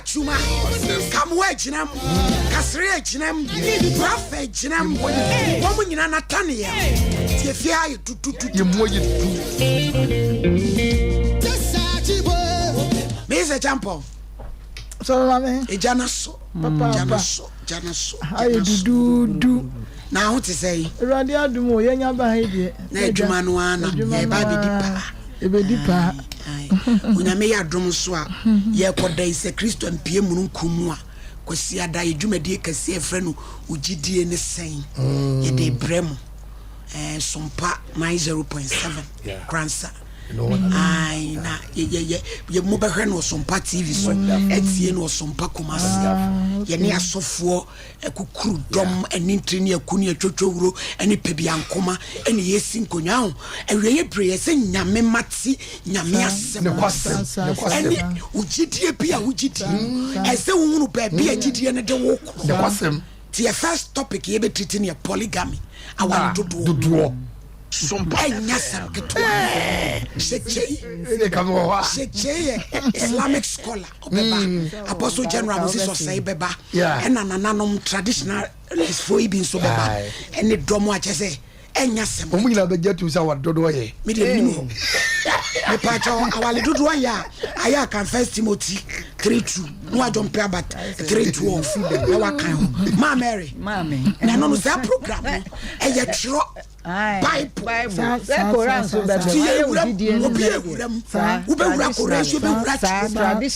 Atwuma, Kamoa gyina mu, Kasere gyina mu, Rafa gyina mu, wɔn nyinaa Nathaniel. Tie fie ayɛ tutututu. Yɛ mu ayɛ du. Meyɛ sɛ kyampɔn. Sɔrɔ maame. Egya na so. Papa Gya na so. Gya na so. Ayɛ duduudu. Na ho te sɛ yi. Awurade adum o, yɛnya ba ha yi deɛ. Na adwuma no ara na yɛba abɛdi paa. Yɛbɛdi paa. Onyame yɛ adom nso a, yɛrekɔda yi sɛ Kristo ampue mununkum mu a, Kwasiada yɛ dwumadie kɛseɛ a yɛfrɛ no Wo Gyidie Ne Sɛn? Yɛde rebrɛ mo. Eh, Sompa 90.7 Kransa. Ae, na yɛ, yɛ, yɛ, mobɛhwɛ no wɔ Sompa TV so, atie no wɔ Sompa Kumasi. Yɛne asɔfoɔ Akukuru dɔm ne ntiri ne aku ne atwotwowuro ne pebiankoma ne yɛsi nkonnwa ho. Awieeɛ bere yɛ sɛ Nyame ma te Nyame asɛm ɛne wo gyidie bi a wogye di no. Ɛsɛ wohunu baabi a gyidie no de wo korɔ. Nti yɛ first topic yɛbɛtriti no yɛ polygamy, aware dodoɔ. Ɛnyɛ asɛm ketewa. Hyɛkyei yɛ Islamic scholar. ɔbɛba mm. Apostle General Moses Osei bɛba ɛna nananom traditionalist foɔ yi bi nso bɛba ɛne dɔm a kyɛ sɛ ɛnya sɛm. Wɔn nyinaa bɛgye atum sɛ aware dodoɔ yɛ. Mi deɛ minim hɔ mepaakyɛw aware dodoɔ yɛ a ayɛ akan First Timothy 3:2 na wadwo mpɛ aba 3:12 na wakan ho maa Mary na ɛno no saa program no ɛyɛ twerɛ. Bible. Ti yɛ wura mu, obi yɛ wura mu, wobɛwura Koran so bɛwura kyerɛ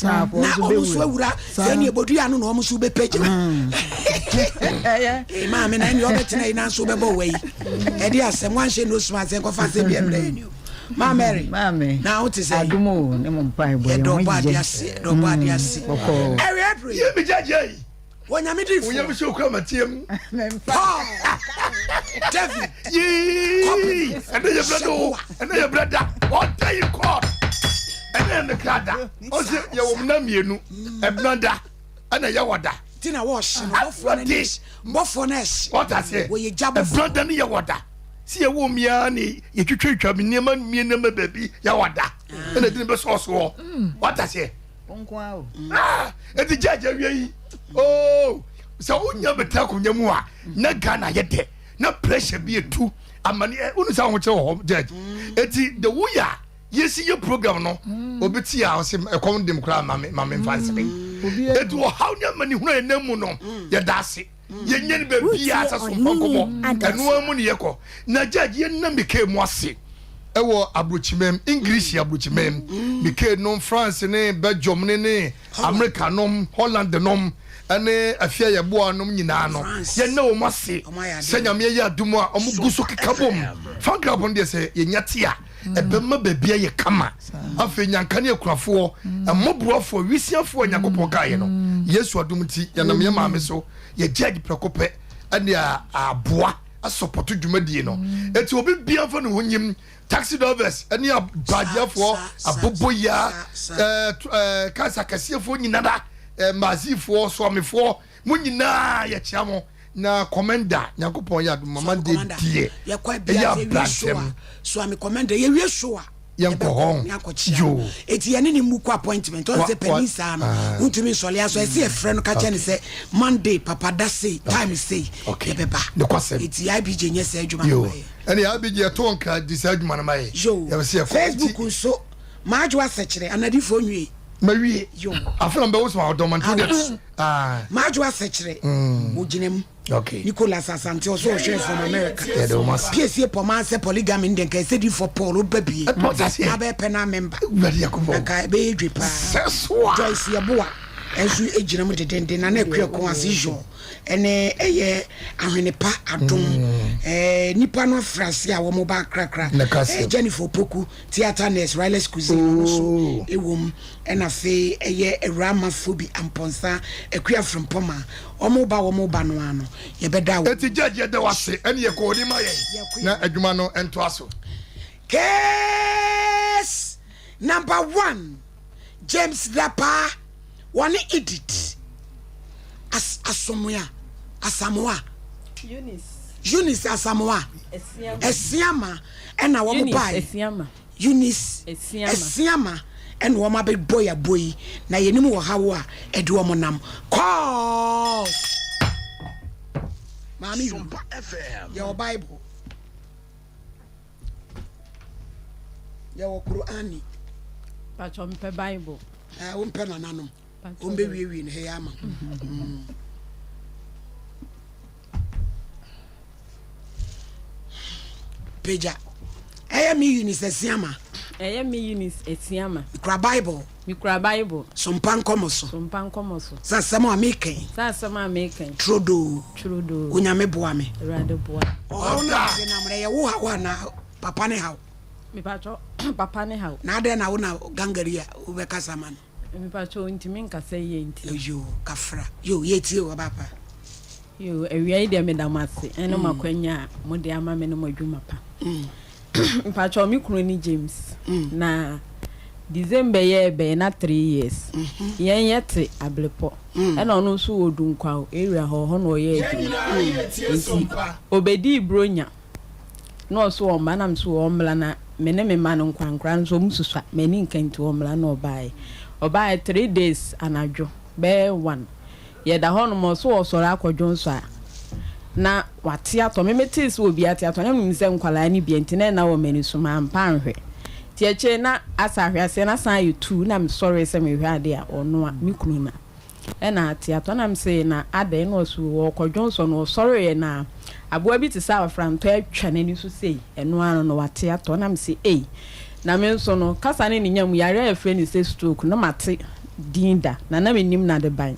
na ɔmo nso awura sɛ ne ɛbɔdua no na ɔmo nso bɛpɛgya. Maame na ɛne ɔbɛtena yi nanso wobɛbɔ wa yi. Ɛde asɛm wanhyɛ no suma sɛ nkɔfa sɛ bi ɛmmerɛ yɛ ni o. Maa Mary, na wo te sɛ yɛdɔ bɔ ade ase, yɛdɔ bɔ ade ase. Ɛwɛ abere. Yɛ mi gyagya yi. Onyame difo. Wo yam hyɛ okura mateɛ mu. Paul, David, Yii, ɛnɛ yɛ brɛ do, ɛnɛ yɛ brɛ da, ɔda yi kɔ. Ɛnɛ yɛ mekra da. Ɔsɛ yɛ wɔ mena mmienu, ɛbena da, ɛna yɛ wɔ da. Ti na wɔhyɛ no, bɔfoɔ no ne bɔfoɔ no ɛhyɛ. Wɔta aseɛ. Wɔyɛ gya bɔfoɔ. Ɛbena da ne yɛ wɔ da. Si yɛ wɔ mmea ne yɛtwitwatwa nneɛma nneɛma baabi yɛ wɔ da. Ɛna ɛdi ne bɛ sɔɔsoɔ. Wɔta aseɛ. Wo nko ara o. Ah, eti judge awia yi. Oh, sɛ wonya bɛtena akonnwa mu a na Ghana yɛ dɛ na pressure bi etu amane ɛ wonu sɛ ahokyerɛ wɔ hɔ judge. Eti the way a yɛsi yɛ program no obi ti a ɔse ɛkɔm dem koraa ma me ma me nfa nsere. Eti ɔhaw ne amanehunu a yɛnam mu no yɛda ase. Yɛnyɛ no baabiara sɛ somfa nkɔmmɔ. Ɛno ara mu ne yɛkɔ. Na judge yɛnna Mikael mu ase ɛwɔ aburokyimam, English aburokyimam. Mikael nom, France ne Belgium ne ne America nom, Holland nom ɛne Afia Yɛboa nom nyinaa no. Yɛnna wɔn ase sɛ Nyame ayɛ adom a wɔn gu so keka bom. Fan club no deɛ sɛ yɛnya te a ɛbɛma baabi ayɛ kama. Afei nyanka ne akunafoɔ, mmɔborɔfoɔ, wisiafoɔ a Nyankopɔn kaeɛ no, Yesu adom nti, yɛnam yɛn maame so, yɛ judge prɛko pɛ ɛne aboa asɔpɔto dwumadie no. Eti obi bia mfa ne ho nyim, taxi drivers ɛne abagyeafoɔ, aboboyaa, ɛɛ cars akɛseɛfoɔ nyinara, maazifoɔ, soamefoɔ, mo nyinaa yɛkyea mo. Na commander Nyankopɔn yɛ adom mama de deɛ ɛyɛ abrantɛm. Soame commander yɛwie show a yɛnkɔ hɔ yoo. Eti yɛne ne mmu kɔ appointment ɔn sɛ panin saa no wontumi nsɔle aso ɛsɛ yɛfrɛ no ka kyɛ ne sɛ Monday papa da sei time sei yɛbɛba. Eti IBJ nyɛ saa adwuma no ma yɛ. Ɛne IBJ ɛto nka di saa adwuma no ma yɛ. Yoo Facebook nso Maadwo Asɛkyerɛ anadifoɔ nwie. Mawie. Afei na mbɛwo soma ɔdɔm nti deɛ. Ah. Maadwo Asɛkyerɛ ogyina mu. Okay. Nicholas Asante ɔso ɔhwɛ from America. Yɛde wɔn ase. Piesie pɔmaa sɛ polygamy no deɛ nka ɛsɛ difoɔ Paul woba bie. Ɛpɔ sase. Na abɛyɛ pɛ na member. Wurade Yakobɔ. Na nka ɛbɛyɛ dwe paa. Sɛ so a. Joyce Yeboah nso gyina mu dedenden. Nana Akua Ko Azizio ɛne ɛyɛ Ahwene Pa Adom. Ɛɛ nipa no afra ase a wɔn ba akrakra. Ɛɛ Jennifer Opoku Theatre Nurse Riley's Cuisine ɔno nso ɛwɔ mu. Ɛna afei ɛyɛ Awuraa Mafobi Amponsah Akua Frimpong a wɔn ba wɔn ba no ara no yɛbɛda wɔn. Eti judge yɛda wo ase ɛne yɛ kɔ onim ayɛ na adwuma no ntoa so. Case number one, James Dapaah wɔne Edith As Asomoa Asamoah Eunice Asamoah Asiamah ɛna wɔn Eunice baeɛ. Asiamah. Eunice Asiamah. Asiamah. ɛna wɔn abɛbɔ yɛn abɔ yi na yɛnim ɔhaw a ɛde wɔn nam. Kɔɔs! Maame Yu, yɛwɔ Bible, yɛwɔ Qur'ani. Patro mpɛ Bible. Ɛɛ wompɛ nananom. Wɔmbɛwiewie no ha yi ama. Mm. Pagya. Ɛyɛ me Eunice Asiama. Ɛyɛ me Eunice Asiama. Mekura Bible. Mekura Bible. Sompa nkɔmɔ so. Sompa nkɔmɔ so. Sɛ asɛm a meka yi. Sɛ asɛm a meka yi. Turodoo. Turodoo. Onyame boa me. Awurade boa. Ɔhaw no a ɔde nam no ɛyɛ wo haw anaa papa ne haw? Mepatwɔ papa ne haw. Na adɛn na wo na gangari a wobɛkasa ma no? Mepatwɔ ontumi nkasa yie nti. Yoo kafra. Yoo yɛtie o ɔba pa. Yoo awia yi deɛ meda mo ase ɛne mo akwanya a mode ama me ne mo adwuma pa. Mpakyɛw me kunu ne James na December yɛ ɛbɛyɛ na 3 years yɛn yɛ te Ablepɔ ɛna ɔno nso wɔ Dunkwaw area hɔ hɔ na ɔyɛ adwuma nti obedii Bronya na ɔso ɔmba na meso ɔmmla na me ne me mma no nkwankora no nso ɔmo susua m'ani nka nti ɔmmla na ɔbaeɛ ɔbaeɛ 3 days anadwo bɛyɛ 1 Yɛda hɔ nom ɔso ɔsɔre akɔ dwonsɔ a na wate atɔ me metee sɛ obi ate atɔ na menim sɛ nkwadaa no bia nti na ɛna wɔ m'ani so mampa anhwɛ nti akyire na asa ahweaseɛ no asan ayɛ tuu na mesɔree sɛ mehwɛ adeɛ a ɔnoa me kunu na ɛna ate atɔ na mese na adɛn na ɔso ɔkɔ dwonsɔ no ɔsɔreeɛ na aboa bi te sɛ afrantɔ atwa n'ani so sei ɛno ara no na wate atɔ na mese ei na me nso no kasa ne ne nya mu yareɛ a yɛfrɛ no sɛ stroke no mate din da, na na mennim n'adeban.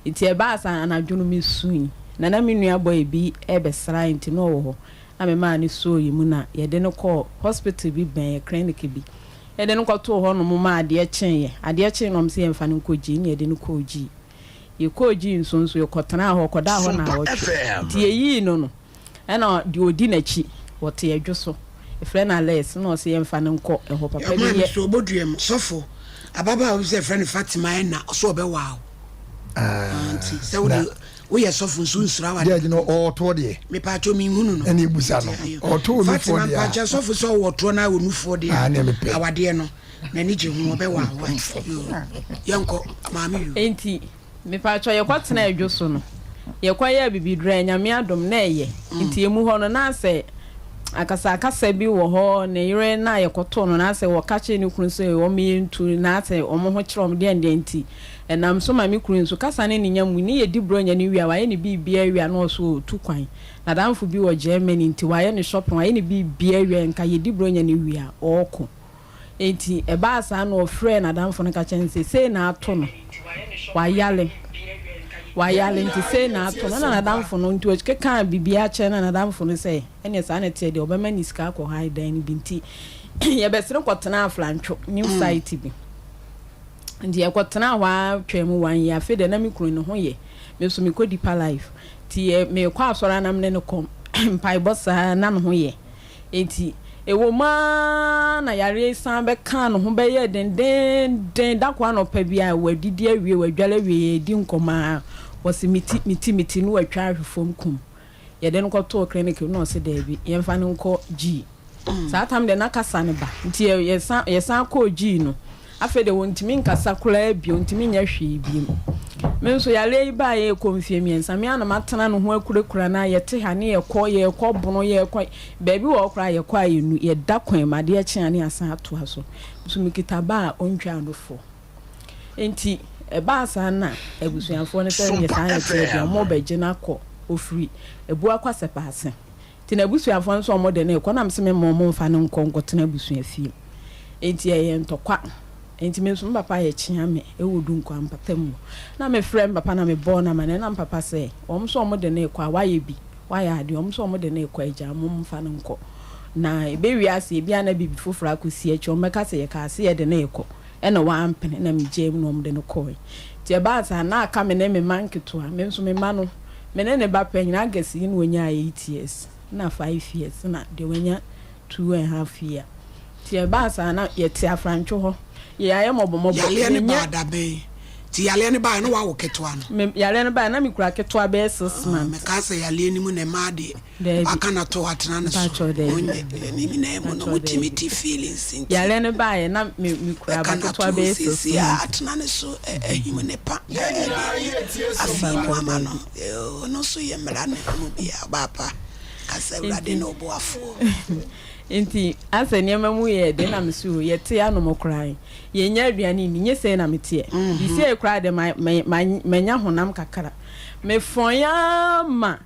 Nti ɛbaa saa anadwo no mesui, na na me nua boy bi rebɛsra yɛn nti na ɔwɔ hɔ, na memaa no soo yɛn mu na yɛde no kɔɔ hospital bi bɛn yɛn clinic bi. Yɛde no kɔtoo hɔnom maa adeɛ kyeeɛ. Adeɛ kyee no wɔn se yɛmfa no nkɔ Gyii, na yɛde no kɔɔ Gyii. Yɛkɔɔ Gyii nso nso yɛkɔtenaa hɔ, kɔdaa hɔ naawɔtwe. Nti yɛyii no no, Ɛna deɛ ɔdi n'akyi, wɔte ɛdwo so, yɛfrɛ no Alex, ɛna ɔse yɛmfa no nkɔ ɛhɔ, papa bi Ɔmaa me yɛ. so ɔbɔdua mu. Sɔfo, ababaawa bi sɛ yɛfrɛ no Fatima ɛna ɔsɛ ɔbɛwaa wo. Ah, nti sɛ wode woyɛ sɔfo nso nsuro awadeɛ. Judge no ɔɔtoɔ deɛ. Mepaakyɛw menhunu no. Ɛna ebusa no. Ɔɔto onufoɔ Fatima deɛ a. mpakyɛ sɔfo sɛ ɔwɔ toɔ na onufoɔ deɛ Ah, nea mepɛ. awadeɛ no n'ani gye ho ɔbɛwaa wo. Yoo, yɛnkɔ maame yoo. Enti Mepakyɛw yɛkɔ tenaa adwo so no yɛkɔ yɛɛ abibiduro a Nyame adom na ɛyɛ nti emu hɔ no na asɛ akasa akasa bi wɔ hɔ ne yere no a yɛkɔtoo no na asɛ wɔka kyerɛ ne kunu sɛ wɔn yɛ ntu na asɛ wɔn ho kyerɛ wɔn deɛn deɛn nti ɛnam so ma me kunu nso kasa ne ne nya mu ne yɛdi bronya no wie a wayɛ ne biribiara wie a na ɔso ɔtu kwan nadamfo bi wɔ Germany nti wayɛ ne shopping wayɛ ne biribiara wie a nka yɛdi bronya no wie a ɔɔkɔ Enti ɛbaa saa na ɔfrɛɛ n'adamfo no ka kyerɛɛ no sɛ, Sei na ato no. Wayare. Wayare nti sei na ato no. Ɛnna n'adamfo no, nti ɔkekaa biribiara kyerɛɛ no na n'adamfo no sɛ, Ɛnneɛ saa na ɛteɛ deɛ, ɔbɛma ne sika akɔ hae dan no bi. Nti yɛbɛsene kɔtenaa Aflantwo, new site bi. Nti yɛkɔtenaa hɔ ara twaa mu one year. Afei deɛ na me kunu ne ho yɛ. Me nso mekɔ Deeper Life. Nti yɛ mekɔ asɔre a na me ne no kɔ mpaebɔ saa na ne ho yɛ. Enti, ɛwom ara na yareɛ yi san bɛkaa ne ho bɛyɛɛ dendeenden. Da koro anɔpa bi a wadidi awie, wadware awie, yɛredi nkɔmmɔ ara, ɔse, Me ti, me ti, me ti, na watwa ahwe fam kum. Yɛde no kɔtoo clinic no na ɔse daabi, yɛmfa no nkɔ Gyii. Saa tam deɛ na kasa no ba, nti yɛsan yɛsan kɔɔ Gyii no. Afei deɛ ɔntumi nkasa koraa bio, ɔntumi nyɛ hwee bio. Me nso yareɛ yi baeɛ rekɔ mfeɛ mmiɛnsa, me ara na matena ne ho akurakura no ara, yɛte ha ne yɛkɔ, yɛrekɔ bono, yɛrekɔ, baabi wɔ hɔ koraa a yɛkɔ a yɛnnu, yɛda kwan mu, adeɛ kye a ne yɛasan atoa so. Me nso mekita ba a ɔntwaa nufoɔ. Enti ɛbaa saa na abusuafoɔ no sɛ neɛ saa na ɛteɛ deɛ wɔrebɛgye no akɔ, ɔfiri Abuakwa Sɛpaase. Nti n'abusuafoɔ nso wɔn de no rekɔ na mese me mma wɔn mfa no nkɔ nkɔtena abusua fie. Nti ɛyɛ ntɔkwa. Nti me nso me papa yɛ kyea me wɔ Dunkwa mpata mu. Na me frɛ me papa na me bɔɔ no amaneɛ na me papa sɛ wɔn nso wɔn de no rekɔ a wayɛ bi, wayɛ adeɛ, wɔn nso wɔn de no rekɔ agya wɔn mfa no nkɔ. Na ɛbɛwie ase ebia na biribi foforɔ akɔsi akyi wɔn bɛka sɛ yɛkaa se yɛde no rekɔ ɛna wampene na me gyaa mu na wɔn de no kɔɔe. Nti ɛbaa saa na aka me ne me mma nketewa, me nso me mma no Me ne ne ba panyin August yi na onyaa 8 years na 5 years na deɛ wanya 2 and half year. Nti ɛbaa saa na yɛte afrantwo hɔ, yɛayɛ mmɔbɔmmɔbɔ, Yareɛ no yɛnyɛ. baa da bɛn? Nti yareɛ no baeɛ no woawo ketewa no? Me yareɛ no baeɛ na mekura ketewa bɛyɛ 6 months. Mekaa sɛ yareɛ no mu na ɛmaa deɛ Daabi. waka no ato hɔ atena ne so. Mpakyɛw daabi. Ɔnyɛ ne nyinaa mu no Mpakyɛw motumi daabi. te feelings nti. Yareɛ no baeɛ na me mekura Bɛka ba no ato ketewa hɔ bɛyɛ 6 seesei a months. atena ne so ahim ne pa ɛdeɛ afei mu Mpakyɛw ama no daabi. ɔno nso yɛ mmara no mu bia ɔbaapa ka sɛ Awurade Nti ne ɔboafoɔ. nti asɛ nneɛma mu yɛ den na mese o yɛte anom koraa yi yɛnnya aduane nni nyɛ sei na meteɛ seesei koraa deɛ ma ma ma manya honam kakra mefɔn ara ma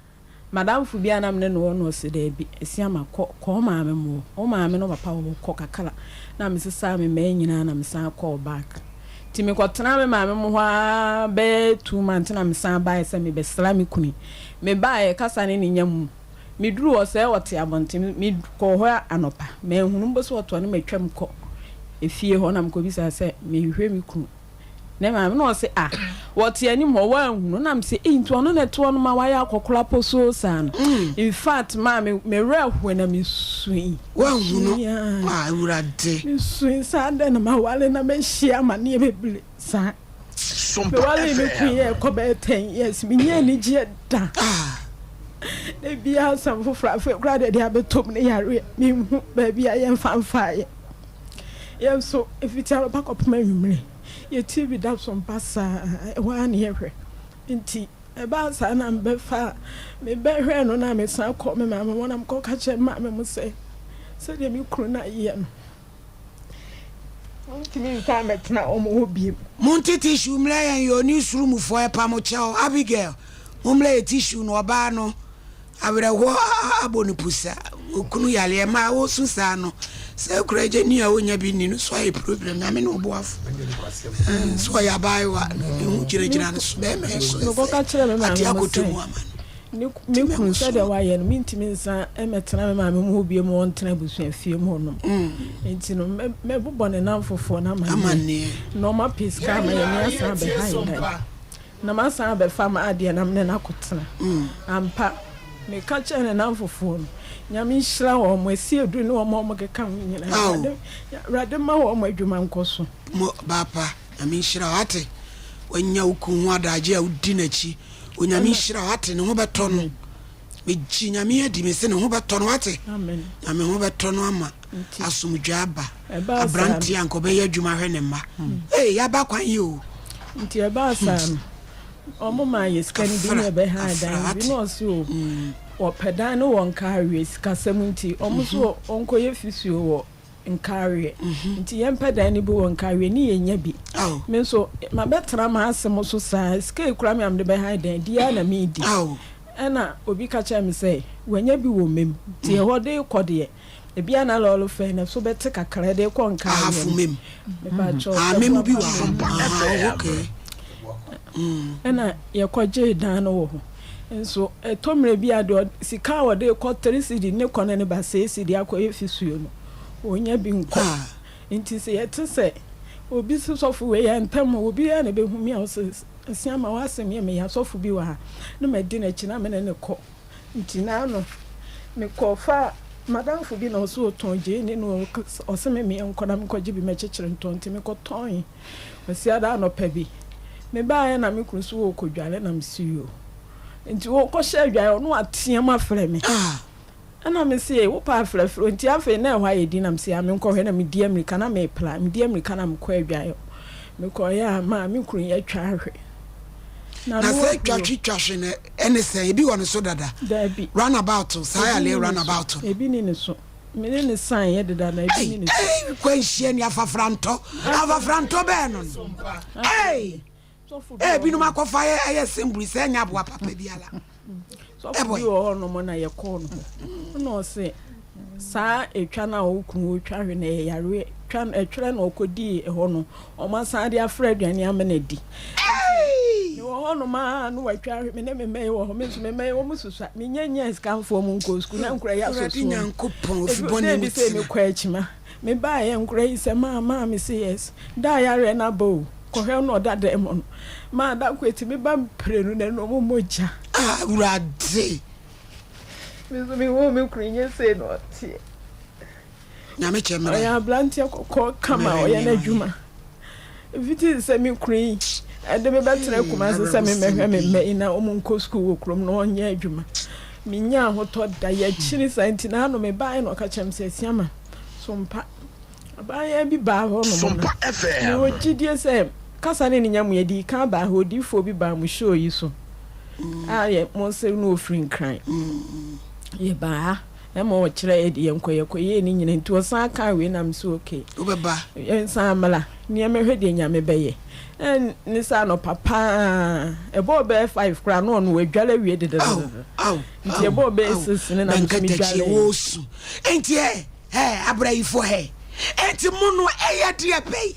madamfo bi a na mene no wɔ no ɔse daabi Asiama kɔ kɔ wo maame mo hɔ wo maame ne wo papa wɔ hɔ kɔ kakra na mesesaa me mmaa nyinaa na mesan kɔɔ back nti mekɔtenaa me maame mo hɔ ara bɛyɛ 2 months na mesan baeɛ sɛ mebɛsra me kunu mebaeɛ kasa ne ne nya mu Meduruu hɔ sɛ ɔte abɔnten. Mekɔɔ hɔ anɔpa. Manhunu mpo sɛ ɔte hɔ na matwam kɔ efie hɔ na mekɔbisaa sɛ mehwehwɛ me kunu ne maame na ɔse ah wɔte anim hɔ woanhunu na mese ei nti ɔno na ɛte hɔ no ma wayɛ akɔkora posoo saa no in fact maa me me werɛ hoe na mesui Woanhunu mesui aa ah Awurade. Mesui saa dɛn na maware na mahyia amaneɛ bebree saa. Mewaree me kunu yɛ ɛkɔ bɛyɛ 10 years mennya anigyeɛ da. Da biara asɛm foforɔ afei koraa deɛ de abɛtɔ mu ne yareɛ menhu baabi a yɛmfa mfaeɛ. Yɛn nso ɛfiti anɔpa kɔpem anwummere yɛ TV da so mpa saa ɛhɔ ara ne yɛhwɛ nti ɛbaa saa na mebɛfa mebɛhwɛɛ no na mesan kɔ me maame hɔ na mekɔka kyerɛ me maame mo sɛ sɛdeɛ me kunu no ayɛ no Wontumi nsan mmɛtena wɔn hɔ bio. Monte tissue mmrɛ yɛn yoo news room foɔ ɛpa mo kyɛw Abigail mommrɛ yɛ tissue no ɔbaa no awerɛhoɔ abɔ no pusa okunu yareɛ mmaa wosu saa no sɛ kura gye ni a wonya bi nni no so ayɛ problem Nyame ne ɔboafo so ɔyɛ abaayewa ne ho gyinagyina no so bɛrima ɛso ɛsɛ ate akoto mu ama no. Ne me kunu sɛdeɛ wayɛ no mentumi nsan mmɛtena me maame mu hɔ bio ma ɔntena abusuafie mu hɔnom nti no mɛbobɔ ne nnamfofoɔ no amanneɛ na ɔma sika ama yɛne asan abɛha yɛn dan na masan abɛfa m'adeɛ na mene no akɔtena ampa meka kyerɛ ne nnamfofoɔ no Nyame nhyira wɔn mo asi aduru ne wɔn a wɔkeka ho nyinaa Awurade ma wɔn adwuma nkɔ so. Mo baapa Nyame nhyira wo ate wanya wo kun ho adagye a wodi n'akyi Onyame nhyira wo ate ne ho bɛtɔ no megye Nyame adi mese ne ho bɛtɔ no wate Nyame ho bɛtɔ no ama asomdwoe aba abranteɛ a nka ɔbɛyɛ adwuma ahwɛ ne mma ee yaba kwan yi o. Nti ɛbaa saa no ɔmo maa yɛ sika no bi na ɛbɛhaa dan no bi na ɔse o ɔpɛ dan no wɔ Nkareɛ sikasɛm nti ɔmo so ɔnkɔyɛ fisio wɔ Nkareɛ nti yɛmpɛ dan no bi wɔ Nkareɛ ne yɛnya bi. Me nso mabɛtena m'asɛm so saa sika ekura me a mede bɛhan dan di ara na medi. Ɛna obi ka kyerɛ me sɛ wanya bi wɔ mem nti ɛhɔ de kɔ deɛ ebi a na lɔɔre fɛn na so bɛte kakra de kɔ Nkareɛ no. Mepakyɛw mem bi wɔ hɔ. Okay. Ɛna yɛkɔgyee dan no wɔ hɔ. Nso ɛtɔ mmerɛ bi a deɛ sika a wɔde kɔ 3 cedi ne kɔ ne ne ba 6 cedi akɔyɛ fisuo no wɔnya bi nkɔ. Nti sɛ yɛte sɛ obi si sɔfo wei yɛ ntɛm obi yɛ na bɛhu mi a ɔsɛ Asiama w'asɛm yɛ meya sɔfo bi wɔ ha na madi n'akyi na mene ne kɔ. Nti naano mekɔfa madamfo bi na ɔsɛ ɔtɔn gyeene na ɔsɛ me meɛ nkɔ na menkɔgye bi mɛkyekyere ntɔn nti mekɔtɔn Kwasiada anɔpa bi mebaeɛ na me kunu so wɔrekɔdware na mese yoo. Nti wɔkɔhyɛ adwaeɛ ɔno ateam afrɛ me. Ɛna mese wopɛ afrɛfrɛ nti afei na ɛhɔ ayɛ din na mese a menkɔhwɛ na medi amirika na mepla medi amirika na mekɔ adwaeɛ. Mekɔeɛ a maa me kunu yɛtwa ahwɛ. Na sɛ twa hwe twa hwe no ɛne sɛ ebi wɔ ne so dada. Daabi. Runabout saa yɛ runabout. Ebi ni ne so. Mene ne san yɛ deda na ebi ni ne so. Kwanhyia ni afafrantɔ afafrantɔ bɛɛ no no. Ee ebinom akɔfa yɛ ɛyɛ semburi sɛ ɛnyɛ aboa papa biara. Sɔfo bi wɔ hɔ nom na yɛkɔɔ no hɔ na ɔse saa etwa no a wo kunu otwa hwe na ɛyɛ yareɛ twa ɛtwerɛ na ɔkɔdii ɛhɔ no ɔmo asan de afra aduane ama no adi. Mewɔ hɔ nom a na watwa ahwe me ne me mma yi wɔ hɔ me nso me mma yi wɔn susua menya nya sikafoɔ mu nkɔ sukuu na nkora yi asɔ so ebi bi sɛ mekɔ akyima mebaeɛ nkora yi sɛ maa maa me se yes da yareɛ no aba o kɔhwɛ no ɔda dan mu no maa da kɔ eti me ba mprenu na ɛna ɔmo mogya. Awurade. Me nso mehu me kunu nye sei na ɔteɛ. Nyame kyɛ mmerɛ. Ɔyɛ aberanteɛ kɔkɔɔ kama ɔyɛ n'adwuma. Mfiti sɛ me kunu yi. Ɛde me bɛtena Kumasi sɛ memmɛhwɛ me mma yi na wɔn nkɔ sukuu wɔ kurom na wɔnyɛ adwuma. Mennya ahotɔ da. Yɛkyini saa nti na ano mebaeɛ na ɔka kyerɛ me sɛ Asiama, Sompa. Abaayewa bi baa hɔ nom na mewɔ gyidie sɛ kasa ne ne nya mu yɛdii kan baa hɔ odiyifoɔ bi baa mo show yi so a yɛ mo se no ɔfiri Nkran. Yɛbaa ha. Ɛma ɔkyerɛ yɛ deɛ nkɔ yɛkɔ yɛɛ ne nyina nti ɔsan kaa wei na mese ok Wobɛba. Yɛnsan mmra na yɛmɛhwɛ deɛ Nyame bɛyɛ ɛne sɛ anɔpa paa ɛbɔɔ bɛyɛ 5 koraa na ɔno wadware awie dedededede Aw, nti aw, ɛbɔɔ bɛyɛ aw, 6 no na meso Bɛnkatakyie medwareeɛ. wɔɔsu Enti ɛ, ɛ, abrayifoɔ ɛ, enti mo no ɛyɛ deɛ bɛn?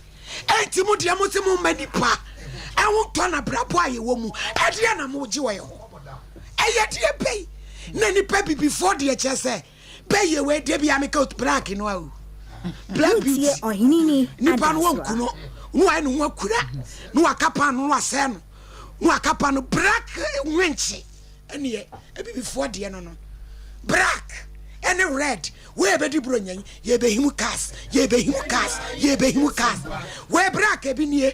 Enti mo deɛ mo se mo mma nipa ɛho ntɔ na abrabɔ a yɛwɔ mu ɛdeɛ na mo gye wɔ yɛ hɔ ɛyɛ deɛ bɛyi na nipa bibifoɔ deɛ kyerɛ sɛ bɛyɛ wei deɛ bia meka black no awo black beauty nipa no wɔnku no na wayɛ ne ho akura na waka pan no na wasɛe no na waka pan no black nwenkye Ɛneɛ abibifoɔ deɛ no no black ɛne red wei ɛbɛdi buronya yi yɛbɛhim cars yɛbɛhim cars yɛbɛhim cars wei black ebi nie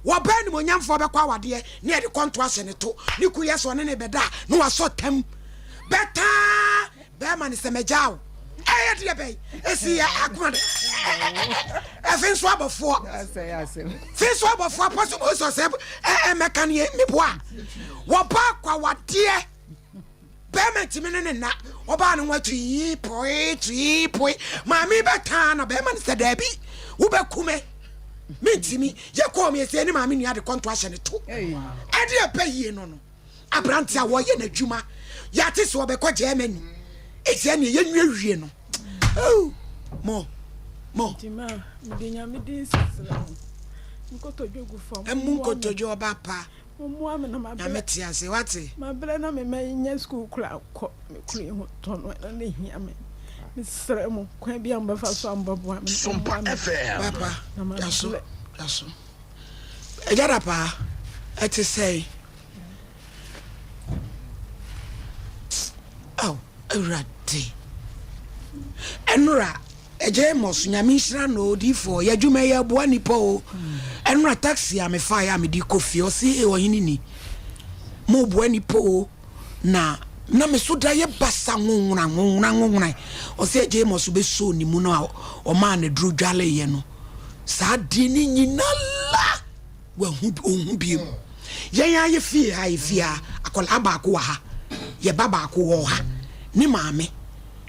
wɔbɛ animonyamfoɔ bɛkɔ awadeɛ ne yɛde kɔnto ahyɛ ne to ne ku yɛ sɛ ɔne ne bɛda a na wasɔ tam bɛtaa Bɛɛma no sɛ mɛgyaa wo. Ɛyɛ deɛ bɛn? Esi yɛ akoma de. Ɛfe nso abɔfoɔ. Fe nso abɔfoɔ apɔso Moses sɛ ɛmɛka ne meboa. Wɔba akwawadeɛ. Bɛɛma ntumi ne ne nna. Ɔbaa ne ho atui poe tui poe. Maame bɛtaa na bɛɛma no sɛ daabi wobɛku me. Mentumi. Yɛkɔɔ me ɛsɛ ne maame nua de kɔnto ahyɛ ne to. Ɛdeɛ bɛ yie no no. Aberante a wɔyɛ n'adwuma yɛate sɛ ɔbɛkɔ Germany eti ɛneɛ yɛnwiewie no oh, mo mo. Nti ma mede nyame din sesrɛ mo nkotodwe gu fam. Ɛmu nkotodwe ɔba pa. Mommoa me na mabrɛ. Nyame te ase wate. Mabrɛ na me mma yi nyɛ sukuu koraa nkɔ me kunu yi ho tɔ no ɛno na ehia me. Mesrɛ mo kwan bi a mobɛfa so a mobɛboa me no mommoa me. Papa Na mabrɛ. daso daso. Agya Dapaa ɛte sɛn? Ao Awurade. Ɛnora Agya Amos Nyame nhyira no odiyifoɔ yɛ adwuma yi ɛboa nipa o. Ɛnora taxi a mefaeɛ a mede kɔ fie ɔse ee ɔhene ni mo boa nipa o na na me so da yɛ basa nwonwona nwonwona nwonwona ɔse Agya Amos bɛsoo ne mu no a ɔmaa no aduro dwaleeɛ no saa adeɛ no nyina la Wahu ɔnhu biom. Yɛn ara yɛ fie ha yɛ fie ha akwadaa baako wɔ ha yɛ ba baako wɔ ha ne maame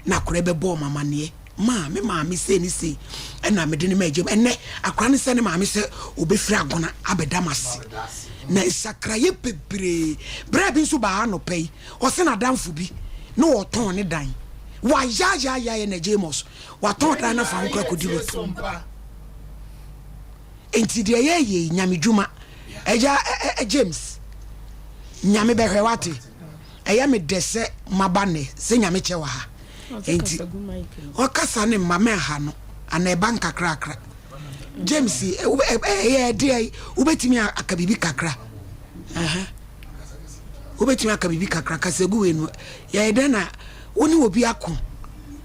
na akwadaa bɛbɔ ɔmo amaneɛ maa me maame sei ne sei ɛna mede ne ma agya mu ɛnɛ akwadaa no sɛ ne maame sɛ ɔbɛfiri agona abɛda m ase na nsakraeɛ bebree berɛ bi nso baa anɔpa yi ɔsɛ n'adamfo bi na ɔtɔn ne dan wayayayayɛ na James watɔn dan no afa ho kora kɔdi loto. Enti deɛ yɛyɛ yi nyame dwuma. Agya ɛ ɛ James nyame bɛhwɛ wate. Ɛyɛ me dɛ sɛ maba nnɛ sɛ nyame kyɛ wɔ ha. Enti ɔkasa ne mma mɛnha no ana ɛba nkakrakra. James ɛyɛ ɛdeɛ wobɛtumi aka biribi kakra. Ɛhɛ. Wobɛtumi aka biribi kakra kasa gu wei no. Yɛyɛ dɛn na wo ne obi ako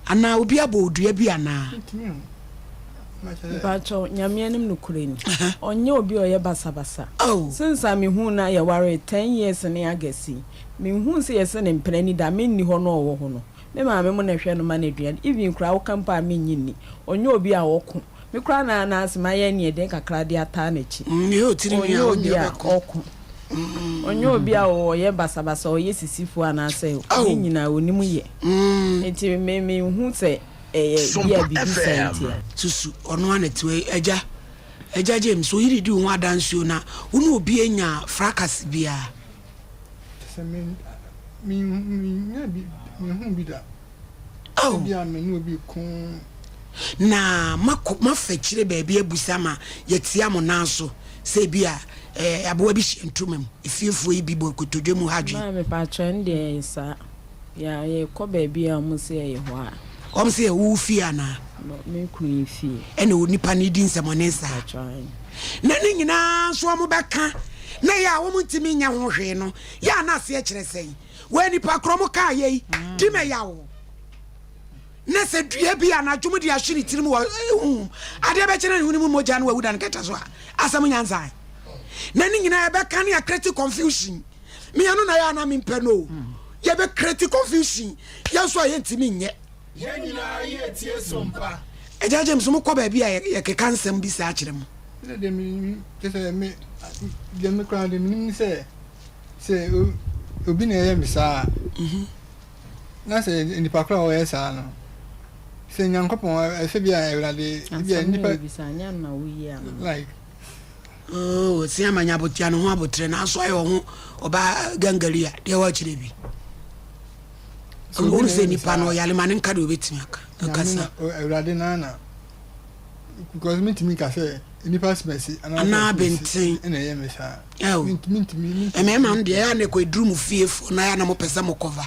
anaa obi abɔ odua bi anaa? Mpakyɛw, Nyame anim nokorɛ ni, ɔnyɛ obi a ɔyɛ basabasa. Since a mehuu no a yɛwaree ten years ne August yi, menhuu sɛ yɛse ne mpena ni da, menni hɔ na ɔwɔ hɔ no, me maame mo na ɛhwɛ no ma no aduane, even koraa woka mpo a mennye nni. Ɔnyɛ obi a ɔko. Me koraa na anaase mayɛ aniɛden kakra de ataa n'akyi. Ɔnyɛ obi a ɔko. Ɔnyɛ obi a ɔyɛ basabasa, ɔyɛ sisifoɔ anaasɛ ne nyinaa ɔnim yɛ. Nti me menhu sɛ ɛyɛ bi a biribi saa nti a. Susu ɔno ara na ɛte hɔ yi. Agya, Agya James, wo yere di wo ho adanse o, na wo ne obi anya fracas biara? Kyerɛ sɛ me, me, mennya bi, menhuu bi da. Oh. Ebi a me ne obi ko. Na makɔ, mafa akyire baabi abusa ma yɛatia mo nan so sɛ ebi a eh, aboa bi hyɛ ntoma mu. Efiefoɔ yi bi bɔ nkotodwe mu ha dwen. Maame, pakyɛ, ɛndeɛ ɛyɛ saa. Yɛ yɛkɔ baabi a wɔn se ɛyɛ hɔ a. Wɔn se ɛwɔ wo fie anaa? No, me kunu yi fie. Ɛna onipa no di nsɛmɔne saa. Mpakyɛw ae. Na ne nyinaa nso wɔn bɛka na yɛ a wɔn ntumi nyɛ ho hwee no, yɛ a na aseɛ kyerɛ sɛn? Wɔ nipa korɔ mo kaa yɛ yi, di mɛ yaw. Na sɛ dua bi anadwo mo de ahwe ne tirim wɔ ehum, adeɛ bɛkyɛ na ne hwene mu mogya no wawu da no kɛtɛ so a, asɛm nyansa. Na ne nyinaa yɛbɛka ne yɛacreate confusion. Me ɛno na ɛyɛ a na mempɛ no o. Yɛbɛcreate confusion. Yɛn nso a yɛntumi nyɛ. Yɛn nyinaa yɛ tie so mpa. Agya James, mokɔ baabi a yɛkeka nsɛm bi saa kyerɛ mo? Sɛ deɛ menim, kyerɛ sɛ me, deɛ me koraa deɛ menim ne sɛ, sɛ obi na ɛyɛ me saa a, na sɛ nipa koro a ɔyɛ saa no, sɛ Nyankopɔn, ɛsɛ bi a Awurade, bi a nipa, like. Oh, ɔsi ama nya abotia ne ho abotrɛ nanso ayɛ ɔho ɔbaa gangari a deɛ wakyerɛ bi. Ɔno sɛ nipa no ɔyale ma ne nka deɛ ɔbɛtumi aka. Ɔkasa. Awurade na na because mentumi nka sɛ nipa simasi anaa benten ɛna ɛyɛ me saa. Mentumi. Mmarima no deɛ ɛyɛ a na ɛkɔ eduru mu fiefoɔ na ɛyɛ a na mopɛ sɛ mo kɔva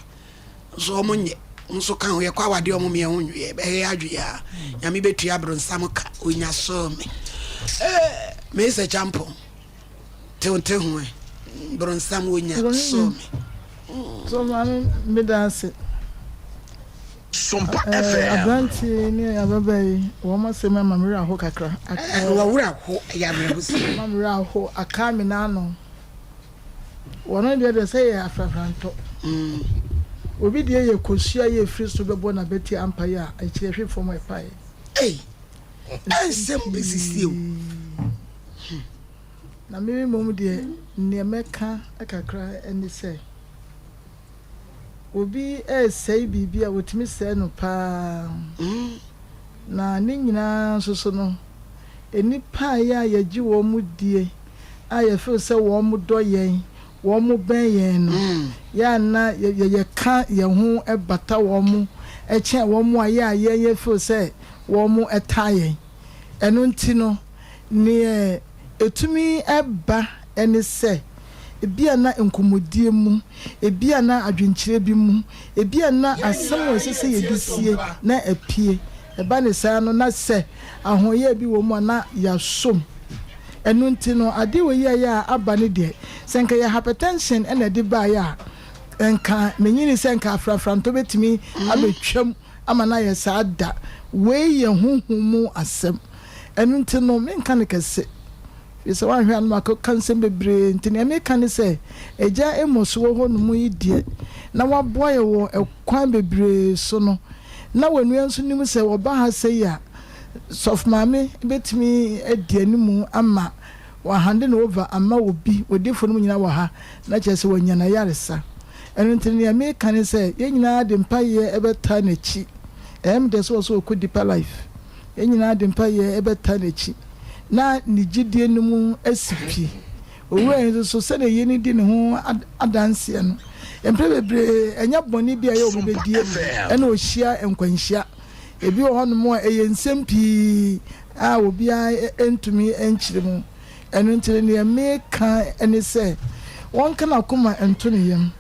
nso wɔn nyɛ nso ka ho yɛkɔ awadeɛ wɔn meyɛ ho nweɛ ɛyɛ adwe a nyame bɛtua bronsam ka onya sɔɔ me ɛɛ meyɛ kyampɔn Te te ho ɛ. Bronsam wonya sɔɔ me. So maame meda ase. Sompa Eh, FM. aberanteɛ ne ababaa yi wɔn asɛm ama me werɛ aho kakra. Eh, wɔ werɛ aho, ɛyɛ awerɛhosɛm. Ama me werɛ aho, akaa me n'ano. Wɔn deɛ deɛ sɛ yɛ afrafrantɔ. Obi deɛ yɛ kosua yɛ firi so bɛbɔ n'abati ampa yɛ a, akyire hwe fam ɛpae. Ei, ɛnsɛm bɛsisi o. Na me mmom deɛ, neɛ mɛka kakra ne sɛ, obi resɛe biribi a, wɔtumi sɛe no pa ara. Na ne nyinaa nso so no, nnipa a yɛ a yɛgye wɔn die, a yɛ feel sɛ wɔn dɔ yɛn, wɔn bɛn yɛn no, yɛ a na yɛka yɛn ho bata wɔn kyɛn wɔn a yɛ a yɛn yɛ feel sɛ wɔn taa yɛn. Ɛno nti no, Nea etumi ba ne sɛ, ebia na nkɔmmɔdie mu, ebia na adwenkyerɛ bi mu, ebia na asɛm a ɛsɛ sɛ yɛde sie na apue. Ɛba no saa no, na sɛ ahoɔyaa bi wɔ mu a, na yɛasɔ mu. Ɛno nti no, adeɛ wei a ɛyɛ a aba no deɛ, sɛ nka ɛyɛ hypertension na ɛde baeɛ a, nka menyini sɛ nka afrafrantɔ bɛtumi abɛtwam ama no ayɛ saa da. Wei yɛ honhom mu asɛm. Ɛno nti no, menka no kɛse, ɛfiri sɛ woanhwɛ a na makɔka nsɛm bebree. Nti nea meka ne sɛ, Agya Amos wɔ hɔnom yi deɛ, na waboa yɛn wɔ ɛkwan bebree so no, na w'anua nso nim sɛ wɔba ha sɛi a, Sɔfo Maame bɛtumi adi animu ama wɔahande no over ama obi, odiyifoɔ no mu nyinaa wɔ ha, na kyerɛ sɛ wanya n'ayaresa. Ɛno nti no, nea meka ne sɛ, yɛn nyinaa de mpaeɛ bɛtaa n'akyi. Ɛyɛ me dɛ sɛ ɔsɛ ɔkɔ Deeper Life. Yɛn nyinaa de mpaeɛ bɛtaa n'akyi na ne gyidie no mu asi pi. Owura yi nso so, sɛdeɛ yei di ne ho adanseɛ no, mprɛ bebree ɛnyɛ bɔne bi a ɛyɛ obi bɛdie ɛna ɔhyia nkwanhyia. Ebi wɔ hɔnom a ɛyɛ nsɛm pii a obiara ntumi nkyerɛ mu. Ɛno nti no, deɛ meka ne sɛ, wɔnka n'akoma nto ne yam.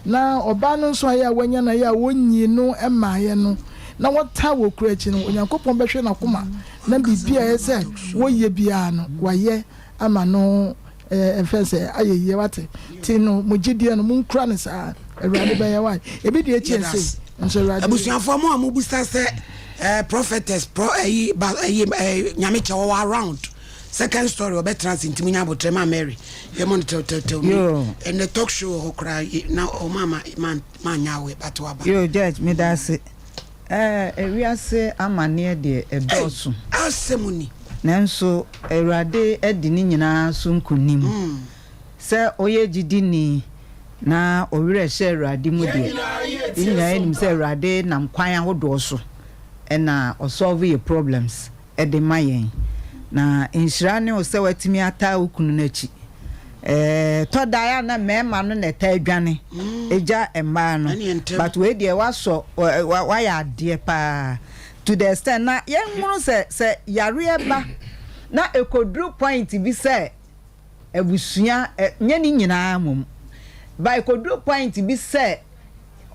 Na ɔbaa no nso ayɛ a wanya no ayɛ a wɔnyii no mmaeɛ no, na wɔtaa wɔ kuro akyi no, Onyankopɔn bɛhwɛ n'akoma na biribi a ɛyɛ sɛ wɔyɛ biara no, wayɛ ama no ɛfɛ sɛ ayɛ yie. Wate? Nti no, mo gyidie no, monkura no saa. Awurade bɛyɛ wae. Ebi deɛ ɛkyɛn sei nso Awurade. Abusuafoɔ mo a mo bisa sɛ eh, prophetess pro ɛyi ba ɛyi eh, nyame kyɛ wɔwɔ around. Second story ɔbɛtena ase nti munya abotrɛ ma Mary yɛ mo no tɛwtɛwtɛw mi ɛnɛ talk show wɔ hɔ koraa na ɔmo ama ma nya awɛ but waba. Yoo judge medase ɛɛ ewiase amaneɛ deɛ ɛdɔɔso. Asɛm ni. Nanso awurade adi ne nyinaa so nkunim sɛ woyɛ gyidini na wo werɛ hyɛ awurade mu deɛ yɛn nyinaa yɛnim sɛ awurade nam kwan ahodoɔ so na ɔsolve yɛ problems. de ma yɛn. Na nhyira ne wo sɛ woatumi ataa wo kunu no akyi. Ɛtɔ da a na mmarima no na ɛtaa dwane gya mmaa no, but wei deɛ woasɔ, woayɛ adeɛ paa to the extent na yɛnhunu sɛ sɛ yareɛ ba na ɛkɔduru point bi sɛ abusua, nyɛ ne nyinaa mmom, but ɛkɔduru point bi sɛ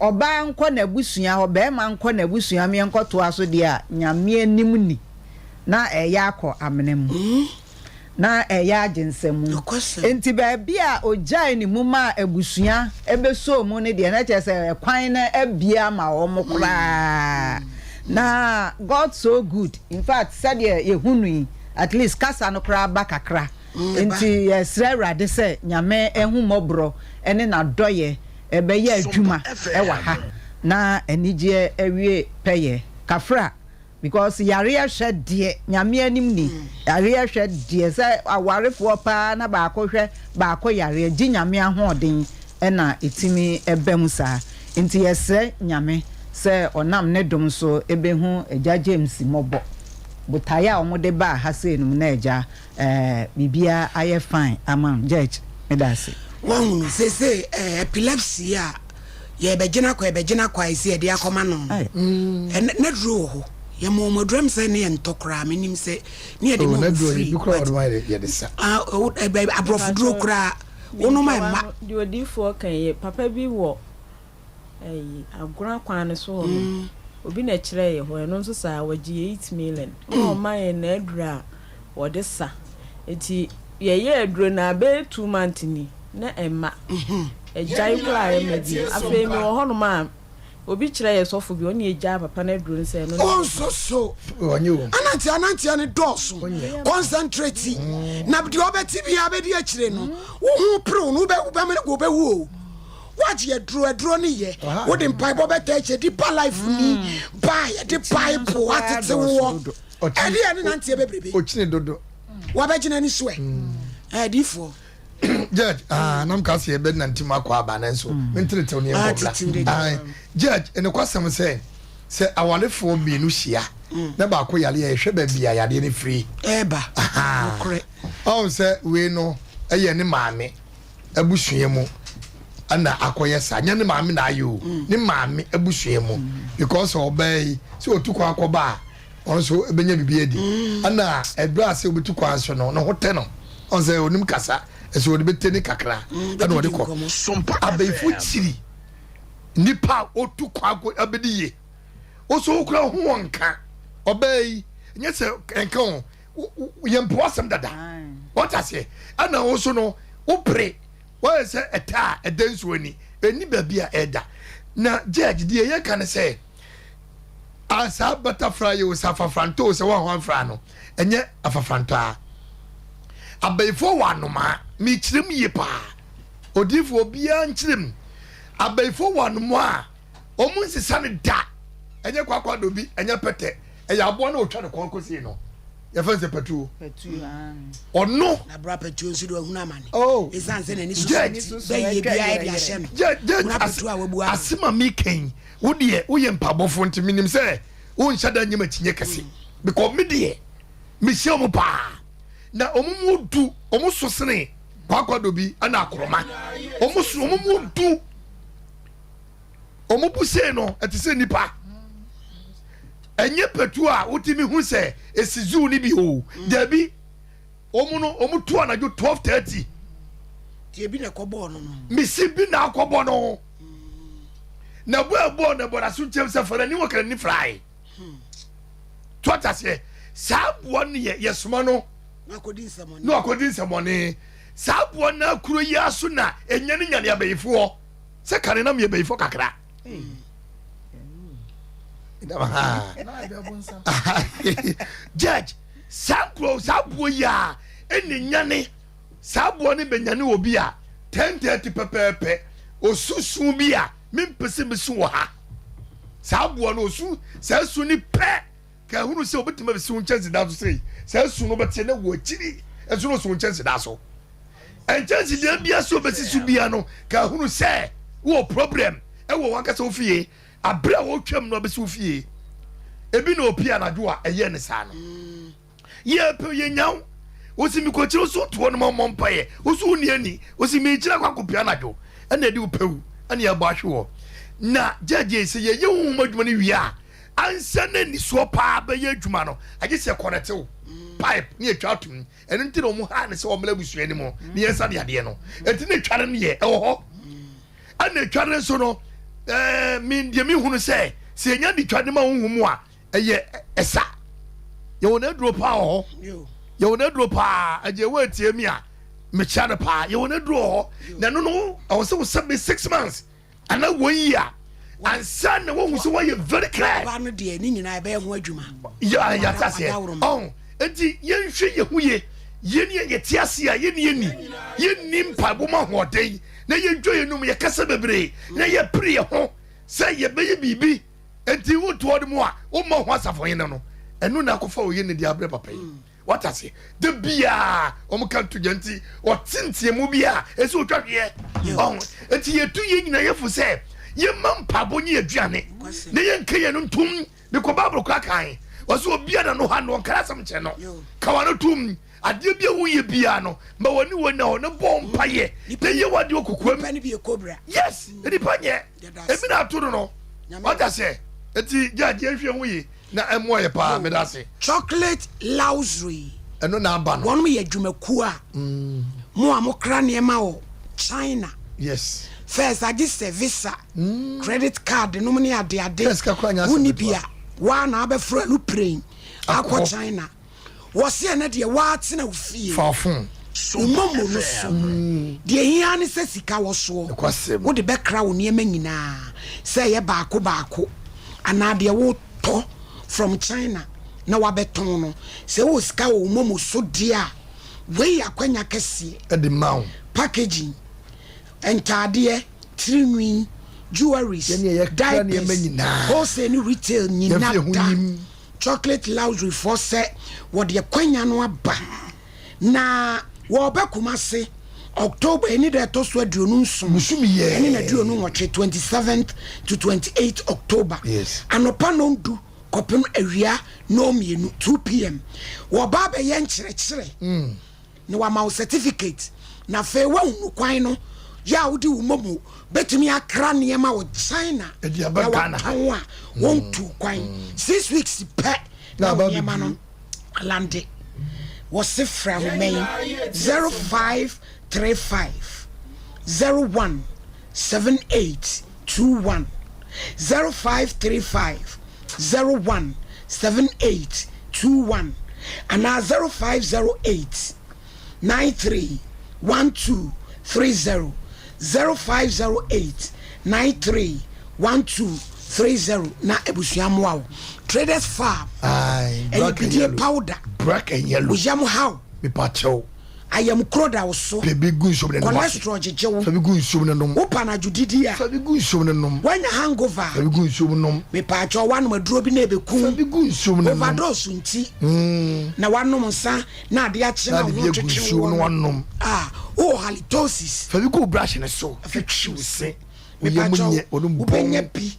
Ɔbaa nkɔ n'abusua hɔ, barima nkɔ n'abusua mu yɛnkɔtoa so deɛ a, Nyame anim ni, na ɛreyɛ akɔ amena mu, na ɛreyɛ agye nsamu. Enti baabi a ɔgyae ne mu maa abusua bɛsɔɔ mu no deɛ, na kyerɛ sɛ ɛkwan no abue ama wɔn koraa. Na God so good, in fact sɛdeɛ yɛhu no yi, at least kasa no koraa ba kakra. Nti yɛsrɛ Awurade sɛ Nyame ahummɔborɔ ne n'adɔyɛ bɛyɛ adwuma wɔ ha na anigyeɛ awie pɛyɛ. Kafra because yareɛ hwɛ deɛ Nyame anim ni, yareɛ hwɛ deɛ sɛ awarefoɔ paa na baako hwɛ baako yareɛ gye Nyame ahoɔden na ɛtumi ba mu saa. Nti yɛsrɛ Nyame sɛ ɔnam ne dom so bɛhu Agya James mmɔbɔ. Botaeɛ a wɔde baa ha sei nom na Agya eh, biribiara ayɛ fine ama no. Judge, meda ase. Woahunu, seesei eh, epilepsy a yɛrebɛgyina kɔ, yɛbɛgyina kɔ a ɛsɛ yɛde akɔma no no, ɛnɛ, n'aduro wɔ hɔ. Yɛma wɔn aduro, ɛm sɛ ne yɛntɔ koraa, menim sɛ ne yɛde Oh, ma wɔn n'aduro free, ebi koraa but wɔde ma yɛde yɛde sa. ah, oh, eh, bɛ- aborɔfo duro Mepakyɛw, koraa, wonom a mentwa ɛmma. w'ano, deɛ odiyifoɔ ka yi, papa bi wɔ Ɛyi, Agona kwan no so hɔ nom, obi na ɛkyerɛɛ yɛ hɔ, ɛno nso saa, wɔgye 8 million, na ɔma yɛn n'aduro a wɔde sa. Nti yɛyɛɛ aduro no a, bɛyɛ 2 months ni, na ɛmma. Ɛgyae koraa a ɛmma bio. Afei mewɔ hɔnom a, obi kyerɛɛ yɛ sɔfo bi, ɔne yɛgyaa papa no aduro no sɛ ɛno ne Ɔnsɔ so. Ɔnyɛ o. Ananteɛ ananteɛ no dɔɔso. Concentrate. Na deɛ ɔbɛte biara bɛdi akyire no, wo ho pere wo no, wobɛ wobɛmene gu wobɛwu o. Woagye aduro, aduro no yɛ. Wode mpaebɔ bɛtaa akyire. Deeper life ni ba a yɛde Bible atete woɔ. Ɛde ɛne nanteɛ bebrebe. Ɔkyini dodo. Wabɛgyina ani so ɛ. Adiifoɔ. Judge, ah, nam ka sɛ yɛbɛ nante mu akɔ aba nanso menteretew ne yɛnkɔ bla. Judge, ɛnokwasɛm sɛ sɛ awarefoɔ mmienu hyia na baako yare a yɛhwɛ baabi a yareɛ no firi. Ɛba. Nokorɛ. Ɔhu sɛ wei no ɛyɛ ne maame abusua mu ɛna akɔyɛ saa nyɛ ne maame na ayɛ o ne maame abusua mu because ɔbaa yi sɛ otu kwan akɔba a ɔno nso bɛnya biribi adi ɛna ɛberɛ a sɛ obetu kwan so no ne ho tɛ no ɔn sɛ onim kasa ɛsɛ ɔde bɛtɛ ne kakra ɛna ɔde kɔ abɛɛfo kyiri nipa a otu kwan kɔ abɛdi yie woso wokura ho wɔn nka ɔbaa yi nyɛ sɛ nka ho yɛ mpo asɛm dada wɔte aseɛ ɛna wo so no wopere wɔyɛ sɛ ɛta a ɛda nsuo ani ɛni baabi a ɛda na judge deɛ yɛka ne sɛ a saa butterfly yi o sɛ afafrantɔ o sɛ wɔn no ɛnyɛ afafrantɔ a abayifoɔ wɔ anomaa mekyerɛ mu yie paa odiifoɔ obiara nkyerɛ mu abayifoɔ wɔ anomaa a wɔn nsesa no da ɛnyɛ kwakwa dobi ɛnyɛ pɛtɛ ɛyɛ aboa na otwa ne kɔn kɔsie no yɛfɛ sɛ pɛtuo ɔno na bra pɛtuo nso de wahunu amane oh ɛsiane sɛ n'ani soso bɛyɛ biara de ahyɛ no judge asɛm a mekɛn wo deɛ woyɛ mpabɔfoɔ nti menim sɛ wonhyɛ da nyɛ makyinyɛ kɛse because me deɛ mehyia ɔmo paa na ɔmo mu du ɔmo so sene kwakwa dobi ɛna akorɔma ɔmo so ɔmo mu du ɔmo bu sei no ɛte sɛ nipa ɛnyɛ pɛtu a wotumi hu sɛ esi zoo ni bi o dabi ɔmo no ɔmo tu anadwo 12:30. Tie bi na ɛkɔ bɔɔl no no. Misi bi na akɔ bɔ no na bɔ ɛbɔɔ na bɔ n'aso nkyɛn sɛ fara ni wɔ kɛnɛ ni fry tó ata seɛ saa aboa no yɛ yɛsoma no na akɔdi nsɛmɔne na akɔdi nsɛmɔne saa aboa no akuro yi aso na enya ne nyane abɛyifoɔ sɛ kane nam yɛ bɛyifoɔ kakra. Judge saa kuro saa aboa yi a ɛna nyane saa aboa no bɛnyane obi a 10:30 pɛpɛɛpɛ osusu bi a mempɛ sɛ mesu wɔ ha saa aboa no osu saa su ne pɛ ka ehunu sɛ obetumi abɛsi wo nkyɛnsedan so sei saa su no bɛte ne wɔ akyiri ɛso no so wo nkyɛnsedan so nkyɛnsedan bia sɛ obɛsi so bia no ka ehunu sɛ wowɔ problem ɛwɔ wankasa wo fie abere a wɔtwam no abɛsi wo fie ebi na opie anadwo a ɛyɛ ne saa no yɛpɛ yɛnya wo wosi mikɔkyerɛ so toɔ no ma mmɔ mpaeɛ wosi wo nni ani wosi mekyerɛ akɔ akɔpia anadwo ɛna ɛde wo pɛwu ɛna yɛbɔ ahwe wɔ na gyagye sɛ yɛyɛ honhom adwuma no wie a ansa na anisoɔ paa bɛyɛ adwuma no agye sɛ kɔnɛtew pipe ne yɛtwa atom ɛno nti na ɔmo ha ne sɛ ɔmmra abusua no mu ne yɛnsa de adeɛ no ɛnti ne twa no no yɛ ɛwɔ hɔ ɛna twa no nso no ɛɛ me deɛ mehunu sɛ sɛ yɛnya de twa no ma honhom mu a ɛyɛ ɛsa yɛwɔ n'aduro paa wɔ hɔ yɛwɔ n'aduro paa agye ɛwɔ etie mi a mekyia no paa yɛwɔ n'aduro wɔ hɔ na ɛno no ɛwɔ sɛ wosɛ bi 6 months ana wɔn yi a ansa na wɔn sɛ wɔyɛ very clear. Ɔbaa no deɛ ne nyinaa ɛbɛyɛ ho adwuma. Yɛ yɛate aseɛ ɔn nti yɛnhwɛ yɛn ho yie. Yɛn a yɛte ase a yɛnni ani, yɛnni mpaebɔ mu ahoɔden, na yɛdwa yɛn anum, yɛkasa bebree, na yɛpere yɛn ho sɛ yɛbɛyɛ biribi. Enti woto hɔ no mu a, womma ho asafohene no. Ɛno na akɔfa oye ne de abrɛ papa yi. Wate ase? Da biara wɔn ka nto gya nti ɔte nteamu bi a ɛsɛ otwa hweɛ. Ɔho. Enti yɛtu yɛn nyinaa yɛfo sɛ yɛmma mpaebɔ nyɛ yɛn aduane na yɛnka yɛn ntom. Mekɔ Bible koraa kan. Ɔsɛ obi a n'ano ha no ɔnkara asɛm nkyerɛ no. Ka w'ano tom. Adeɛ bi a woyɛ biara no, ma w'ani wɔ na hɔ na bɔ mpaeɛ na yɛ w'adeɛ wɔ kokoam. Yes, nipa nyɛ. Ebi na ato no no. Wate aseɛ? Eti judge yɛnhwɛ ho yie na ɛmmoa yɛ paa. Meda ase. Chocolate Luxury. Ɛno na aba no. Wɔnom yɛ adwumakuo a mo a mokra nneɛma wɔ China. Yes. First agye sɛ visa, credit card nom ne ade ade. Wonni bi a, woa na abɛforo aeroplane akɔ China. Wɔse ɛnɛ deɛ woa tena wo fie. Fa phone. Wo momo no so. Deɛ ehia ne sɛ sika wɔ soɔ. Wode bɛkra wo nneɛma nyinaa, sɛ ɛyɛ baako baako anaa deɛ wotɔ from China na wabɛtɔn no. Sɛ wowɔ sika wɔ wo momo so deɛ a, wei yɛ akwanya kɛseɛ. De ma wo. Packaging, ntaadeɛ, tirinwi, jewelries, diapers, wholesale ne retail nyina da Chocolate Luxury foɔ sɛ wɔde akwanya no aba na wɔreba Kumasi October ɛne da ɛtɔ so 27 ɛne na 28, 27th to 28 October, anɔpa nɔndu kɔpem awia nɔnmienu, 2 p.m. Wɔba abɛyɛ nkyerɛkyerɛ na wama wo certificate na afei woahunu kwan no yɛ a wode wo momo bɛtumi akra nneɛma wɔ China na watɔn a wɔntu kwan. 6 weeks pɛ na wo nneɛma no alande. Wɔse frɛ ahoma yi, 0535 01 78 21, 0535 01 78 21 anaa 0508 93 12 30, 0508 93 12 30 na abusua mmoa wo. Traders Farm ɛyɛ bidie powder. Black and yellow. Oyam haw. Mepakyɛw. Ayamkuro da wo so. Fa bi gu nsuom ne nom. Cholesterol gyegye wo. Fa bi gu nsuom ne nom. Wo pa anadwo didi a. Fa bi gu nsuom ne nom. Woanya hangover. Fa bi gu nsuom nom. Mepaakyɛw, woanom aduro bi na ebeku. Fa bi gu nsuom ne nom. Overdose nti. Na woanom nsa na ade akye na wo ho twetwe wo no. Ah, wowɔ halitosis. Fa bi gu wo brush ne so. Twitwi wo se. Mepaakyɛw, wobɛnya bi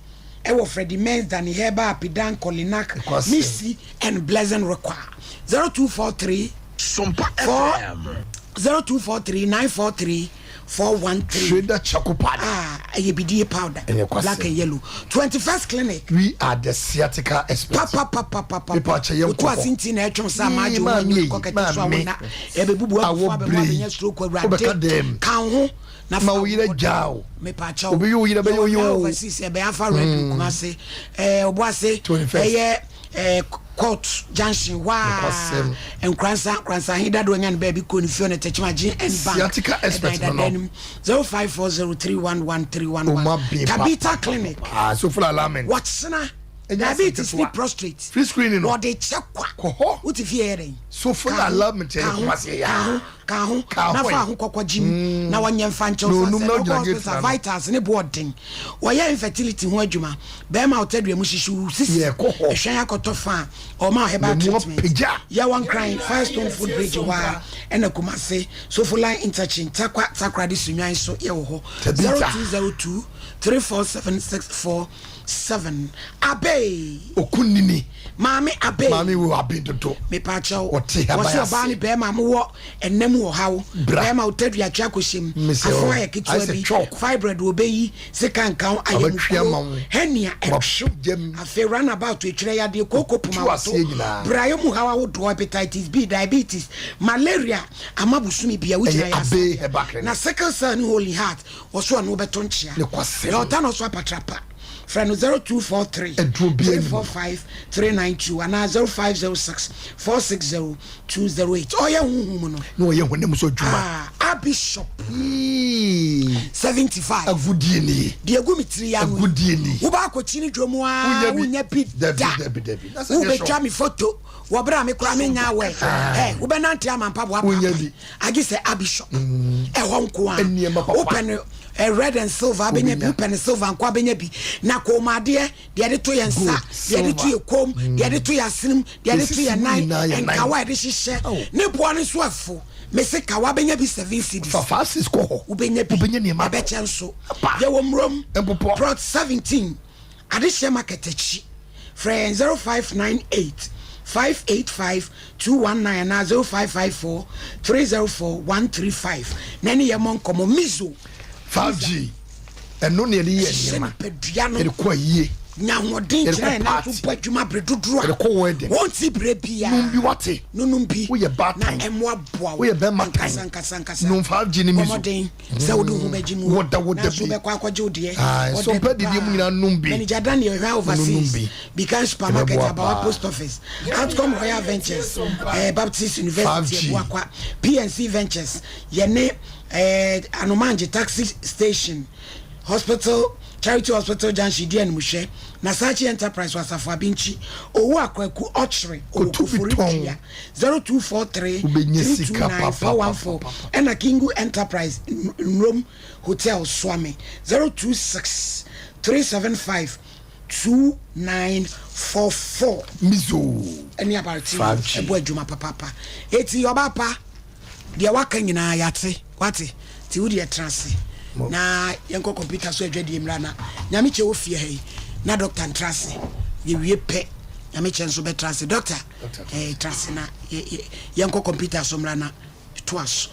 ɛwɔ Freddie Men's, Danny Herbal, Apidan, Colinac, Missy and Blessing Require. 0243 Sompa 4 FM. 0243 943 413. Trader Charcoal Powder. Ah, ɛyɛ bidie powder. Ɛyɛ kwasɛm. Black and yellow. 21st Clinic. We are the sciatica experts. Papapapapapa. Mepa kyɛ yɛn Otu kɔ hɔ. ase nti na ɛtwɛn sɛ ama agye Yee, wɔn maame anim yi, kɔ kɛtɛ so a maame. wɔn na ɛbɛbubu Awɔ akufo abɛmu bere yi. abɛnya stroke. Wobɛka Awurade dɛm. ka wo ho na Ma fa wo yere wo gyaa wo. Mepakyɛw. Obi yi wo yere bɛyɛ wo yi Yɛwɔ o. overseas, ɛbɛn afa radio Kumase, Ɔboase, 21st. ɛyɛ court junction hɔ a. Nokwasɛm. Nkoransa, Nkoransa ahedado anya no baabi kɔ ne fie ɔne Tɛkyima gye n bank Sciatica expert ɛdan no dada no. anim, 0540311311. Oma bin pa. Tabita Clinic. Ah, so full alignment. Wɔkyena Ɛnyɛ diabetes asɛm ne ketewa. prostate. Free screening no. Wɔde kyɛ kwa. Kɔ hɔ. Wote fie yɛ dɛn? So full Ka ho, alignment yɛ ka ho, Kumase ya. ka ho, ka ho Ka na ho fa yi. ho kɔkɔ gyim na wɔnyɛ mfa nkyɛw Na so onum sɛ na na ogyina wokɔ gate hospital na no. vitals ne boɔden. Wɔyɛ infertility ho adwuma, bɛrima a ɔtadua mu hyehye wo sisi Yɛ kɔ hɔ. ɛhwɛn akɔtɔ fa a ɔma herbal Na mu treatment. apagya. Yɛwɔ Nkran, Firestone Food Bridge hɔ a, ɛna Kumase, Sofo Line Interchange, Takwa, Takoradi, Sunwan so yɛwɔ hɔ. Tabita. 0202 347647. Abe Okunini. Maame Abe. Maame wo abe dodo. Mepaakyɛw, Ɔte haban wɔse ase. ɔbaa ne bɛrima mowɔ ɛnam wɔ haw. Bra. Bɛrima wotadua atwa akɔhyɛm Mesɛ afo wo, ayɛ ayɛ ketewa sɛ bi, chalk. fibroid wɔbɛyi sika nka wo ayɛ Wabɛtwe ama mukuro wo. hernia ɛhyew. Wapagya mu. Afei runabout etwerɛ yadeɛ kooko poma Tu woto aseɛ nyinaa. brayɛ mu haw ahodoɔ, hepatitis B, diabetes, malaria ama bosome bia wogyina Ɛyɛ yɛ Abe ase. Herbal Clinic. Na sickle cell ne holy heart, wɔso ɔno wobɛto nkyea. Ne kwasɛm. Na ɔta no so apatrapa, frɛ no 0243 Aduro biara ni. 345 392 anaa 0506 460 208. Ɔyɛ honhom no Na ɔyɛ honam so adwuma. Ah, Abishop 75. Agudie nie. Deɛ egu me tiri ano. Agudie nie. Woba akɔkyini dwom aa wonya bi da. Dabi dabi. Wobɛtwa me foto wɔ berɛ a me koraa menya awɛ. Ɛ wobɛnante ama mpaboa paapa. Agye sɛ Abishop. Ɛhɔ nko a. Wopɛ no red and silver abɛnya bi. Wopɛ no silver nko abɛnya bi. Na kɔnmuadeɛ deɛ yɛde to yɛn nsa, deɛ yɛde to yɛn kɔn mu, deɛ yɛde to yɛn asene mu, deɛ yɛde to yɛn nan, nkawa a yɛde hyehyɛ. Ne boɔ no nso ɛfo. Mese kawa bɛnya bi 7 cedis. Fa 5 cedis kɔ hɔ. Wobɛnya bi. Wobɛnya nneɛma atɔ. Ɛbɛkyɛ nso. Apa. Yɛwɔ Mmrom. Mpopɔ. Plot 17, Adehyeɛ Market akyi. Frɛ yɛn 0598 585 219 anaa 0554 304 135 na ɛne yɛn mmɔ nkɔmmɔ. Mizo. 5G. Ɛno na yɛde yɛ Hyehyɛ nneɛma. nipadua no. Yɛde kɔ ayie. Nya ahoɔden Yɛde gyina kɔ yɛn nan so party. bɔ adwuma bere dodoɔ a Yɛde kɔ wedding. wonte berɛ biara. Nom bi wate. Nonom bi. Woyɛ Na baatan. ɛmmoaboa wo Woyɛ bɛrima tan. ankasa ankasa ankasa. Nom 5G ne Bɔ miso. mmɔden sɛ wode wo ho bɛgye mu. Woda woda Nanso bi. wobɛkɔ akɔgye wo deɛ. Aye, Ɔda so bi mpɛ didie mu paa. nyinaa nom bi. Manager Daniel Hwa Nom Overseas, bi. Bikan Supermarket, Ɛbɛboa Abawa paa. Post Office, Outcome Royal Ventures, eh, Baptist University, 5G. Abuakwa, PNC Ventures, yɛne eh, Anomangye Taxi Station, Hospital, Charity Hospital Junction di animhwɛ, Nasachi Enterprise wɔ Asafo Abinkyi, Owu Akwaku Ɔkyere, ɔwɔ Koto bi Kofori tɔn. Dua, 0243 Wobɛnya sika 329 414, papapapapa. ɛna Kingu Enterprise, Nrom Hotel, Suame, 026 375 2944. Mizo. Ɛne abarete 5G. ɛbɔ adwuma papaapa. Eti ɔbaa pa, Deɛ waka nyinaa yɛate, wate? Nti wo deɛ tena ase na yɛnkɔ kɔmputa so adwadie mmra na Nyamekyɛ wɔ fie ha yi na dɔkta ntra ase. Yɛwie pɛ Nyamekyɛ nso bɛtra ase. Dɔkta, eh, tra ase na yɛnkɔ kɔmputa so mmra na toa so.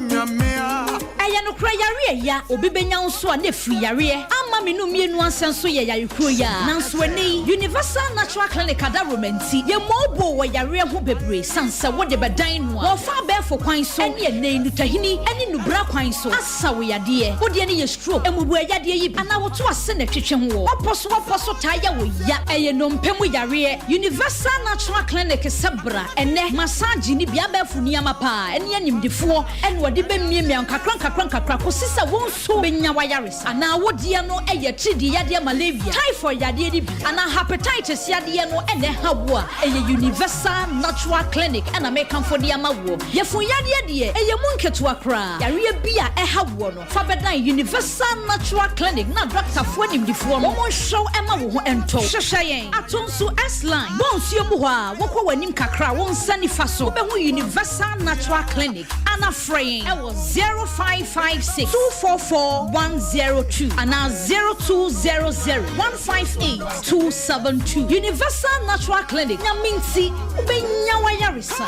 Ɛyɛ nokorɛ yareɛ ya obi bɛnya wo nso a na ɛfiri yareɛ ama me no mmienu ansɛ nso yɛ yare kuro yi ara. Nanso ɛnnɛ yi Universal Natural Clinic adaworoma nti yɛmmɔɔboo wɔ yareɛ ho bebree sane sɛ wode bɛdan no a wɔfa abɛɛfo kwan so ɛne ɛnnɛ yi nnutahini ɛne nnubra kwan so asa wo yadeɛ. Wo deɛ no yɛ stroke, mmubuo yadeɛ yi bi anaa woto ase na ɛtwetwe ho wɔ w'apɔ so w'apɔ so taa yɛ wo ya. Ɛyɛ nnompe mu yareɛ. Universal Natural Clinic sɛ bra ɛnnɛ massage ne bi abɛɛfo nneɛma paa ɛne animdefoɔ ɛna wɔde bɛmiamia nkakra nkakra nkakra kɔsi sɛ wo nso bɛnya w'ayaresa. Anaa wo deɛ no yɛ atiridii yadeɛ malaria, typhoid yadeɛ no bi, anaa hepatitis yadeɛ no na ɛha wo a, ɛyɛ Universal Natural Clinic na mekamfo de ama woɔ. Yafunu yadeɛ deɛ, ɛyɛ mu nketewa koraa. Yareɛ bi a ɛha woɔ no, fa bɛdan Universal Natural Clinic na dɔktafoɔ animdefoɔ no wɔnhwɛ wo ma wo ho ntɔ wo. Hwehwɛ yɛn Atonsu S-Line, bɔ nsuo mu hɔ a, wokɔ w'anim kakra a, wo nsa nifa so, wobɛhu Universal Natural Clinic. Ana frɛ yɛn wɔ 0556 244 102 anaa 0200 158 272. Universal Natural Clinic, Nyame nti wobɛnya w'ayaresa.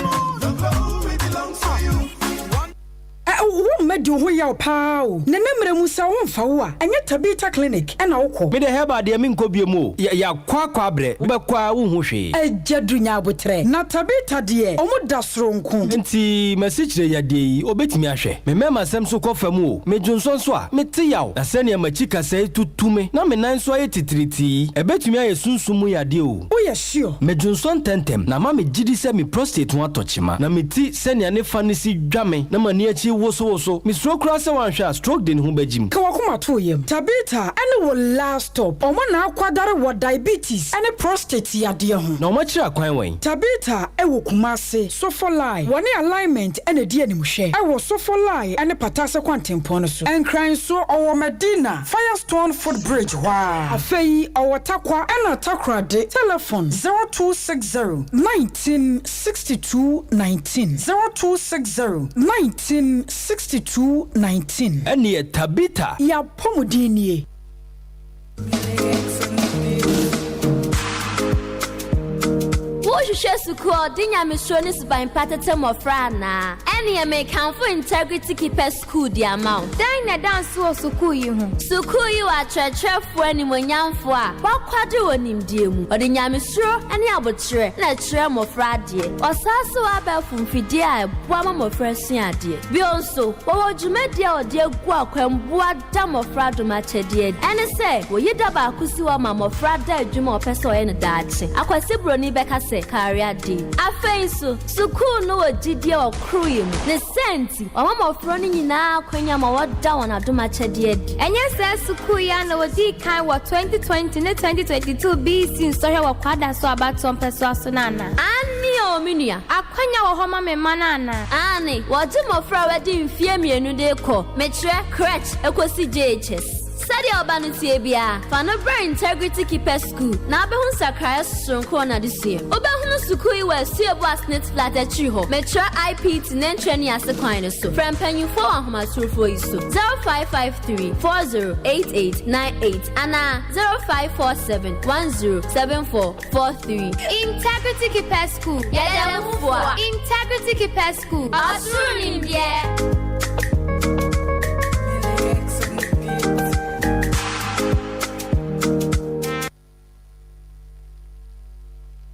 Wo mma di wo ho yaw paa o. Na ne mmerɛ mu sɛ wo mfa wo a, ɛnyɛ Tabitha clinic na wo kɔ. Me deɛ herbal deɛ menkɔ biom o, yɛakɔ akɔ abrɛ, wobɛkɔ a wonhu hwee. Agya du nya aboterɛ. Na Tabitha deɛ ɔmo da soronko. Nti m'asikyire yadeɛ yi obetumi ahwɛ? Me mɛma sɛm so kɔ fam o, me dwonsɔ nso a, mete yaw, na sɛnea m'akyi kasɛe tutu me na me nan nso ayɛ titiritii yi, ɛbɛtumi ayɛ sunsum mu yadeɛ o. Woyɛ sure? Me dwonsɔ ntɛntɛm, na ama me gyidi sɛ me prostate ho atɔ kyema, na me ti sɛnea ne fa no si dwa me na m'ani akyi wosowoso. Misuro koraa sɛ wanhwɛ a stroke de ne ho bɛgyim. Ka w'akoma to wo yam. Tabitha ne wo last stop. Wɔn na akwadare wɔ diabetes ne prostate yadeɛ ho. Na wɔakyerɛ akwan wɛn? Tabitha wɔ Kumasi, Sofolai. Wɔne Alignment na ɛdi animhwɛ wɔ Sofolai ne Patase kwantempɔn no so. Nkran nso, ɔwɔ Madina, Firestone foot bridge hɔ ara. Afei ɔwɔ Tarkwa ɛna Takoradi. Telefon, 0260 19 62 19 0260 19 62 19. Ɛnneɛ Tabitha. Y'apɔmuden nie. Worehwehwɛ sukuu a ɔde nyamesuro ne suban pa tete mmɔfra anaa? Ɛnneɛ mekamfo Integrity Keepers School de ama wo. Dɛn na ɛda nsow wɔ sukuu yi ho? Sukuu yi wɔ akyerɛkyerɛfo animuonyamfo a wɔakwadare wɔ nimdeɛ mu. Wɔde nyamesuro ne aboterɛ na ɛkyerɛ mmɔfra adeɛ. Wɔsan nso wɔ abɛɛfo mfidie a ɛboa ma mmɔfra sua adeɛ. Bio nso, wɔwɔ dwumadie a wɔde agu akwan da mmɔfra dom akyɛdeɛ adi. Ɛne sɛ, wɔyi da baako si hɔ ma mmɔfra da adwuma a wɔpɛ sɛ wɔyɛ no daakye. Akwasi Broni bɛka sɛ. sɛ Career Day. Afei nso, sukuu no wɔ gyidie wɔ koroyɛ mu. Ne saa nti, wɔma mmɔfra no nyinaa akwanya ma wɔda wɔn adom akyɛdeɛ adi. Ɛnyɛ saa sukuu yi ara na wɔdii kan wɔ 2020 ne 2022 BEC nsɔhwɛ wɔ Kwadaso abatoɔ mpɛsoa so no anaa? Aane o, me nua. Akwanya wɔ hɔ ma me mma no anaa? Aane, wɔgye mmɔfra a wɔadi mfeɛ mmienu de rekɔ, mekyerɛ, crèche, kɔsi JHS. Sɛdeɛ wo ba no teɛ biara, fa no bra Integrity Keepers School na wobɛhu nsakraeɛ soronko wɔ n'adesua mu. Wobɛhunu sukuu yi wɔ Asuabu Asnit Flat akyiri hɔ, mekyerɛ IPT Nantwi Ase kwan no so. Frɛ mpanyimfoɔ wɔ ahomatorofoɔ yi so, 0553 4088 98 anaa 0547 10 74 43. Integrity Keepers School, Yɛda mo fua. Integrity Keepers School, Ɔsoro nimdeɛ.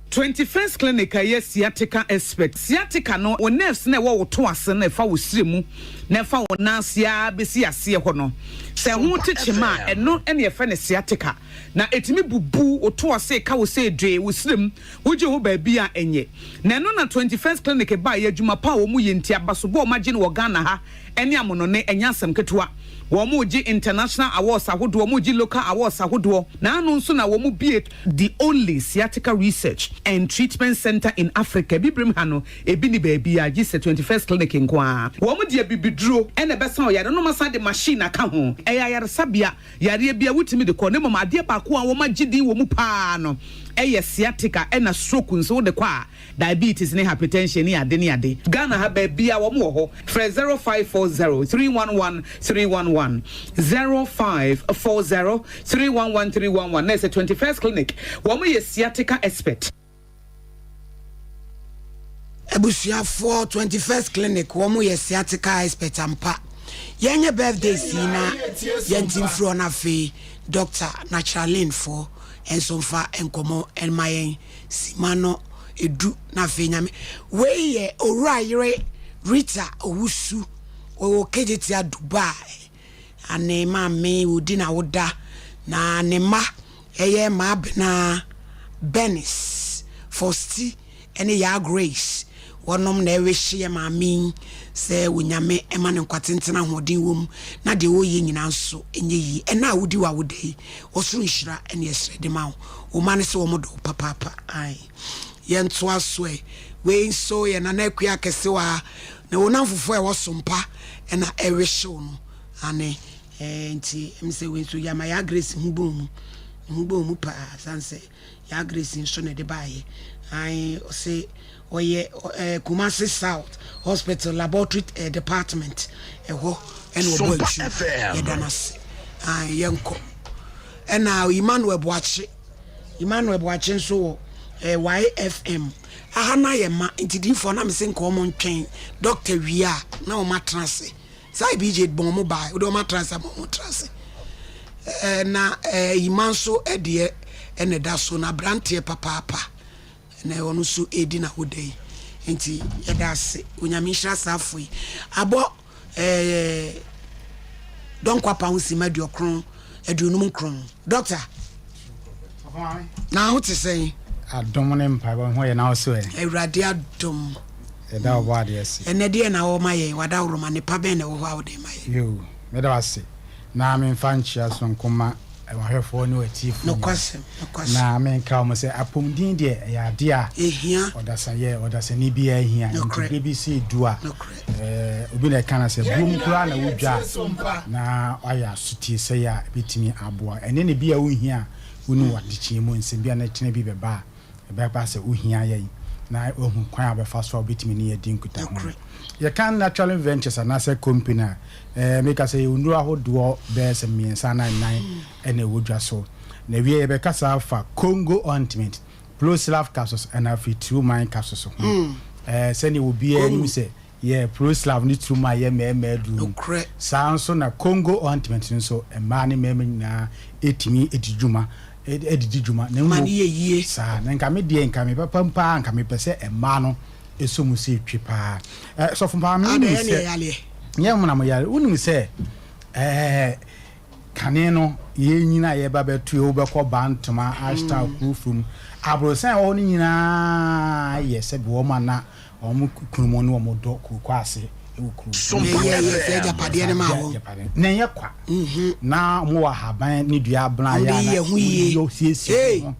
21st Clinic a ɛyɛ sciatica expert. Sciatica no, wo nerves no a ɛwɔ wo to ase no a ɛfa wo srɛ mu na ɛfa wo nan ase ara bɛsi aseɛ hɔ no, sɛ ɛho te kyema a, ɛno na yɛfrɛ no sciatica. Na ɛtumi bubu wo to ase, ka wo sɛ dwee, wo srɛ mu, wogye ho baabi a ɛnyɛ. Na ɛno na 21st Clinic baeɛ, adwuma pa a wɔyɛ nti, abasobɔ a wɔagye no wɔ Ghana ha ne amonɔne, ɛnyɛ asɛm ketewa. Wɔregye international awards ahodoɔ, wɔregye local awards ahodoɔ, na ano nso na wɔbue the only sciatica research and treatment centre in Africa, Abibirem ha no, ebi nni baabiara gye sɛ 21st Clinic nko ara. Wɔde abibiduro na ɛbɛsa ɔyare no, na wɔasan de machine aka ho. Ɛyɛ ayaresabea, yareɛ biara wotumi de kɔ, na mmom adeɛ baako a wɔagye din wɔ mu pa ara no yɛ sciatica, ɛna stroke nso wode kɔ a, Diabetes ne hypertension ne ade ne ade. Ghana ha baabiaa wɔn wɔ hɔ. Frɛ 0540 311 311, 0540 311 311 na ɛsɛ 21st clinic wɔn yɛ sciatica expert. Abusuafoɔ 21st clinic wɔn yɛ sciatica expert ampa. Yɛnyɛ birthdays yi na yɛnte mfiri hɔ na afei Doctor Naturalyn foɔ nso mfa nkɔmmɔ mma yɛn. Sima no edu na afei nyame. Wei yɛ owura yere Rita Owusu ɔwɔ Kejetia Dubai ane maame odi na woda na ne mma ɛyɛ Maabena Bernice Fosti ɛne Yaa Grace wɔnom na ɛwehye yɛ maame yi sɛ Onyame ɛma no nkwa tenten ahoɔden wɔ mu na deɛ ɔyɛ nyinaa nso ɛnyɛ yie ɛna a wodi w'awoda yi ɔsoro nhyira ɛne ɛsrɛ de ma wo. Wo mma no sɛ wɔn dɔ wo papaapa ae. Yɛntoa so ɛ. Wei nso yɛ Nana Akua Akɛsewa na wo namfofoɔ a ɛwɔ Sompa ɛna ɛrehyew no ane. Ɛɛ nti ɛm sɛ wei nso yɛama Yaa Grace ho bɔɔ mu. Ne ho bɔɔ mu paa sane sɛ Yaa Grace nso na ɛde baayɛ. Ae ɔse ɔyɛ ɛɛ Kumasi South Hospital Laboratory eh, Department ɛhɔ ɛna ɔbɔ adwuma. Yɛda no ase. Ae yɛnkɔ. Ɛna Emmanuel Boakye, Emmanuel Boakye nso wɔ eh, YFM. Aha no ayɛ ma, nti diifoɔ na mese nka wɔn ntwɛn doctor wie a na wɔn atena ase. Saa BJ bɔn wɔn baa, wode wɔn atena ase ama wɔn atena ase. Eh, na eh, Emma nso deɛ ɛna ɛda so, na aberanteɛ papaapa. Na ɔno nso ɛredi n'awoda yi. Nti yɛda ase. Onyame nhyira saa afo yi. Abɔ ɛɛ dɔnkɔ apa ho sima aduokron 59. Doctor, na ho te sɛn? Adom ne mpaebɔ ho yɛ na wo so ɛ? Awurade adom. Yɛda ɔbɔ adeɛ ase. Ɛnɛ deɛ na wɔma yɛn wadaworoma ne pa bɛn na ɛwɔ hɔ a wode ma yɛn? Yoo, meda wo ase. Na memfa nkyea sononko mma w'ahwɛfoɔ ne w'atiefoɔ nyinaa. Nokwasɛm, nokwasɛm. Na menka wɔn sɛ apɔmuden deɛ ɛyɛ adeɛ a Ɛhia. ɔdasa yɛ ɔdasani biara hia. Nti Nokorɛ. berɛ bi sɛ ɛdu a, Nokorɛ. ɛɛ, obi na ɛka no sɛ buom koraa na wodwa Yɛn nyinaa a, na wayɛ asotie sɛe a ɛbɛtumi aboa. Ɛne ne bi a wonhia a wonni wɔ adekyeɛ mu nsɛm bi a na kyena bi bɛba a, Ɛbɛba sɛ wohia yɛn na woahu kwan a wɔbɛfa so a wobɛtumi ne yɛn adi nkutaho no. Yɛka Natural Ventures anaasɛ company a, eh, meka sɛ yɛwɔ nnuro ahodoɔ bɛyɛ sɛ mmiɛnsa anaa nnan ɛna ɛwɔ dwa so. Na wie yɛbɛkasa afa Congo ointment, Ploslav capsules ɛna afei True Mind capsules ho. Eh, sɛdeɛ obiara nim sɛ Yɛ Proslav ne turom a ɛyɛ mmarima aduru no. Saa ara nso na Congo ointment no nso, mmaa ne mmarima nyinaa tumi di dwuma, de di dwuma. Na mmom, saa, na nka me deɛ, nka me papa mpo ara, nka mepɛ sɛ mmaa no sɔ mu sɛ etwe paa. Ɛ, sɔfo maame, wonim sɛ, nyɛ mo na mo yare, wonim sɛ, ɛɛ, Kane no, yɛn nyini a yɛba bɛto yi, wobɛkɔ Bantama, Ashtown, Kurofrom. Aborosan a ɛwɔ hɔ no nyinaa yɛ sɛbe wɔn a na wɔn kununom ne wɔn dɔ kooko ase wɔ kurow mu. Yɛyɛɛ saa agyapadeɛ no maa wɔn. Na ɛnyɛ kwa. Na wɔwɔ ahaban ne dua abena a ɛyɛ a na wɔde siesie wɔn ho.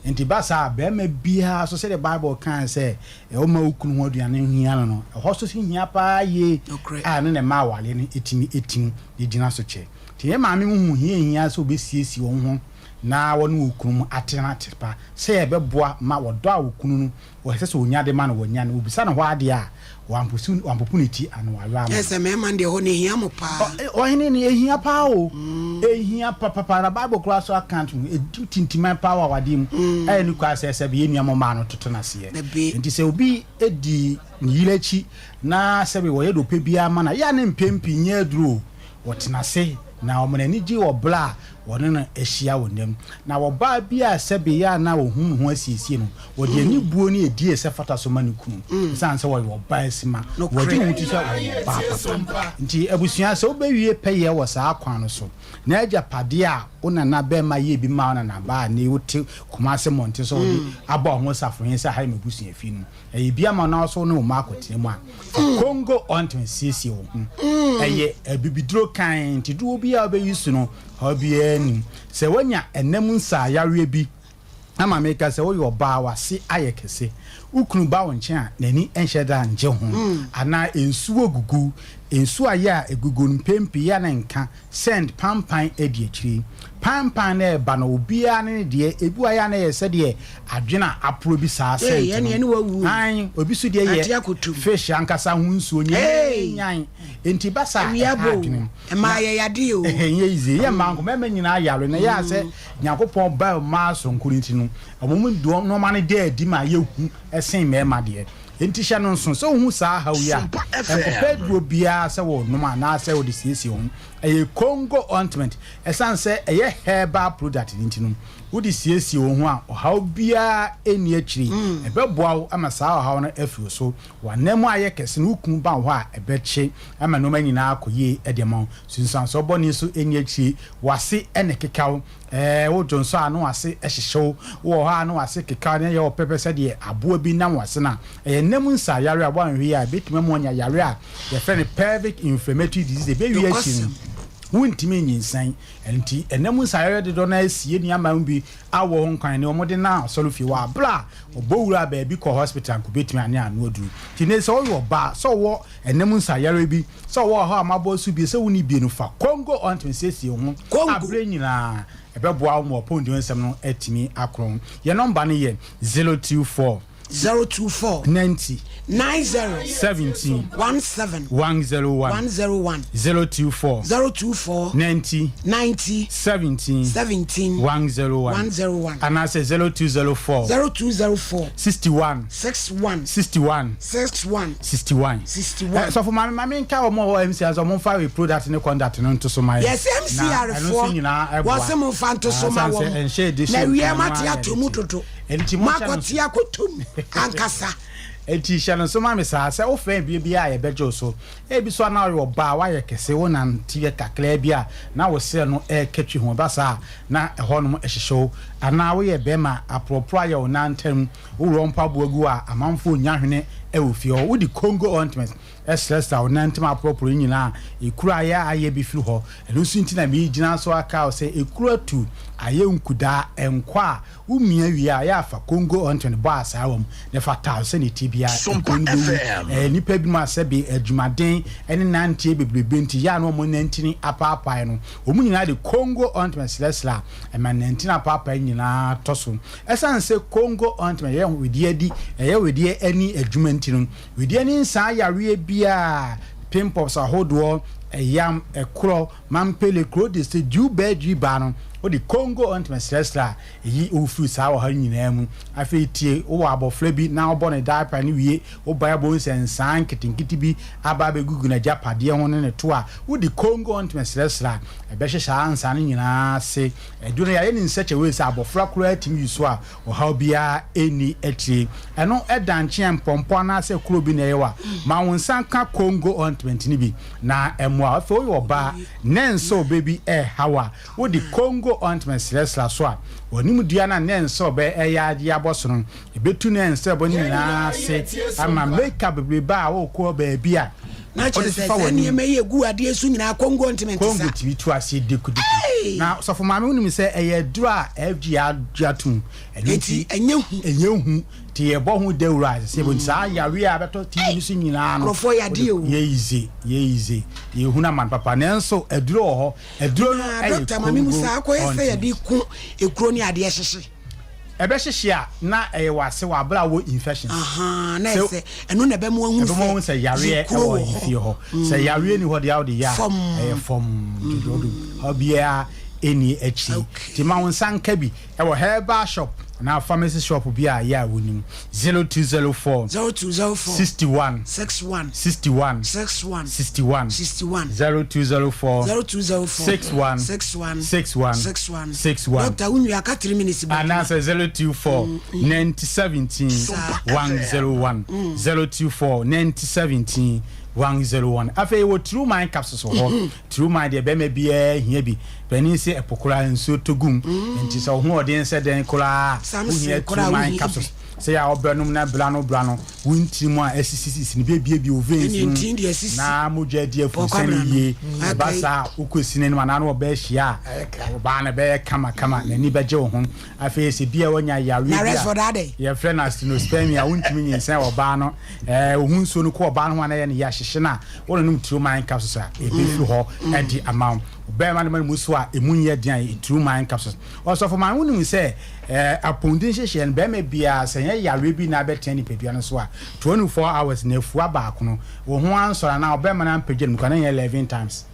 Enti ba saa a, barima biara nso, sɛdeɛ Bible kae sɛ woma wo kunu ho aduane hia no no, ɛhɔ nso hia paa yie a ɛno na ɛma awareɛ no tumi tim na ɛgyina so kyɛ. Nti yɛn maame hu hia ɛhia sɛ wɔbɛsiesie wɔn ho na wɔne wɔn kununom atena pa sɛ ɛbɛboa ma ɔdɔ a okunu no ɛsɛ sɛ ɔnya de ma no wanya no. Wɔbisa no hɔ adeɛ a, wamposu wampopo ne ti ano wayɔ ama no. Sɛ mmarima no deɛ ɛhɔ no ɛhia mo paa. Ɔhene no ɛhia paa o, ɛhia papapa na Bible koraa so aka ato mu, ɛdi tintiman paa wɔ awadeɛ mu, ɛyɛ ne kwa sɛ sɛbe yɛn nua mmaa no toto no aseɛ. Nti sɛ obi di ne yere akyi na sɛbe wɔyɛ deɛ ɔpɛ biara ma no a, yɛ a ne mpɛn pii nyɛ aduro o, wɔtena ase na wɔn ani gye wɔ berɛ a wɔne no ahyia wɔ nna mu. Na ɔbaa bi a sɛbe a na ɔhu ne ho asiesie no, ɔde anibuo ne adie a ɛsɛ fata so ma ne kunu, ɛsiane sɛ ɔyɛ ɔbaa sima, wɔgye ne ho ti sɛ ɔyɛ ɔbaa papa. Nti abusua, sɛ wobɛwie pɛyɛ wɔ saa kwan no so, na agyapadeɛ a wo nana bɛrima yɛɛ bi maa wo nana baa a nnɛ yi wote Kumase mmɔnten so a wode abɔ wo ho safohene sɛ ha yɛ m'abusuafie no, Ɛyɛ bi ama wo na wo nso wo ne wo mma akɔtena mu a, fa Congo ointment siesie wo ho. Ɛyɛ abibiduro kann nti dodoɔ biara a wobɛyi so no, haw biara nnim. Sɛ woanya ɛna mu nsaayareɛ bi ama meka sɛ woyɛ ɔbaa a w'ase ayɛ kɛse, wo kunu ba wo nkyɛn a n'ani nhyɛ da ngye ho anaa nsuo gugu, nsuo a yɛ a ɛgugu no mpɛn pii yɛ a na nka Send pampan adi akyire. Pampan no reba no obiara ne ne deɛ, ebi wɔ ha a na ɛyɛ sɛdeɛ adwene a aporɔ bi saa scent no. Ae, obi nso deɛ yɛ fish ankasa ho nsuo nyanyan. Enti ba saa a ɛha adwene. Ɛmaa yɛ yadeɛ o. Ɛnyɛ easy, ɛnyɛ mmaa nko, mmarima nyinaa yare na ɛyɛ a sɛ Nyankopɔn baa mmaa soronko no nti no, wɔn mu nnoɔma no da adi ma yɛhu sen mmarima deɛ. Enti hyɛ no nso, sɛ wuhu saa haw yi a, nkɔpɛ aduro biara sɛ worenom anaasɛ wode siesie wo ho. Ɛyɛ Congo ointment. Ɛsiane sɛ ɛyɛ herbal product no nti no, wode siesie wo ho a, ɔhaw biara nni akyiri. Ɛbɛboa wo ama saa ɔhaw no afi wo so. W'anan mu ayɛ kɛse no, wo kunu ba wo hɔ a, ɛbɛkye ama nneɛma nyinaa akɔ yie de ama wo. Nsunsuansoɔ bɔne nso nni akyiri. W'ase na ɛkeka wo. Ɛɛ, wo dwonsɔ a na w'ase hyehye wo, wowɔ hɔ a na w'ase keka wo na ɛyɛ wo pɛpɛ sɛdeɛ aboa bi nam w'ase no a, ɛyɛ nna mu nsaayare a woanhwɛ yie a ɛbɛtumi ama woanya yare a yɛfrɛ no pelvic inflammatory disease. Ɛbɛwie akyi no, wontumi nnyinsɛn. Ɛno nti, nna mu nsaayare dodoɔ no ara si yɛn nuammaa mu bi awoɔ ho kwan ne wɔde nam asɔrefie wɔ aberɛ a wɔbɔ wura baabi kɔ hospital nka wɔbɛtumi ane ano aduru. Nti nnɛ sɛ woyɛ ɔbaa, sɛ wowɔ nna mu nsaayare bi, Sɛ ɔwɔ ɔhaw a mabɔ so bi, sɛ wonni bi no, fa Congo ointment siesie wo ho bere nyinaa. Ɛbɛboa wo ma w'apɔwmuden nsɛm no atumi akorɔn. Yɛn nɔmba no yɛ 024. 024. 90. 90. 17. 17. 101. 101. 024. 024. 90. 90. 17. 17. 101. 101. Anaasɛ 0204. 0204. 61. 61. 61. 61. 61. 61. Eh, sɔfo maame maame nka wɔn a wɔwɔ MCR sɛ wɔn fa we product ne conduct no nto so ma yɛ. Yɛsɛ MCR foɔ wɔn sɛ mo nfa nto so ma wɔn na wia ma te ato mu dodo mo akɔ te akɔtɔ mu ankasa. Eti hyɛ no nso ma me saa sɛ wofrɛ bie bi a yɛbɛgye wo so. Ebi so a na ɔyɛ ɔbaa wayɛ kɛse wo nante yɛ kakraa bi a na wo serɛ no ɛrekatwi ho ɛba saa a na ɛhɔnom ɛhyehyɛ wo anaa woyɛ bɛrima aporɔporɔ ayɛ wo nan ntam Woworɔ mpaboa gu a, amanfoɔ nnya hwene wɔ fie hɔ. Wode Congo ointment srasra wo nan ntam aporɔporɔ yi nyinaa a, ekuro a ayɛ ayɛ bi firi hɔ. Ɛno nso nti na meregyina so aka wo sɛ ekuro atu ayɛ nkudaa, nkɔ a womia wie a, yɛ a fa Congo ointment bɔ asaawa mu na fa towel sɛdeɛ ɛteɛ biara ekuro no bɛwu. Ɛɛ nnipa binom a sɛbe adwumaden ne nanteɛ bebrebe nti yɛ a na wɔn nantini apaapae no, wɔn nyinaa de Congo ointment srasra a, ɛma nantini apaapae nyinaa tɔ so. Ɛsiane sɛ Congo ointment yɛ wedeɛ adi, ɛyɛ wedeɛ ani adwuma nti no, wedeɛ ani nsaa yareɛ biara, pimples ahodoɔ, ɛyam, ɛkorɔ, mampele, kuro de sɛ due bɛɛ due baa no, wode Congo ointment srɛsrɛ a, ɛyi wo firi saa ɔhaw nyinaa mu. Afei tie, wowɔ abɔfra bi na wobɔ no diaper no wie, wobae abɔ hu sɛ nsaa nketenkete bi aba abɛgugu n'agyapadeɛ ho ne ne to a, wode Congo ointment srɛsrɛ a, ɛbɛhye saa nsaa no nyinaa ase. Aduro no yɛayɛ no in such a way sɛ abɔfra koraa tumi use a ɔhaw biara nni akyire. Ɛno da nkyɛn a mpɔmpɔ anaasɛ kuro bi na ɛyɛ wo a, ma wo nsa nka Congo ointment no bi na ɛmmoa wo. Afei woyɛ ɔbaa na ɛnsɛ ɔbɛ bi ɛreha wo a, wode Congo. Congo ointment srasra so a, w'anim dua no a na ɛnsɛ ɔbɛ ɛyɛ adeɛ abɔ so no, ɛbɛtu na ɛnsɛ ɛbɔ no nyinaa ase ama makeup bebrebe a wokɔ baabi a Na kyerɛ wode sɛ fefa saa w'anim. nneɛma yi egu adeɛ so nyinaa Congo ointment Congo sa. tumi tu aseɛ dekudeku. Na sɔfo maame wonim sɛ ɛyɛ aduro a FDA agye atom. Ɛno Enti nti ɛnyɛ hu. ɛnyɛ hu. Nti yɛbɔ ho dawuro a ɛsɛ sɛ yɛbɔ. Nti saa yareɛ a ɛbɛtɔ TV no so nyinaa no, Nkurɔfoɔ yɛ adeɛ o. yɛ easy, yɛ easy. Yɛhunu amane papa. Nanso aduro wɔ hɔ. Aduro no Na yɛ dɔkta ma memu Congo saa akɔyɛ sɛ ointment. yɛde ko ekuro ne adeɛ hyehye. Ɛbɛhyehye a na ɛyɛ w'ase wɔ abere a wɔ infections. Ahaa, na Sɛ ɛsɛ ɛno na ɛbɛma wahu ɛbɛma wahu sɛ sɛ yareɛ ekuro ɛwɔ wɔ hɔ. ahemfie hɔ. Sɛ yareɛ ni hɔ deɛ a wode yɛ a Fam. ɛyɛ fam. Dwoodwoo hɔ biara ɛnni akyi. Nti ma wo nsa nka bi ɛwɔ herbal shop anaa pharmacy shop bi a ɛyɛ a wonim. 0204 0204 61 61 61 61 61 61 0204 0204 61 61 61 61 61 Doctor wo nua aka 3 minutes bɔ adwuma. Anaasɛ 024 90 17 101 024 90 17 101. Afei yɛwɔ True Mind capsules wɔ hɔ. True Mind deɛ bɛrima biara hia bi. Panin se ɛpo koraa nsuo tɔ gum. Nti sɛ wo ho ɔden sɛ dɛn koraa a, Samson wohia koraa True Mind wohia capsules. bi. Sɛ yɛ a wobɛnom na bra no bra no, wo ntini mu a asisisisi no bɛbiebie wo veins Ɛne mu ntini deɛ asisi. na mogya adi Pɔkɔ afurusiane abena no. yie. Ɛba Akae. saa a, wokɔ si n'anim anaa na ɔbaa hyia a, ɔbaa no bɛyɛ kamakama, n'ani bɛgye wo ho. Afei sɛ bi a wanya yareɛ Na bi rest a for that day. yɛfrɛ no astenospermia, wontumi nyinsɛn ɔbaa no, ɛɛ, wo ho nsuo no kɔ ɔbaa no ho a na ɛyɛ no ya hyehye no a, wononom True-Mind capsules a, ɛbɛfiri hɔ de ama wo. Ɔbarima no ma no mu so a ɛmu nyɛ den a, ɛyɛ True-Mind capsules. Ɔsɔfo maame, wonim sɛ ɛɛ, apɔmuden nhyehyɛeɛ no, barima biara, sɛ ɛnyɛ yareɛ bi na abɛtena nipadua no so a, 24 hours no, afua baako no, wo ho ansɔre anaa ɔbarima no ampagya ne mu koraa, na ɛnyɛ 11 times.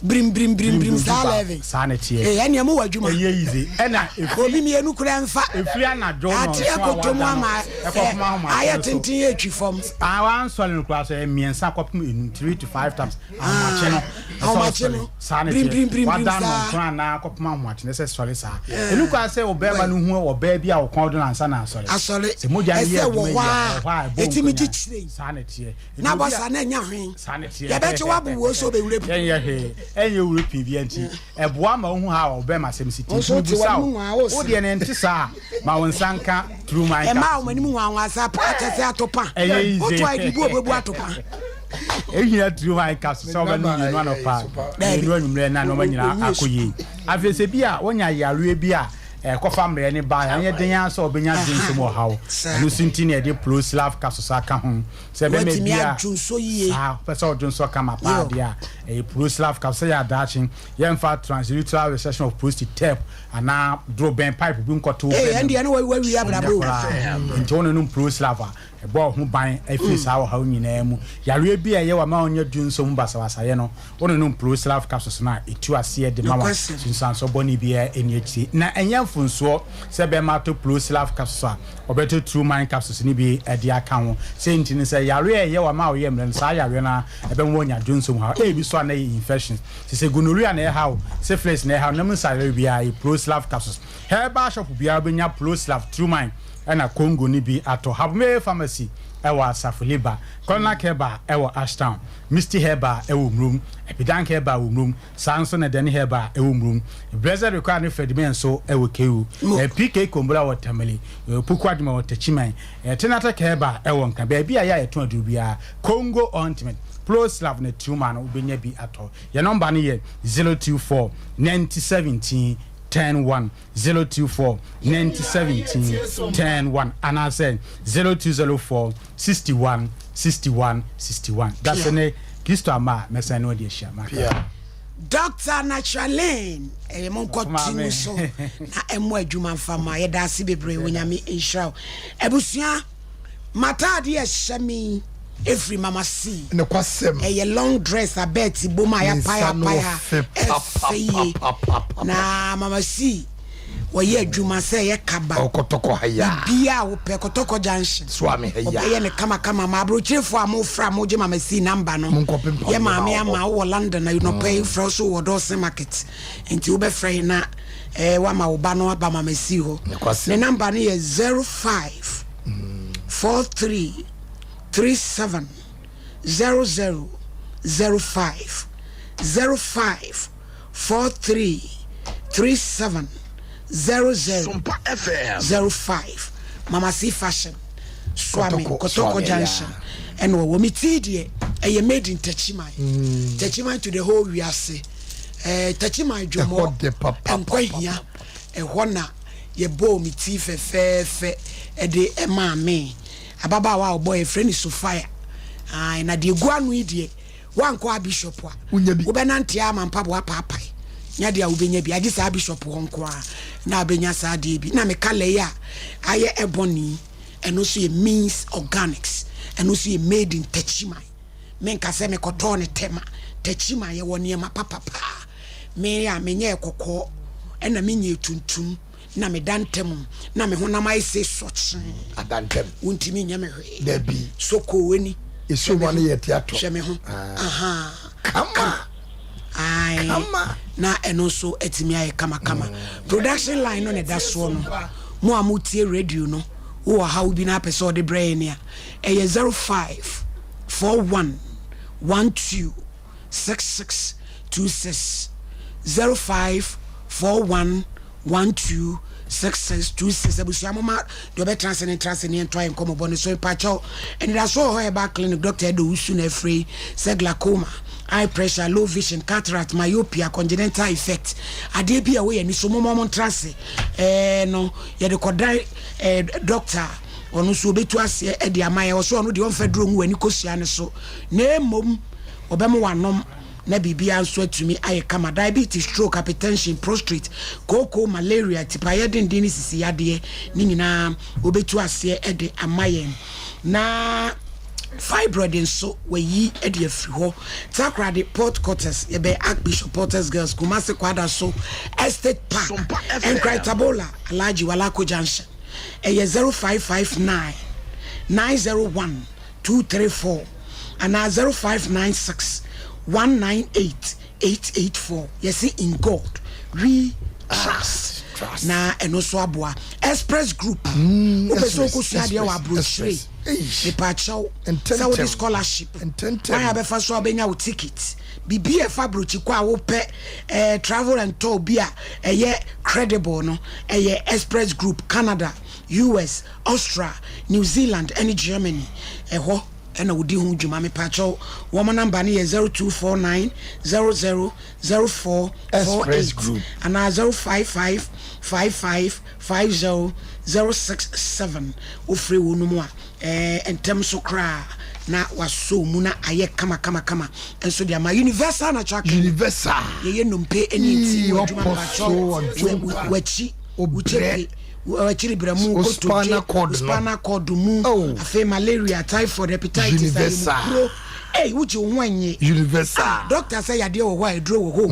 Brim brim brim brim saa 11. Saa na ɛteɛ. Ee, ɛnneɛ mowɔ adwuma. Ɛyɛ yize. Ɛna ɛfiri. Obi mmienu koraa mfa. Ɛfiri anadwo Ate nnɔnson a akoto mu wada no, ama ɛkɔpem ahomakye ayɛ no so. tenten atwi fam. Ah, wansɔre no koraa so ɛyɛ mmiɛnsa kɔpem enum, three to five times. Ahomakye no, ɛsɛ Ahomakye ɔsɔre. no, Saa na brim ɛteɛ. brim brim brim Wada saa. nnɔnkron anaa kɔpem ahomakye no, ɛsɛ sɔre saa. Ɛnu koraa sɛ ɔbarima no hu ɔbaa bi a ɔkɔn dɔ no ansa na asɔre. Asɔre. Sɛ mogya no yɛ Ɛsɛ adwuma wɔ yie hɔ a, ɛwɔ hɔ a a, ɛbɔ ɛtumi nkonya. kyekyere yi. Saa na ɛteɛ. Nti Na obi bɔ a- saa na ɛnya hwee. Saa na ɛteɛ. Yɛbɛkye wo abo wo so bɛwura pu. Ɛnyɛ hwee. Ɛnyɛ wura pii bia nti. Ɛboa ma wohu how a ɔbɛrima asɛm si te. Wo nso Nti wote mebisa w'anim wo, nwaa wo wo deɛ no ɛnte saa a, ma wo nsa nka True Mind Ɛmaa capsules. wɔn anim nwanwa saa pa kyɛ sɛ atopa. Ɛyɛ easy. Woto a ɛde bu obebu atopa. Ehia True Mind capsules sɛ wobɛnom mmienu anɔpa, mmienu anwummerɛ na nneɛma nyinaa akɔ yie. Afei sɛ bi a wonya yareɛ bi a ɛkɔfa mmerɛ ne ba a, ɛnyɛ den ara sɛ wobɛnya dwonsɔ mu ɔhaw. Ɛno nso nti na yɛde Proslav capsules aka ho. Sɛ bɛma Watumi bi a adwo nsɔ yie. saa wopɛ sɛ ɔdwo nsɔ kama paa Yo. deɛ a, ɛyɛ Proslav capsule. Sɛ yɛ adaakye, yɛmfa transurethral resection of prostate, TURP, anaa dorobɛn pipe bi nkɔto wo Ee, bɛma ɛndeɛ mu. no wawie abrabɔ Ɛnyɛ o. koraa. Nti wo nonom Proslav a, ɛbɔ wo ho ban firi saa ɔhaw nyinaa mu. Yareɛ bi a ɛyɛ wo a ma wonya dwonsɔ mu basabasayɛ no, wo nonom Proslav capsules no a, ɛtu aseɛ de ma wo a Nokwasɛm. nsunsuansoɔ bɔne biara nni akyire. Na ɛnyɛ mfomsoɔ sɛ bɛrima atɔ Proslav capsules a, ɔbɛtɔ True Mind capsules no bi de aka ho. Sei nti no, sɛ yareɛ a ɛyɛ wo ama woyɛ mmerɛ no, saa yareɛ no ara ɛbɛma woanya dwonsɔ mu haw. Ebi nso a na ɛyɛ infections. Te sɛ gonorrhea na ɛha wo, syphilis na ɛha wo, nam nsaeɛ biara, ɛyɛ Proslav capsules. Herbal shop biara wobɛnya Proslav, True Mind ɛna Congo no bi atɔ. Habomeye Pharmacy ɛwɔ Asafo Liba, Cognac Herbal ɛwɔ Ashtown, Misty Herbal ɛwɔ Murom, Epidank Herbal wɔ Murom, Saa nso na Danny Herbal wɔ Murom, Blessed Require ne Fred May nso wɔ KU, PK Kombora wɔ Tamale, Opoku Agyemang wɔ Techiman, Tenatek Herbal wɔ Nkran. Baabi a ɛyɛ a yɛtɔn aduru biara, Congo Ointment, Ploslav ne Truma no wobɛnya bi atɔ. Yɛn nɔmba no yɛ 024 90 17 10 1. 024 90 17 10 1 anaasɛ 0204 61 61 61. Dase ne Kristo ama a mɛsan ne wadi ahyia. Maka. Doctor Naturalyn ɛyɛ mo nkɔ ti mu so na ɛmmɔ adwuma mfa ma yɛda ase bebree Onyame nhyira wo abusua. M'ataade a ɛhyɛ me yi firi Mama C. Nokwasɛm. Ɛyɛ long dress a bɛɛte bom a Ne yɛapae nsa no apae wɔ a fɛ ɛfɛ yie. papapapapapa. Na Mama C wɔyɛ adwuma sɛ ɛyɛ kaba. Ɔkɔtɔkɔ ha yi a. Biribiara a wopɛ, Kɔtɔkɔ Junction. Soa me ha yi a. Wɔbɛyɛ no kamakama. Ma aburokyerefoɔ a mofrɛ a mogye Mama C number no. Monkɔpempam Yɛ nneɛma maame wɔ ama hɔ. wowɔ London anɔpa yi frɛ wo so wɔ Dawson Market. Nti wobɛfrɛ yɛn na eh, wama wo ba no aba Mama C hɔ. Nokwasɛm. Ne number no yɛ 05 43 37 00 05 05 43. 37 00 05 Mama C Fashion Suame Kotoko Junction ɛna ɔwɔ me tii deɛ ɛyɛ made in Techiman mm. Techiman to the whole wiase ɛɛ eh, Techiman dwomɔ nkwa hia ɛhɔ na yɛbɔɔ me tii fɛfɛɛfɛ ɛde ɛmaa me ababaawa a ɔbɔ yɛfrɛ ne Sophia na deɛ egu ano yi deɛ Woankɔ abishop a, wobɛnante ara ma mpaboa apaapae. Nyɛ adeɛ a wobɛnya bi, agye saa bishop hɔ nko ara na wobɛnya saa adeɛ bi. Na me colour yi a ayɛ ebony yi, ɛno nso yɛ Means Organics. Ɛno nso yɛ made in Techiman. Menka sɛ mekɔtɔɔ no Tema. Techiman yɛwɔ nneɛma papa paa. Me a menyɛɛ kɔkɔɔ ɛna menyɛɛ tuntum. na meda ntam na me honam ayɛ sɛ sɔkyee. Ada ntam. Wontumi nyɛ me hwee. Dabi. Sokoo ani. Esuo mu ano yɛ ti atɔ. Hwɛ me ho. Ahaa. Kama. Ae. Kama. Na ɛno nso atumi ayɛ kamakama. Mm. Production line no na ɛda soɔ no. Mo a motie radio no, wowɔ haw bi na apɛ sɛ ɔde brɛ yɛn a, ɛyɛ 05 41 12 66 26 05 41 12 66 26 abusua moma deɛ ɔbɛtena ase ne ntra ase ne yɛntoa yɛn nkɔmmɔbɔ no so mpakyɛw anidasoɔ wɔ hɔ ɛba clinic doctor ɛdɔ wusu na afiri yi sɛ glaucoma eye pressure low vision cataract myopia congenital effect adeɛ bi a ɛwɔ yɛn ani so moma ɔmo ntra ase ɛɛ no yɛde kɔdan ɛɛ doctor ɔno nso ɔbɛtu aseɛ ɛde ama yɛn ɔso ɔno deɛ ɔmfa duro ngu w'ani kosua no so na mmom ɔbɛma wanom na biribiara nso atumi ayɛ kama. Diabetes, stroke, hypertension, prostrate, kooko, malaria, tipaeɛ denden ne sisi yadeɛ ne nyinaa wɔbɛtu aseɛ de ama yɛn. Na fibroid nso wɔayi de afiri hɔ. Takoradi Port Quarters, yɛbɛn Archbishop Porter's Girls, Kumasi Kwadaso Estate Park, Nkran Tabola, Alhaji Walako Junction. Ɛyɛ 0559 901 234 anaa 0596 198 884 yɛse in God we trust na ɛno nso aboa express group mm, wopɛ sɛ wokɔsua adeɛ wɔ aburokyire mepaakyɛw sɛ wode scholarship kwan a bɛfa so a wobɛnya wo ticket biribi a ɛfa aburokyi kɔ a wopɛ eh, travel and tour bi a ɛyɛ credible no ɛyɛ express group Canada US Austria, New Zealand ne Germany ɛhɔ na wɔdi ho dwuma. Mepakyɛw wɔn namba no yɛ 0249 00 04 Express 48 Group. anaa 055 55 50 067. Wofrɛ wɔn mu a ɛɛ ntɛm so koraa na wasɔ mu na ayɛ kama kama kama nso de ama Universal Natural Clinic. Universal. Yɛyɛ nnompe ne nti Ii, wɔ adwuma wɔpɔ so, mepakyɛw wɔdwo w'akyi Wobrɛ. wokyɛpe akyiri brɛ mu Wo kotodwe spinal cord no. spinal cord mu Oh. afei malaria typhoid hepatitis Universal. ayamukuro ei wogye wo ho anye Universal. Ah, doctor sɛ yadeɛ wɔ hɔ a aduro wɔ hɔ o.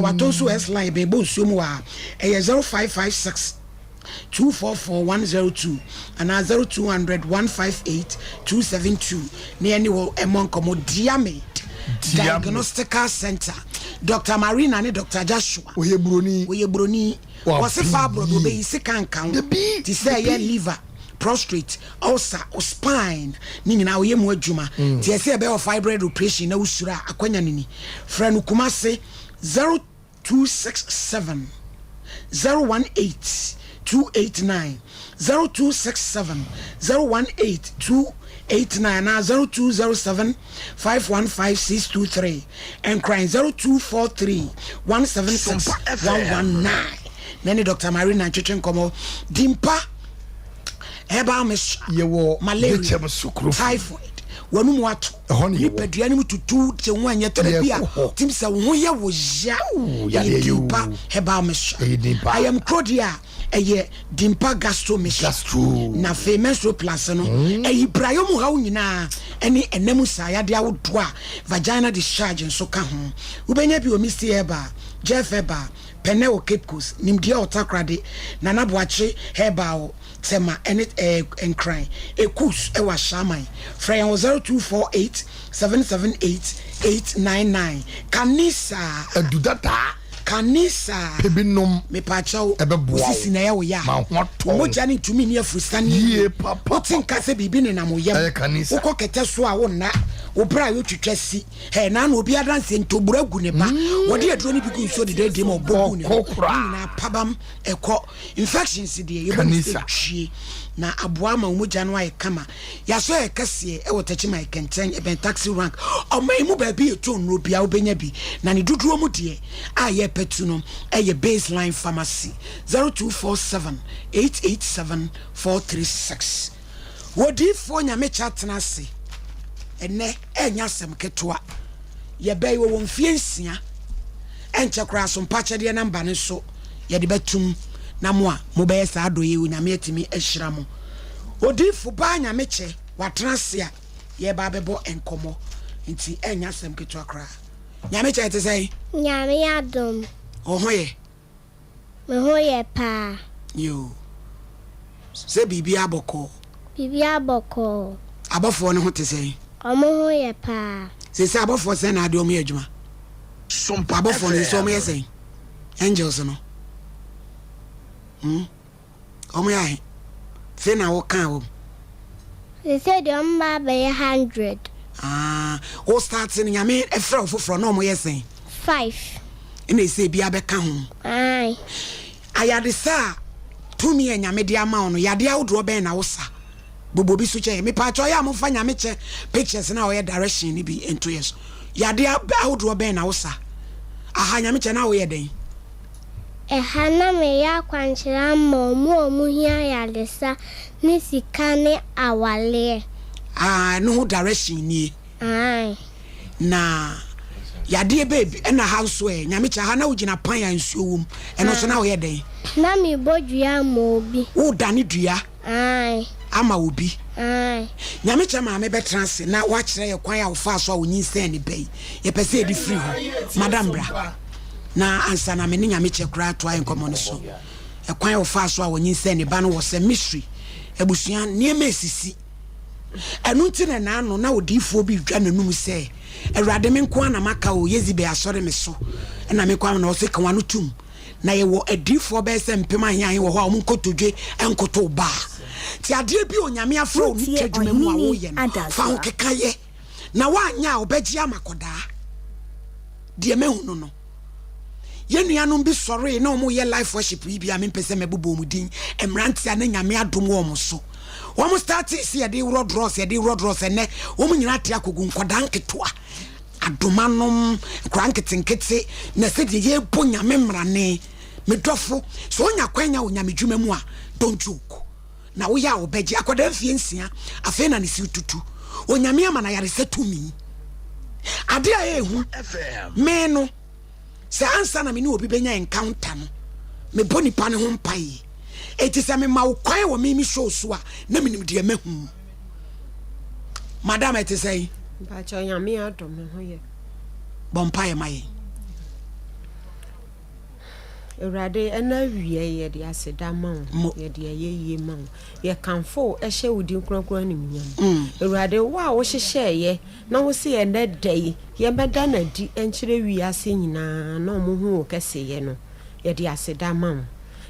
Yɛwɔ atɔ nso S line bɛbɔ nsuo mu wɔ ha ɛyɛ 0556 244 102 anaa 0200 158 272 na yɛne wɔ ɛmmɔ nkɔmmɔ Diamid Diamid. Diagnostical Center Dr. Marina ne Dr. Joshua Ɔyɛ buroni. wɔyɛ buroni Wɔse fibroid wɔbɛyi sika nka ho te sɛ ɛyɛ liver, prostrate, ulcer, wo spine ne nyinaa wɔyɛ mu adwuma. Nti ɛsɛ yɛbɛyɛ wɔ fibroid operation na wosuro a akwanya no ni. Frɛ no Kumase 0267 018 289, 0267 018 289 anaa 0207 515 623. Nkran 0243 176 119 na ne Dr. Marina ntwetwe nkɔmmɔ. Dimpa herbal mixture, Yɛwɔ malaria, Dekyɛm so kuro fam. typhoid, w'anum ato, Ɛhɔ ne yɛwɔ. nipadua no mu tutu te ho anyɛ tɛrɛ bi a Yɛkɔ hɔ. tim sɛ wo ho yɛ wo ya. Ooh, Ɛyɛ yadeɛ yi o. Dimpa herbal mixture. Ɛyɛ Dimpa. Ayamkuro deɛ a ɛyɛ Dimpa gastro mixture. Gastro. Na afei menstrual plus no, ɛyi brayɔ mu haw nyinaa ɛne ɛna mu saa yadeɛ ahodoɔ a vagina discharge nso ka ho. Wobɛnya bi wɔ Misty Herbal, Jeff Herbal, Pɛnɛ wɔ Cape Coast, Nimdeɛ wɔ Takoradi, Nana Boakye Herbal wɔ Tema ɛne ɛɛ Nkran, Ekus wɔ Ashaiman. Frɛ yɛn wɔ 0248 778 899. Kanisa. Adu dadaa. Kanisa. Pɛ bi nom. Mepaakyɛw, Ɛbɛboa wo wo. sisi na ɛyɛ wo ya a, Ma ho atɔ wo wo. mogya no ntumi nni afurusiane Yie yie. papa. Wote nka sɛ biribi nenam wo yam. Ɛyɛ kanisa. Wokɔ kɛtɛ so a wonna. Wo bra a wotwitwa si. Hɛ, na ano obi adanseɛ ntoburo agu ne ba. Wɔde aduro no bi gu nsuo dedaadie ma ɔbɔ gu ne ho. Ne nyinaa pabam ɛkɔ. Infections deɛ yɛbɔ ne sɛ twie. Na aboa ama wo mogya no ayɛ kama. Yɛasɔ yɛ kɛseɛ ɛwɔ Techiman Kɛntɛn ɛbɛn taxi rank. Ɔman yi mu baabi yɛtɔ nnuro biara wobɛnya bi. Na ne dodoɔ mu deɛ a yɛrepɛtu no ɛyɛ Baseline Pharmacy. 0247 887 436. Odiyifoɔ Nyamekyɛ atena ase ɛnnɛ ɛnyɛ asɛm ketewa. Yɛbɛyi wɔwɔ mfie nsia ɛnkyɛ koraa so mpakyɛdeɛ namba no nso yɛde bɛtum na mo a mobɛyɛ saa adɔeɛ yi Onyame atumi ahyira mo. Odiyifo baa Nyamekyɛ watena ase a yɛreba abɛbɔ nkɔmmɔ nti ɛnyɛ asɛm ketewa koraa. Nyamekyɛ ɛte sɛn? Nyame adom. Wo ho yɛ? Me ho yɛ paa. Yoo. Sɛ biribiara bɔkɔɔ. Biribiara bɔkɔɔ. Abɔfoɔ no ho te sɛn? Wɔn ho yɛ paa. Seesei abɔfoɔ sɛn na ade wɔn yɛ adwuma? Abɔfoɔ no seesei wɔn yɛ sɛn? Angels no. Hmm? Wɔn yɛ ahe? Afei na wokaa wɔn. Seesei deɛ wɔn ba abɛyɛ hundred. Ah, wo start no Nyame frɛ wo foforɔ na wɔn yɛ sɛn? Five. Ɛna ɛsɛ ebi abɛka ho. Aye. Ayaresa a tumi a Nyame de ama wo no, yadeɛ ahodoɔ bɛn na wosa? Bobɔ bi so kyɛ yɛn. Mepaakyɛw yɛ a momfa Nyame kyɛ pictures no a ɔyɛ direction no bi nto yɛ so. Yadeɛ ahodoɔ bɛn na wosa? Aha Nyame kyɛ na woyɛ dɛn? Ɛha na meyɛ akwankyerɛ ama ɔmo a ɔmo hia ayaresa ne sika ne awaleɛ. Ah ɛno ho direction nie. Ae. Na yadeɛ bɛɛ bi ɛna ha nso ɛ Nyame kyɛ ha na wogyina pan a nsuo wom ɛno nso na woyɛ dɛn? Na mebɔ dua ama obi. Wodane dua? Ae. Ama obi? Ae. Nyame kyɛ maame bɛtena ase na wakyerɛ yɛ kwan a ɔfaa so a ɔnyinsɛn ne ba yi. Yɛpɛ sɛ yɛde firi hɔ. Madam bra na ansa na me ne Nyame kyɛ koraa atoa yɛn nkɔmmɔ no so. Ɛkwan a ɔfaa so a ɔnyinsɛn ne ba no wɔ sɛ mystery. Abusua nneɛma esisi. Ɛno nti na naano na odiyifoɔ bi redwa n'anum sɛ, Awurade, me nko ara na maka o, Yesebel asɔre me so, ɛna me nko ara na ɔse ka w'ano tom. Na yɛwɔ adiyifoɔ bɛyɛ sɛ mpem ahe ahe wɔ hɔ a wɔn nkotodwe nkotow Baal. Nti adeɛ bi a Onyame afrɛ wo ne Wotie twa dwuma mu a Ɔhene woyɛ no, fa ho Adasoa. keka yɛ. Na woanyɛ a ɔbɛgye ama kɔdaa. Deɛ mahunu no. Yɛn nuanom bi sɔree na wɔyɛ life worship yi bi a mempɛ sɛ mɛbobɔ wɔn din, mmeranteɛ a na Nyame adom wɔ wɔn so. Wɔn startee sɛ yɛde worɔ drɔs, yɛde worɔ drɔs, ɛnnɛ wɔn nyinaa ate akɔgu nkwadaa nketewa, adomanom, nkwadaa nketenkete, na sɛdeɛ yɛrebɔ Nyame mmarane. Me dɔfo, sɛ wonya kwan nya wɔ Nyame dwuma mu a, don't joke. Na woyɛ a wɔbɛgye. Akwadaa mfie nsia, afei na ne se retutu. Onyame ama no ayaresa tumi. Ade a ɛyɛ hu, me no, sɛ ansa na me ne obi bɛnya encounter no, mebɔ nipa no ho mpaeɛ. Enti sɛ mema wo kwan wɔ me me show so a, na menim deɛ mahu. Madam, ɛte sɛn? Mpakyɛ Nyame adom me ho yɛ. Bɔ mpaeɛ ma yɛn. Awurade, ɛna awia yi yɛde aseda ma wo, yɛde ayɛyie ma wo, yɛkamfo wo, ɛhyɛ wo din kronkron animuonyam. Mm. Awurade, wo a wohyehyɛeɛ na wo se ɛnɛ da yi yɛbɛda no adi nkyerɛ wiase nyinaa na ɔmo hu wo kɛseyɛ no, yɛde aseda ma wo.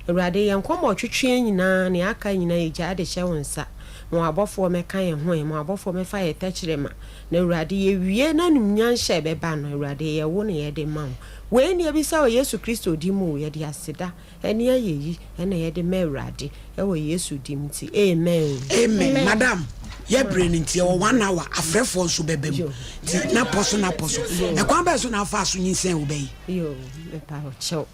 Awurade, yɛn nkɔmmɔ twetweɛ nyinaa, nea aka nyinaa yɛgyaa de hyɛ wo nsa. Ma w'abɔfoɔ mmɛka yɛn ho ɛ, ma w'abɔfoɔ mmɛfa yɛn tɛkyerɛma. Na Awurade, yɛwie na animuonyam hyɛ bɛba no, Awurade, ɛyɛ wo na yɛde ma wo. Wei ne yɛbisa wɔ Yesu Kristo din mu o, yɛde aseda ne ayeyi na yɛde ma Awurade wɔ Yesu din nti, amen. Amen madam yɛ brɛ no nti yɛwɔ one hour afrɛfoɔ nso bɛba mu nti na pɔ so na pɔ so ɛkwan bɛɛ so na afaa so nyinsɛn wo bɛ yi. Yoo mepa wo kyɛw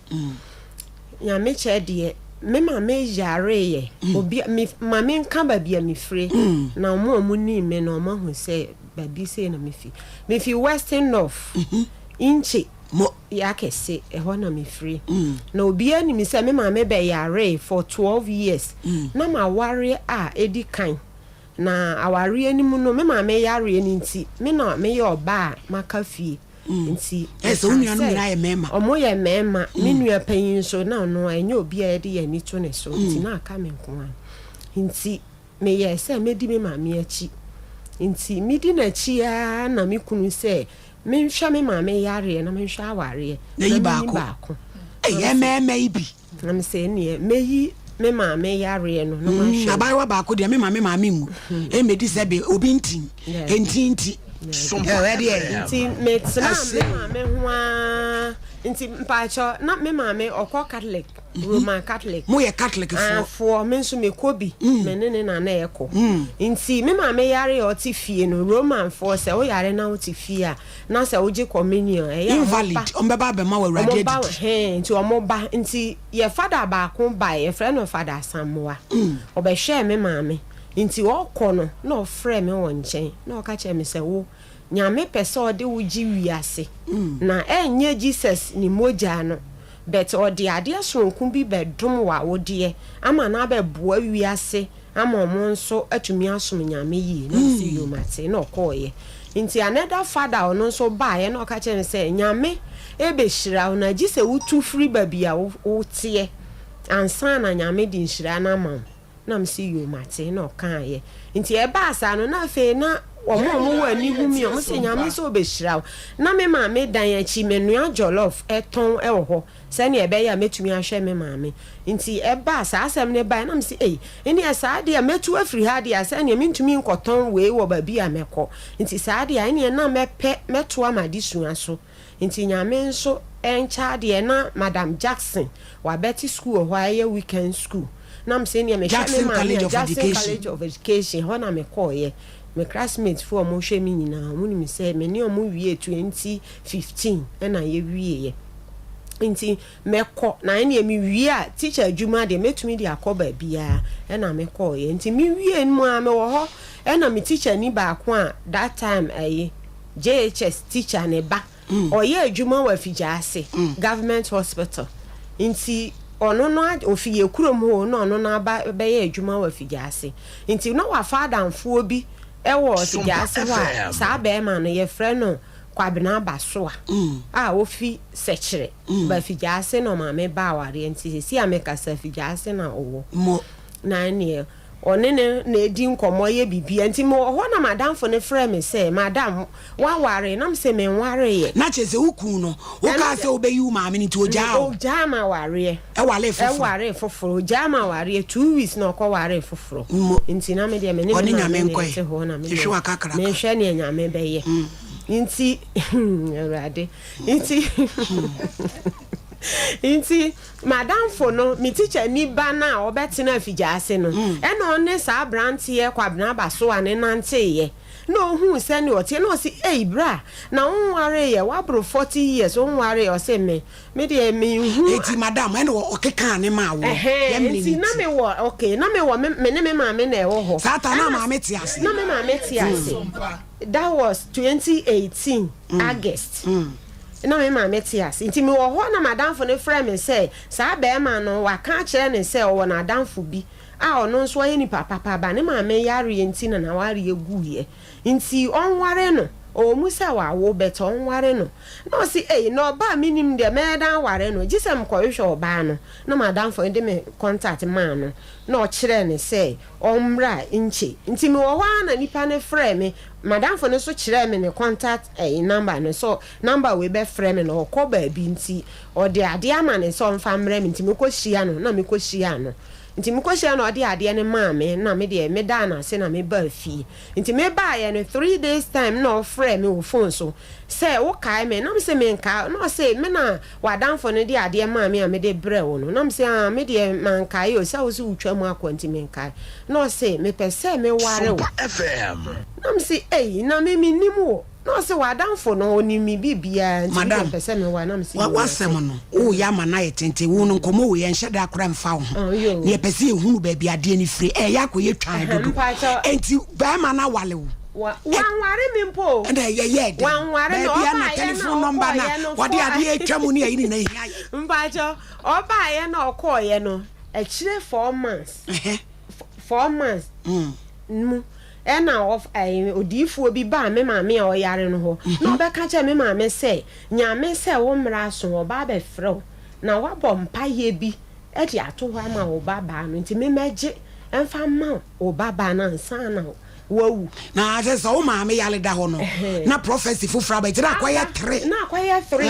nyame kyɛ deɛ me maame yareeɛ obi me maame nka baabi a mefire na ɔmo a ɔmo nim me no ɔmo ahu sɛ baabi sei na mefi mefi western north Nkye ya kɛse, ɛhɔ na mefiri. Na obiara nim sɛ me maame bɛyaree for 12 years. Na m'awareɛ a ɛdi kan. Na awareɛ no mu no, me maame yareɛ no nti, me na meyɛ ɔbaa a maka fie. Nti, Ɛyɛ sɛ wo mekaa nuanom sɛ, nyinaa yɛ mmarima. Wɔyɛ mmarima. Me nua panyin nso, na ɔno ɛnyɛ obi a yɛde yɛn ani to ne so. Nti na aka me nko ara. Nti, meyɛɛ sɛ mɛdi me maame akyi. Nti, medi n'akyi ara na me kunu sɛ Menhwɛ me maame yareɛ na menhwɛ awareɛ Na yi na menyi baako. baako. Ɛyɛ mɛɛmɛ yi bi. Na me sɛ ɛneɛ mɛyi me maame yareɛ no na mahwɛ. Abaayewa baako deɛ me ma me maame nwu. Ɛmɛdi sɛ be obi ntin. Yeah. Ntin nti. Nti metena me maame ho ara nti mpakyɛ na me maame ɔkɔ Catholic mhm. Roman Catholic. Mo yɛ Catholic foɔ. Ah, foɔ me nso mekɔ bi mm. me ne ne na na ɛkɔ. Mm. Nti me maame yare a ɔte fie no Roman foɔ sɛ woyare na wote fie a na sɛ wogye communion ɛyɛ a Invalid ɔmo bɛba abɛma wɔ awurade adidi. Hɛn nti ɔmo ba nti yɛ fada baako bae yɛfrɛ no fada Asamoah mm. ɔbɛhwɛɛ me maame. Nti ɔɔkɔ no na ɔfrɛɛ me wɔ nkyɛn na ɔka kyerɛɛ me sɛ, Wo, Nyame pɛ sɛ ɔde wo gye wiase, na ɛnyɛ Jesus ne mogyaa no, but ɔde adeɛ soronko bi bɛdom w'awodeɛ ama no abɛboa wiase ama ɔmo nso atumi asom Nyame yie. Na mese yoo mate, na ɔkɔɔeɛ. Nti another father a ɔno nso baeɛ na ɔka kyerɛɛ me sɛ, Nyame ɛbɛhyira wo na gye sɛ wotu firi baabi a woteɛ ansa na Nyame de nhyira no ama wo. Na mese yoo mate na ɔkaeɛ. Nti ɛbaa saa no na afei na wɔn a wɔwɔ ani hu me wɔn se Nyame sɛ ɔbɛhyira wo. Na me maame dan akyi menoa jollof tɔn wɔ hɔ sɛdeɛ ɛbɛyɛ a mɛtumi ahwɛ me maame. Nti ɛbaa saa asɛm no baeɛ na mese ei nneɛ saa deɛ mɛtu afiri ha deɛ a sɛdeɛ mentumi nkɔtɔn wei wɔ baabi a mɛkɔ. Nti saa deɛ a ɛnneɛ na mɛpɛ mɛtoa m'adesua so. Nti Nyame nso nkyɛ adeɛ na Madam Jackson wabɛte school wɔ hɔ a ɛyɛ weekend school na mesɛ neɛ mehwɛ me Jackson maame College a of Jackson Education. College of Education hɔ na mekɔɔyɛ. Me classmate foɔ a wɔhwɛ me nyinaa wɔn nim sɛ me ne wɔn wiee 2015 ɛna yɛwieɛ. Nti mɛkɔ na ɛneɛ mewie a teacher adwuma deɛ mɛtumi de akɔ baabiara ɛna mekɔɔyɛ. Nti mewie no mu a mewɔ hɔ ɛna me teacher ni baako a that time ɛyi JHS teacher ne ba ɔyɛ adwuma wɔ Afigyaase government hospital nti ɔno no ofi yɛ kurom hɔ na ɔno no aba bɛyɛ adwuma wɔ Afigyaase nti na wafa adamfoɔ bi wɔ Afigyaase hɔ a saa bɛrima no yɛfrɛ no Kwabena Abasoa a ofi Sɛkyerɛ ba Afigyaase na ɔmaame ba awareɛ nti sɛsi a mekasa Afigyaase na ɔwɔ na ɛneɛ Ɔne no na edi nkɔmmɔ yɛ biribiara. Nti mewɔ hɔ na m'adamfo no frɛɛ me sɛ, Madam, woaware? Na mese, Menwareeɛ. Na kyerɛ sɛ wo kunu no, wokaa sɛ wobɛyi wo maame no nti ogyaa wo? Ogyaa m'awareɛ. Ɛwaree foforɔ? Ɛwaree foforɔ. Ogyaa m'awareɛ 2 weeks na ɔkɔwaree foforɔ. Mmo. Nti na me deɛ me ne me Ɔne maame Nyame na nkɔe. ɛte hɔ na me Hwehwɛ deɛ w'akakraka. mehwɛ neɛ Nyame bɛyɛ. Nti, Awurade, nti, nti. M'adamfo no, me tikyani ba no a ɔbɛtenaa afigyaase no, ɛna ɔne saa aberanteɛ Kwabena Abasoa no nanteeɛ. Na ɔhuu sɛdeɛ ɔteɛ, na ɔse, Ei bra, na wonwareeɛ? Woaboro 40 years wonwareeɛ? Ɔse, Me, me deɛ menhu. Enti madam, ɛna ɔkekaa ne maa woɔ? Ɛhɛn, Yɛ mene nti ne na ti. me wɔ, okay, na me wɔ, me, me ne me maame na ɛwɔ hɔ. Saa ta na Ɛna, maame te ase? na me maame te ase. That was 2018 August. Na me maame te ase. Nti mewɔ hɔ na m'adamfo no frɛ me sɛ saa barima no waka akyerɛ no sɛ ɔwɔ n'adamfo bi a ɔno nso ɔyɛ nipa papa ba ne maame yareɛ nti na n'awareɛ guiɛ nti ɔnware no. Ɔwɔ mu sɛ wawo but ɔnware no. Na ɔse ei na ɔbaa a mennim deɛ mɛyɛ dɛn aware no gye sɛ mekɔhwehwɛ ɔbaa no. Na m'adamfo no de me contact maa no na ɔkyerɛɛ no sɛ ɔmmra nkye. Nti mewɔ hɔ ara na nipa no frɛɛ me, m'adamfo no nso kyerɛɛ me ne contact ɛyi number no sɛ number wei bɛfrɛ me na ɔkɔ baabi nti ɔde adeɛ ama no sɛ ɔmfa mmrɛ me nti mekɔ hyia no na mekɔ hyiaa no. Nti mekɔ hyia no ɔde adeɛ no maa me na me deɛ medaa no ase na mebaa fie. Nti mebaeɛ no three days time na ɔfrɛɛ me wɔ phone so sɛ wokae me na mese menkae wo na ɔse me na W'adamfo no de adeɛ maa me a mede brɛɛ wo no. Na mese, Aa, me deɛ mankae o, sɛ wo se wotwa mu akɔ nti menkae. Na ɔse, Mepɛ sɛ meware wo. Na mese, Ei, na me mennim wo. Na ɔse, W'adamfo no, ɔnim me biribiara, nti me deɛ Madam, mepɛ sɛ meware. Na mese, wa, Yoo, mate. w'asɛm no, woreyɛ ama no ayɛ tenten. Wo no, nkɔmmɔ wei, ɛnhyɛ da koraa mfa wo ho. Oh, yoo. Na yɛpɛ sɛ yɛhunu baabi adeɛ no firi. Ɛreyɛ akɔyɛ twan Ɛhɛn, dodo. mpakyɛw. Enti barima no aware wo. Wa, wanware me mpo o. Ɛna ɛyɛɛ dɛn? Wanware me, Baabi a na ɔbaeɛ na telephone number na ɔkɔeɛ no wɔde fo adeɛ atwa mu ne ayi ne nyinaa hia yɛn. Mpakyɛw, ɔbaeɛ na ɔkɔeɛ no, akyire 4 months, 4 months mu, ɛna ɔf, ɛɛ, odiyifoɔ bi baa me maame a ɔyare no hɔ, na ɔbɛka kyerɛɛ me maame sɛ, Nyame sɛ wo mmara aso, ɔba abɛfrɛ wo, na wabɔ mpaeɛ bi de ato hɔ ama wo ba baa no, nti memmɛgye mfa mma wo ba baa no ansa na wawu. Na sɛ sɛ wo maame yare da hɔ no, na prophecy foforɔ aba nti na akɔyɛ tre. Na akɔyɛ tre.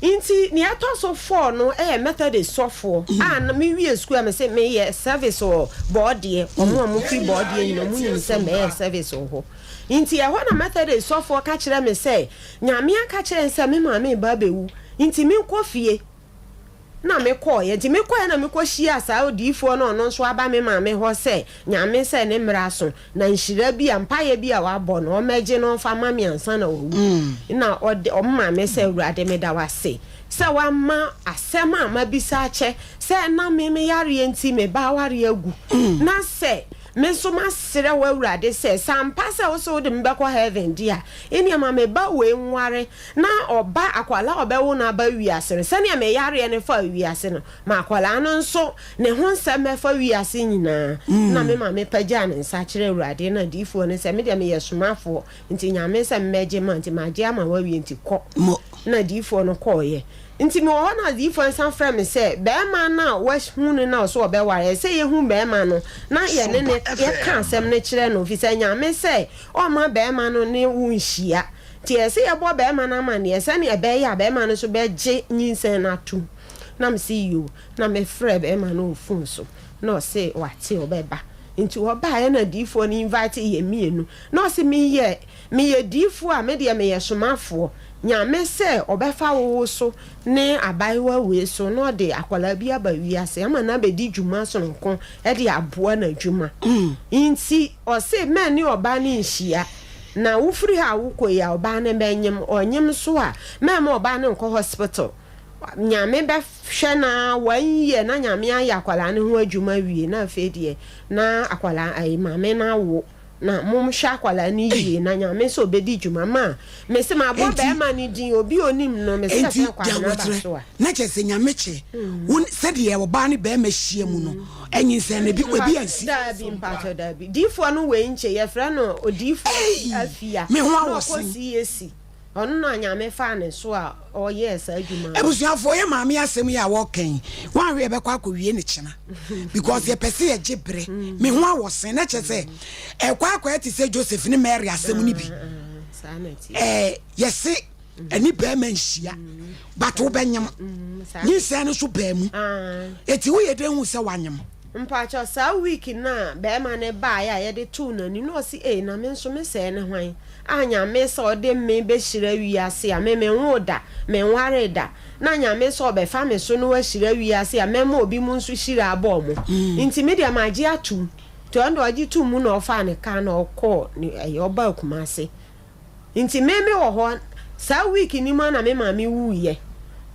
Nti nea ɛtɔ so four no yɛ Methodist sɔfoɔ a na me wie sukuu a me se me yɛ service wɔ Bɔɔdeɛ. Wɔn a wɔn firi Bɔɔdeɛ nyinaa wɔn nim sɛ mɛyɛ service wɔ hɔ. Nti ɛhɔ na Methodist sɔfoɔ ka kyerɛ me sɛ Nyame aka kyerɛ no sɛ me maame reba abɛwu nti menkɔ fie. Na mekɔeɛ. Nti mekɔeɛ na mekɔhyiaa saa odiyifoɔ no a ɔno nso aba me maame hɔ sɛ Nyame sɛ ne mmerɛ aso na nhyira bi a mpaeɛ bi a wabɔ no ɔmmɛgye na ɔmfa ma me ansa na wawu. Na ɔde ɔma me sɛ Awurade meda wo ase sɛ woama asɛm a mabisa akyɛ sɛ ɛnam me me yareɛ nti me ba awareɛ agu na sɛ me nso masrɛ wo Awurade sɛ sɛ ampa sɛ wo se wode me bɛkɔ heaven deɛ a ɛnneɛ ma me ba wei nware na ɔba akwadaa a ɔbɛwo no aba wiase no sɛdeɛ me yareɛ no faa wiase no ma akwadaa no nso ne ho nsɛm bɛfa wiase nyinaa. Na me maame pagyaa ne nsa kyerɛɛ Awurade ne adiyifoɔ no sɛ, Me deɛ meyɛ somafoɔ, nti Nyame sɛ memmɛgye ma, nti magye ama woawie, nti kɔ. Na adiyifoɔ no kɔeɛ. Nti mewɔ hɔ na adiyifoɔ no san frɛɛ me sɛ, Barima no a woahu no no a ɔse ɔbɛware, ɛsɛ sɛ yɛhu barima no na yɛne no yɛka asɛm no kyerɛ no, ɛfiri sɛ Nyame sɛ ɔmma barima no ne wo nhyia. Nti ɛsɛ sɛ yɛbɔ barima no amanneɛ sɛdeɛ ɛbɛyɛ a barima no nso bɛgye nyinsɛn no atom. Na mese yoo, na mefrɛɛ bɛɛma no wɔ phone so, na ɔse wate ɔbɛba. Nti ɔbaeɛ na diifoɔ no invite yɛn mienu, na ɔse meyɛ meyɛ diifoɔ a medeɛ meyɛ somafoɔ, Nyame sɛ ɔbɛfa wo wo so ne abaayewa wei so na ɔde akwadaa bi aba wiase ama no abɛdi dwuma sononko de aboa n'adwuma. Nti ɔse mɛne ɔbaa no nhyia, na wofiri ha a wokɔ yi a ɔbaa no bɛnyem, ɔnyem nso a mɛmma ɔbaa no nkɔ hospital. Nyame bɛ hwɛ na one year na Nyame ayɛ akwadaa no ho adwuma awie na afei deɛ na akwadaa ayi maame no awo na mom hwɛ akwadaa no yie na Nyame sɛ ɔbɛdi dwuma ma me se ma bɔ bɛɛma no din obi onim no me se Enti sɛ akwadaa no aba so a. Na kyerɛ sɛ Nyame kyɛ wo sɛdeɛ ɔbaa ne bɛɛma hyia mu no ɛnyinsɛn no ebi ebi ansi. Daabi mpakyɛw daabi diifoɔ no wei nkyɛ yɛfrɛ no odiifoɔ Afia Me ho na ɔkɔ awɔsen. CAC. Ɔno na Nyame faa ne so a ɔyɛɛ saa adwuma no. Abusuafoɔ yɛ maame asɛm yi a wɔka yi wanhwɛ yɛbɛkɔ akɔwie no kyena because yɛpɛ sɛ yɛgye bere me ho awɔsen na kyerɛ sɛ ɛkɔ akɔyɛ te sɛ Joseph ne Mary asɛm no bi ɛɛ yɛse ɛne bɛrima nhyia but wobɛnyem nyinsɛn no so baa mu eti woyɛ dɛn hu sɛ wanyem. Mpakyɛw saa week no a bɛɛma no baeɛ a yɛde too n'anim na ɔse ei na me nso me sɛɛ ne hwan a Nyame sɛ ɔde me bɛhyira wiase a me menwoo da menwaree da na Nyame sɛ ɔbɛfa me so na wahyira wiase a mɛma obi mo nso hyira abɔ ɔmo nti me deɛ magye atom nti ɔno deɛ ɔgye too mu na ɔfaa ne car na ɔkɔɔ ne ɛyɛ ɔbaa Kumasi. Nti me me wɔ hɔ saa week no mu a na me maame wuiɛ.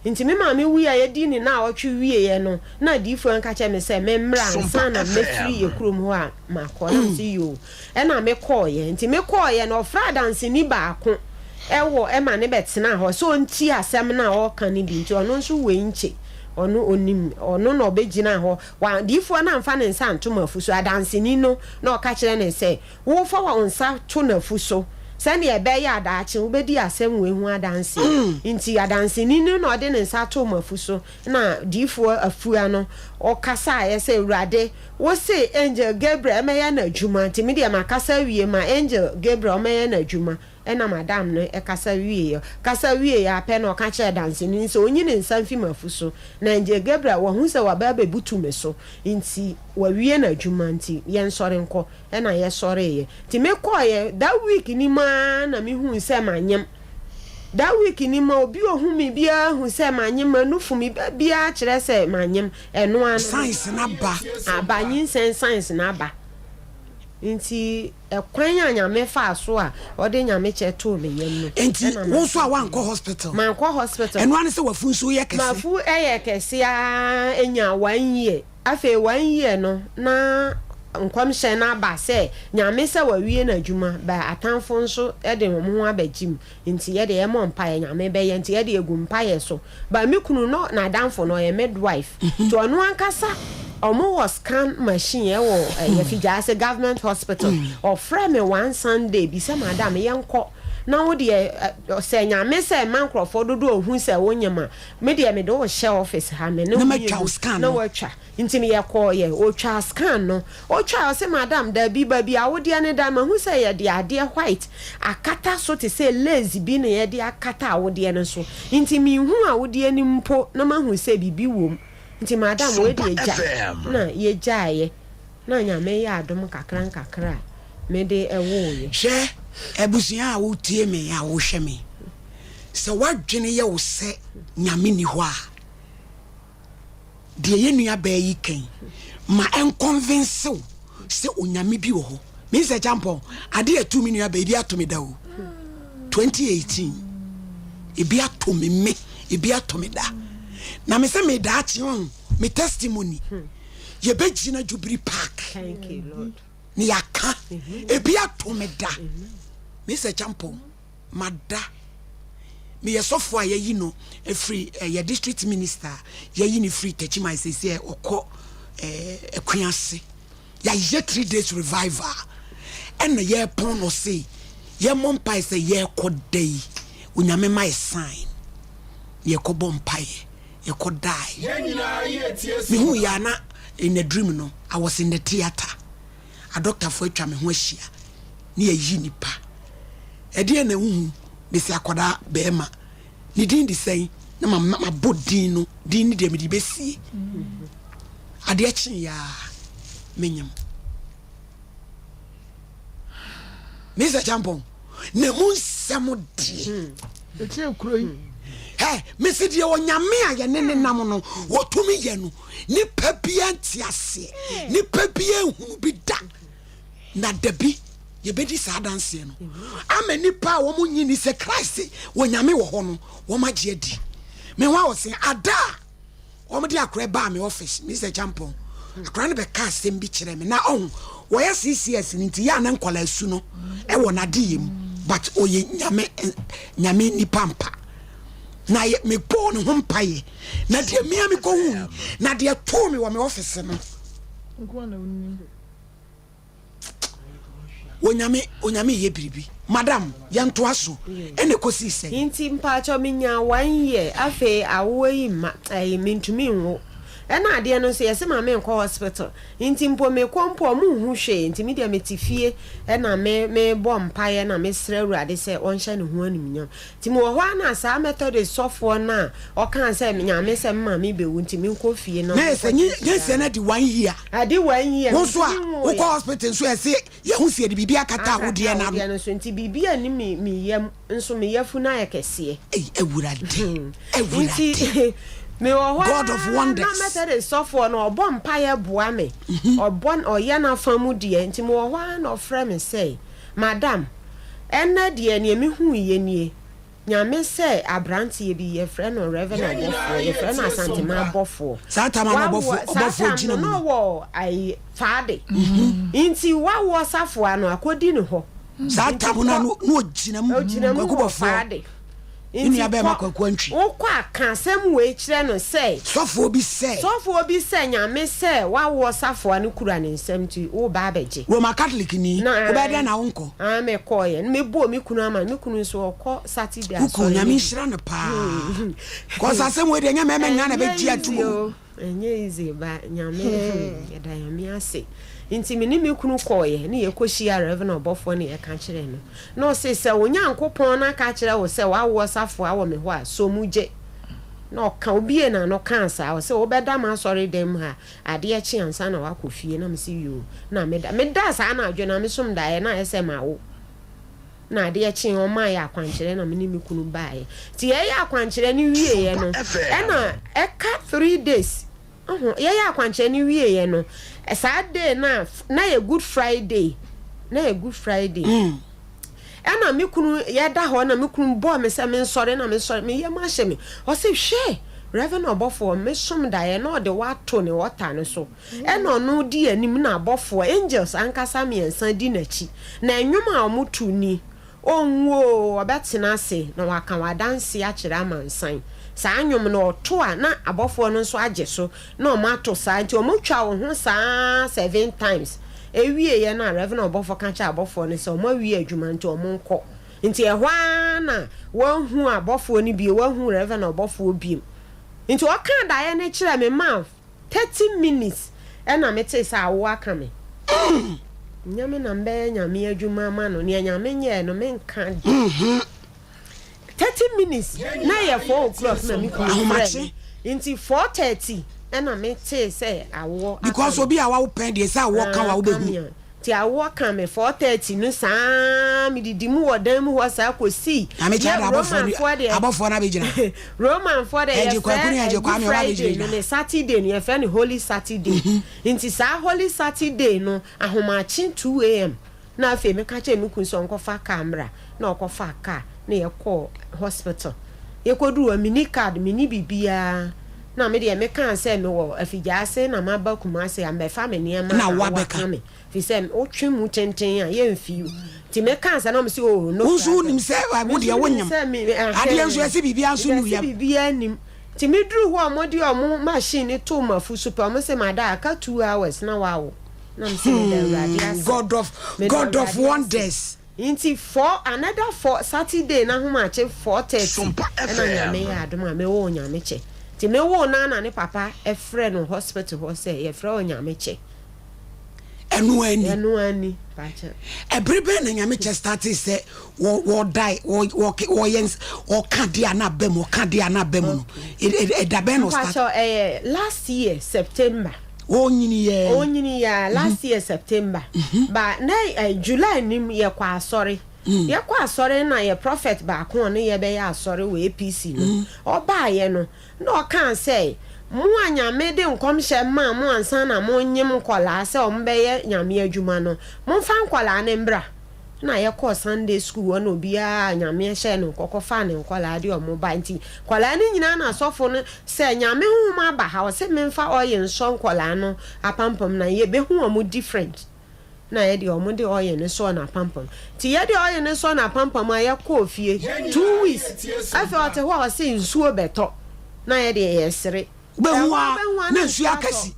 Nti me maame wuiɛ a yɛdii ne naawɔtwe wieɛ no na adiyifoɔ no ka kyerɛɛ me sɛ me mmra ansa na mɛfiri yɛ kurom hɔ a makɔ na mese yoo ɛna me kɔeɛ. Nti me kɔeɛ no ɔfrɛɛ adanseni baako wɔ ɛma no bɛtenaa hɔ sɛ ɔntie asɛm no a ɔreka no bi nti ɔno nso wei nkye ɔno ɔnim ɔno na ɔbɛgyinaa hɔ wa adiyifoɔ no amfa ne nsa anto m'afu so adanseni no na ɔka kyerɛ no sɛ Wofa wo nsa to n'afu so sɛnea ɛbɛyɛ a daakye wobedi asɛm wei ho adanse. Enti adanseni no na ɔde ne nsa too m'afu so, na diyifoɔ afua no, ɔkasaeɛ sɛ, Awurade, wose Angel Gabriel mmɛyɛ n'adwuma, nti me deɛ makasa awie, ma Angel Gabriel mmɛyɛ n'adwuma. Ɛnna madam no kasa wieeɛ. Ɔkasa wieeɛ ara pɛ na ɔka kyerɛɛ danseni no sɛ ɔnyi ne nsa mfi m'afu so. Na Angel Gabriel, wahu sɛ waba abɛbutu me so, nti wawie n'adwuma, nti yɛnsɔre nkɔ. Ɛna yɛsɔreeɛ. Nti mekɔeɛ, that week no mu ara na mehuu sɛ manyem. That week no mu obi a ɔhu me biara hu sɛ manyem, m'anufu, me baabiara kyerɛ sɛ manyem. Ɛno ara no. Signs no aba. Aba, nyinsɛn signs no aba. Nti ɛkwan a Nyame faa so a ɔde Nyame kyɛ too me yam no. Nti ɛna wo nso a woankɔ hospital? Mankɔ hospital. Ɛno ara ne sɛ w'afu nso yɛ kɛse? M'afu yɛ kɛse ara nyaa one year. Afei one year no na nkɔmhyɛ no aba sɛ Nyame sɛ wawie n'adwuma but atamfo nso de wɔn ho abɛgye mu nti yɛdeɛ yɛmmɔ mpaeɛ Nyame bɛyɛ nti yɛdeɛ yɛgu mpaeɛ so but me kunu no n'adamfo no ɔyɛ midwife nti ɔno ankasa ɔmo wɔ scan machine ɛwɔ ɛyɛ Figyaase government hospital ɔfrɛ me one Sunday bi sɛ madam yɛnkɔ na wo deɛ sɛ Nyame sɛ mma nkorɔfoɔ dodoɔ nhu sɛ wonyem a Me deɛ mede wo hyɛ office ha me ne wo mmienu na watwa nti no yɛkɔɔyɛ ɔtwaa scan no ɔtwae ɔse madam dabi baabi a awodeɛ no da mahu sɛ yɛde adeɛ white akata so te sɛ lace bi na yɛde akata awodeɛ no so nti menhu awodeɛ no mpo na mahu sɛ biribi wom nti madam wei deɛ gyae na yɛgyaeɛ na Nyame yɛ adom nkakra nkakra a mede wooyɛ. Hwɛ! Abusua a wotie me a wohwɛ me, sɛ w'adwene yɛ wo sɛ Nyame nni hɔ a, deɛ yɛn nua baa yi ka yi, ma ɛnkɔnvense wo sɛ Onyame bi wɔ hɔ. Mister Acheampong, adeɛ a ɛtoo me nua baa yi, ebi ato me da o. 2018, ebi ato me me, ebi ato me da. Na me sɛ me daakye ɔho, me testimony, yɛbɛgyina Jubilee Park. Thank you, Lord. Na yɛaka, ebi ato me da. Mister Acheampong, mada. Meyɛ sɔfo a yɛayi no afiri eh, yɛ district minister a yɛayi no firi Techiman seesei ɔkɔ eh, Akuase. Yɛayɛ 3 days revival ɛna yɛrepɔn no se yɛmmɔ mpae sɛ yɛrekɔ da yi Onyame ma yɛ sign. Yɛkɔbɔ mpaeɛ, yɛkɔ dae. Mehu yɛ ana in the dream no, I was in the theatre. Adɔktafo atwa me ho ahyia ne yɛyi nipa. Ɛdeɛn na wohu? Mese akwadaa bɛɛma. Ne din de sɛn? Na ma mabɔ din no. Din no deɛ mede bɛsie. Adeɛ kyeeɛ a, menyem. Mr. Champon, na mu nsɛm deɛ. Ɛkyɛn kuro yi. Hɛ, mese deɛ Onyame a yɛne ne nam no, wɔtumi yɛ no, nipa biara nte aseɛ, nipa biara nhunu bi da. Na dabi, yɛbɛdi saa adanseɛ no ama nnipa a wɔn nyi ni sɛ Christ wɔ Nyame wɔ hɔ no, wɔn agye adi. Me ho a wɔse, ada a wɔn de akora baa me office, Mister Champon, akora no bɛka asɛm bi kyerɛ me, na ɔho, wɔyɛ CCS no nti, yɛ a na nkwadaa su no ɛwɔ n'adeyɛ mu, but ɔyɛ Nyame, Nyame nipa mpa. Na yɛ, me bɔɔ ne ho mpaeɛ, na deɛ mea me kɔhu, na deɛ too me wɔ me office no, Onyame Onyame yɛ biribi. Madam yɛntoa so ɛna ɛkɔsii sɛn? Nti mpakyɛw menyaa one year afei awoɔ yi mma ɛyi mentumi nwo ɛna adeɛ no nso yɛse ma menkɔ hospital nti mpo mekɔ mpo ɔmo nhu hwee nti medeɛ mete fie ɛna me mebɔ mpaeɛ na mesrɛ awurade sɛ ɔnhyɛ ne ho animuonyam Nti mewɔ hɔ ara na saa Methodist sɔfoɔ no a ɔkaa sɛ Nyame sɛ me maame bɛwu nti menkɔ fie na Na ɛsɛ ɔnkɔgye nye nhyira nyinsɛn no. adi one year. Adi one year, Wo nso a mentumi wokɔ nwoeɛ. hospital nso ɛse yɛhu sɛ yɛde biribi akata Akata awodeɛ no ano. awodeɛ no so nti biribi anni me me yam nso me yafunu ayɛ kɛseɛ. Ei Awurade, Awurade. Nti mewɔ hɔ God of ara na wonders. Methodist sɔfoɔ no ɔbɔ mpaeɛ boa me, ɔbɔ ɔyɛ n'afa mu deɛ nti mewɔ hɔ ara na ɔfrɛ me sɛ Madam, Ɛnnɛ deɛ neɛ mehuiɛ nie, Nyame sɛ abranteɛ bi yɛfrɛ no Rev Ɔbɔfoɔ, yɛfrɛ no Asanteman Bɔfoɔ, Saa tam a na wawoɔ, ɔbɔfoɔ saa ɔbɔfoɔ tam gyina no mu na no. ɔwɔ ayi Faade, nti wawoɔ safoa no akɔdi ne hɔ, Saa nti tam no a kɔ, na na ɔgyina mu, ɔgyina mu Kwaku wɔ Bɔfoɔ. Faade. Ne Nti nua bɛɛma kɔ, Kwaku Antwi. wokɔ a ka asɛm wei kyerɛ no sɛ. Sɔfoɔ bi sɛ. Sɔfoɔ bi sɛ Nyame sɛ w'awoɔ safoa no kura ne nsam nti woreba abɛgye. Roma Catholic ni, Na wobɛyɛ dɛn na wonkɔ? Aane mekɔeɛ, na mebɔɔ me kunu ama, me kunu nso ɔkɔ Saturday Wo kunu, asɔre Nyame no bi. nhyira no paa. Cause asɛm wei deɛ ɛnyɛ mɛɛma nyinaa na Ɛnyɛ ɛbɛgye atom easy o. o, ɛnyɛ easy but Nyame hmm yɛda Nyame ase. Nti me ne me kunu kɔeɛ ne yɛkɔhyiaa Rev ɔbɔfoɔ ne yɛka kyerɛɛ no. Na ɔse, Sɛ wo Nyankopɔn no aka akyerɛ wo sɛ w'awoɔ safoa wɔ me hɔ a, sɔ mu gye. Na ɔka, obiee n'ano kaa saa, ɔse, Wobɛda m'asɔredan mu ha adeɛ kye ansa na woakɔ fie. Na mese, Yoo. Na meda. Medaa saa anadwo no a, mesom daeɛ, na ayɛ sɛ mawo. Na adeɛ kyee, ɔmaa yɛ akwankyerɛ na me ne me kunu baeɛ. Nti yɛyɛ akwankyerɛ no wieeɛ no, ɛna ɛka 3 days Ho, yɛyɛ akwankyerɛ no wieeɛ no, saa day no a, na yɛ Good Friday, na yɛ Good Friday. Ɛna me kunu, yɛda hɔ na me kunu bɔɔ me sɛ mensɔre na mesɔre, me yam ahyɛ me. Ɔse, hwɛ, Reverend ɔbɔfoɔ, mesom daeɛ na ɔde wo ato ne altar no so. Ɛna ɔno di anim na abɔfoɔ, angels ankasa mmiɛnsa di n'akyi. Na nnwom a wɔto ni, Ɔnwu oo, ɔbɛtena ase na waka w'adanseɛ akyerɛ amansan. Saa nnwom no ɔto a na abɔfoɔ no nso agye so na wɔn ato saa nti wɔn twa wo ho saa ara seven times. Ɛwieɛ no a Rev. Ɔbɔfoɔ ka kyerɛɛ abɔfoɔ no sɛ wɔn awie adwuma nti wɔn nkɔ. Nti ɛhɔ ara na wɔanhu abɔfoɔ no bio, wɔanhu Rev. Ɔbɔfoɔ bio. Nti ɔkaa daeɛ no kyerɛɛ me maa 30 minutes ɛna me tee sɛ awoɔ aka me. Nyɛ me na mbɛyɛ Nyame adwuma ama no, nea Nyame nyɛɛ no menka da. 30 minutes na ɛyɛ 4 o'clock na me kunu frɛ me. Nti 4:30 ɛna me tee sɛ awoɔ aka Because me. obi a wawo pɛn deɛ sɛ awoɔ ka wo a wobɛhu. Nti awoɔ kaa me 4:30 no saa medidi mu wɔ dan mu hɔ saa kɔsii Nyame kyɛ yɛ de abɔfoɔ no Romanfoɔ deɛ abɔfoɔ no abɛgyina. Romanfoɔ deɛ Ɛgye Kwaku ne yɛfrɛ Ɛgye Good Kwame ɔba Friday abɛgyinagyina. no ne Saturday no yɛfrɛ no Holy Saturday. Nti saa Holy Saturday no ahomakye 2am na afei meka kyerɛɛ me kunu sɛ ɔnkɔfa car mmra na ɔkɔfaa car na yɛkɔɔ hospital. Yɛkɔduruu hɔ menni card menni biribiara na me deɛ mekaa sɛ mewɔ Afigyaase na maba Kumasi a mmɛfa me nneɛma Na na woabɛka. woaka me firi sɛ wotwe mu tenten a yɛmfi wo nti mekaa sɛ na ɔmo se oh no Wo nso problem. wonim sɛ Me wo nso deɛ menim wonyem. sɛ me Adeɛ nso ɛhɛn yɛse biribiara nso nni wo yɛse yam. biribiara nnim nti meduruu hɔ a ɔmo de ɔmo machine no too m'afu so pɛ ɔmo se mada aka 2 hours na woawo na mese meda Awurade Hmm, ase God of meda God of Awurade ase. wonders. Nti four another four Saturday n'ahomakye 4:30 Sompa ɛna Nyame FM. yɛ adom a mewoo Nyamekyɛ. Nti mewoo no a na ne papa frɛ no hospital hɔ sɛ yɛfrɛ wo Nyamekyɛ. Ɛno ara ni. Ɛno ara ni pakyɛ. Ɛbere bɛn na Nyamekyɛ startee sɛ wɔ wɔdae wɔ wɔ wɔyɛ ns ɔka adeɛ a na aba mu ɔka adeɛ a na aba mu no Okay. ɛ ɛ ɛda bɛn na ɔstart? Mpakyɛw ɛyɛ last year September. Ɔnyini yɛɛ. Ɔnyini yɛɛ last year September. Ba na ɛ July nim yɛkɔ asɔre. Yɛkɔ asɔre na yɛ prophet baako a ɔne yɛ bɛyɛ asɔre wɔ APC no ɔbaayɛ no na ɔkaa sɛ mo a Nyame de nkɔmhyɛ maa mo ansa na mo nyem nkɔlaa sɛ ɔmo bɛyɛ Nyame adwuma no momfa nkɔlaa no mbra. Na yɛkɔɔ Sunday school hɔ na obiara a Nyame hyɛɛ no nkɔkɔ faa ne nkɔlaa de ɔmo bae nti nkɔlaa no nyinaa na asɔfo no sɛ Nyame honhom aba ha ɔse memfa oil nsɔ nkɔlaa no apampam na yɛbɛhu ɔmo different na yɛde ɔmo de oil no sɔɔ n'apampam nti yɛde oil no sɔɔ n'apampam a yɛkɔɔ fie 2 weeks afei ɔte hɔ a ɔse nsuo bɛtɔ na yɛde yɛsere. Wobɛhu Ɛhɔ a wobɛhu a na na nsuo nsuo atɔ. akasi.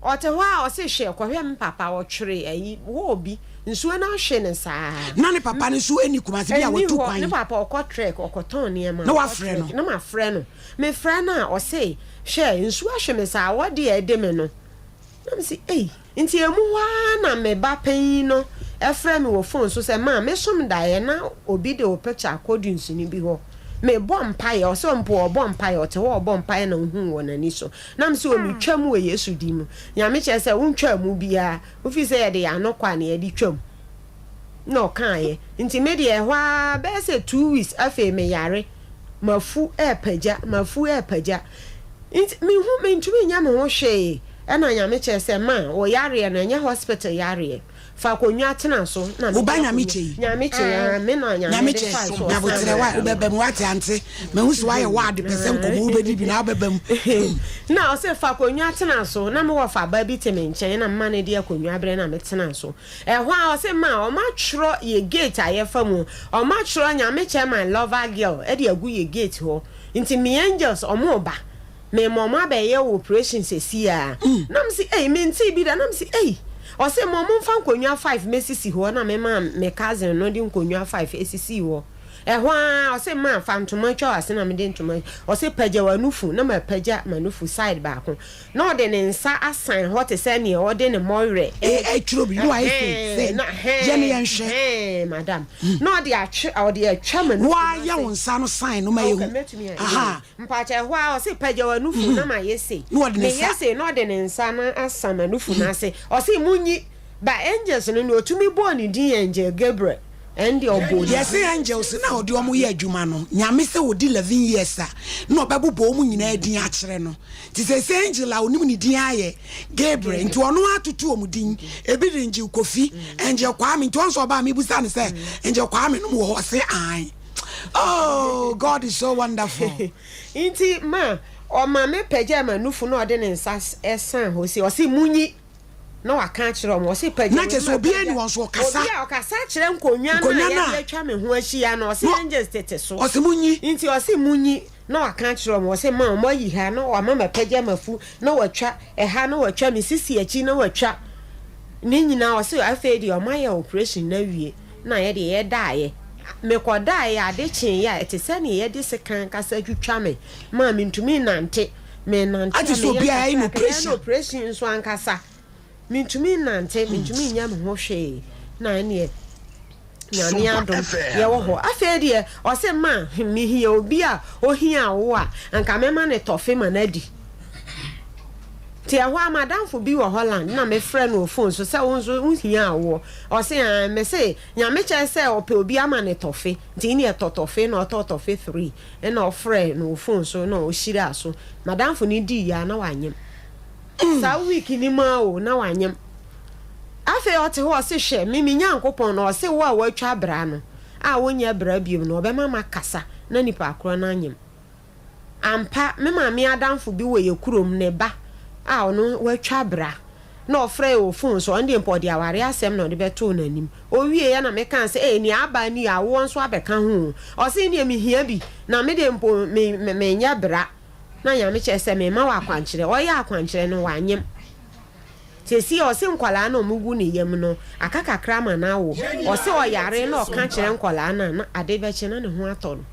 Ɔte hɔ a ɔse hwɛ kɔhwɛ me papa ɔtwere ayi hɔ bi nsuo no ahwe no saa. Na ne papa no nso ɛni Kumasi bi a Ɛnni watu hɔ kwan. ne papa ɔkɔ trek ɔkɔtɔn nneɛma Na ɔkɔ wafrɛ trek no. na mafrɛ no mefrɛ no a ɔse hwɛ nsuo ahwe me saa awɔ deɛ ɛde me no na mese ei nti ɛmu hɔ ara na me ba panyin no ɛfrɛ me wɔ phone so sɛ maa mesom daeɛ na obi de wo picture akɔ dunsini bi hɔ mebɔ mpaeɛ ɔsɛ mpo ɔbɔ mpaeɛ ɔte hɔ ɔbɔ mpaeɛ na ohuu wɔ n'ani so na mese wɔ metwa mu wɔ Yesu din mu Nyame kyerɛ sɛ wontwaa mu biara wofi sɛ yɛde yɛn ano kɔ a na yɛde twam na ɔkaeɛ nti me deɛ ɛhɔ ara bɛyɛ sɛ 2 weeks afei meyare mafu ɛɛpagya mafu ɛɛpagya nti mehu mentumi nyɛ me ho hwee ɛna Nyame kyerɛ sɛ ma wɔ yareɛ no ɛnyɛ hospital yareɛ fa akonnwa tena so na Wo ba mede Nyame akonnwa kyɛ yi. Nyame kyɛ ah, me na Nyame Nyame de kyɛ fa so ɔsan nyabotrɛ wa wobɛba mu wate ante mahu sɛ woayɛ wade pɛ sɛ nkɔmmɔ wobɛdi bi na wobɛba mu. Na ɔsɛ fa akonnwa tena so na mewɔ fa ba bi te me nkyɛn na mma no de akonnwa brɛ na metena so ɛhɔ a ɔsɛ ma ɔma twerɛ yɛ gate a yɛfa mu ɔma twerɛ Nyame kyɛ my lover girl ɛde agu yɛ gate hɔ nti me angels ɔmo ba mema ɔmo abɛyɛ wɔ operation sɛsi a na mese ei mente bi da na mese ei ɔsɛ ma ɔmo mfa nkonnwa five mesisi hɔ na mema me cousin no de nkonnwa five esisi hɔ ɛhɔ a ɔsɛ ma fa ntoma twa w'ase na mede ntoma ɔsɛ pagya w'anufu na ma pagya m'anufu side baako na ɔde ne nsa asan hɔ te sɛ nea ɔde ne mmɔwerɛ Ɛtwerɛ bi na wayɛ sɛ sɛ yɛne yɛnhwɛ. Ɛhɛn, madam na ɔde atwe ɔde atwa m'anufu Woayɛ wo nsa no sign no ma Okay, yɛhu. mɛtumi ayɛ. Aha. Mpakyɛ hɔ a ɔse pagya w'anufu na ma yɛ sei. Na ɔde ne Meyɛ nsa. sei na ɔde ne nsa no asa m'anufu no ase. Ɔse munyi ba angels no nea otumi bɔɔ ne din Angel Gabriel ɛn deɛ ɔbɔɔ ne Yɛse din. angels na ɔde ɔmo yɛ adwuma no Nyame sɛ ɔdi 11 years a na ɔbɛbobɔ ɔmo nyinaa din akyerɛ no nti sɛsɛ angel a ɔnim ne din ayɛ Gabriel nti ɔno atoto ɔmo din ebi de Angel Kofi Angel Kwame nti ɔnso ɔbaa mebusa no sɛ Angel Kwame nom wɔ hɔ ɔse ae oh God is so wonderful. Nti ma ɔma me pagya m'anufu na ɔde ne nsa ɛsan hɔ si ɔse munyi na waka akyerɛ ɔmo ɔse pagya Na kyerɛ sɛ obiara ni wɔn so ɔkasa. Obi a ɔkasa kyerɛ nkonnwa no Nkonnwa a no a- yɛde atwa me ho ahyia no ɔse Na- angels tete so. Ɔse munyi. Nti ɔse munyi na waka akyerɛ ɔmo ɔse ma ɔmo ayi ha na wama mapagya mafu na watwa ɛha na watwa me sisi akyi na watwa ne nyinaa ɔse afei deɛ ɔmo ayɛ operation na awie na yɛde yɛdaeɛ mekɔdaeɛ ade kyeeɛ a ɛte sɛ nea yɛde sekan kasa twitwa me ma mentumi nante menante Ate sɛ a meyɛ obiara ayɛ no kakra kakra, yɛyɛ no operation. operation nso ankasa mentumi nante mentumi nyɛ me ho hwee na ɛneɛ Nyame adom yɛwɔ hɔ afei deɛ ɔse ma mehia obi a ohia wo a anka mɛma ne tɔfe ma no adi. Nti ɛhɔ ara m'adamfo bi wɔ Holland na mefrɛ no wɔ phone so sɛ wo nso wohia awoɔ. Ɔse aane. Mese Nyame kyerɛ sɛ ɔpɛ obi ama no tɔfe nti nneɛ tɔ tɔfe na ɔtɔɔ tɔfe three ɛna ɔfrɛɛ no wɔ phone so na ɔhyiraa so. M'adamfo no diiɛ a na wanyem. Saa week no mu ara o na wanyem. Afei ɔte hɔ ɔse hwɛ me me Nyankopɔn no ɔse wo a woatwa bra no a wonyɛ bra biom no ɔbɛma makasa na nipa korɔ no anyem. Ampa, me maame adamfo bi wɔ yɛn kurom, ne ba a ɔno watwa bra na ɔfrɛɛ wɔ fon so, ɔno deɛ mpo ɔde aware asɛm na ɔde bɛtoo n'anim. Ɔwieeɛ na mekaa sɛ, Ei, nea aba ni, awoɔ nso abɛka ho o. Ɔse, nneɛ mehia bi, na me deɛ mpo me, me, menyɛ bra. Na Nyame kyerɛ sɛ memma wo akwankyerɛ. Ɔyɛɛ akwankyerɛ no, wanyem. Seesei ɔse nkwadaa no a ɔmo gu ne yam no aka kakra ama no awo. Ɔse ɔyare na ɔka kyerɛ nkwadaa no a na ade bɛkye na ne ho atɔ no.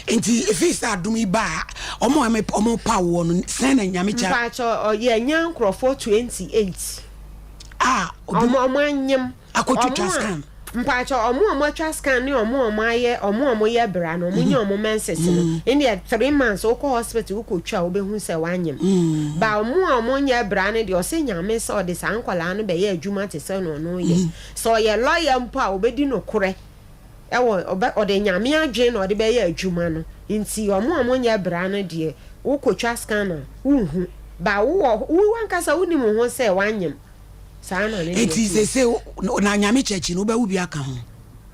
Nti efii sɛ adom yi baa a ɔmo a ɔmo paw woɔ no sɛn na Nyame kya. Mpakyɛ yɛanya nkorɔfoɔ 28 a ɔmo ɔmo anyem. Akɔtwitwa scan. Mpakyɛw ɔmo a ɔmo atwa scan ne ɔmo a ɔmo ayɛ ɔmo a ɔmo yɛ bra no ɔmo nya ɔmo menses no ɛndeɛ 3 months wokɔ hospital wokɔ twa a wobɛhu sɛ wanyem but ɔmo a ɔmo nyɛ bra no deɛ ɔse Nyame sɛ ɔde saa nkwadaa no bɛyɛ adwuma te sɛ nea ɔno yɛ sɛ ɔyɛ lawyer mpo a ɔbɛdi nokorɛ ɛwɔ ɔbɛ ɔde Nyame adwene na ɔde bɛyɛ adwuma no nti ɔmo a ɔmo nyɛ bra no deɛ wokɔ twa scan a wonhu but wowɔ wo ankasa wonim wo ho sɛ wanyem. Saa na ne deɛ Enti teɛ. seesei na Nyame kyɛ akyi no wobɛwo bi aka ho?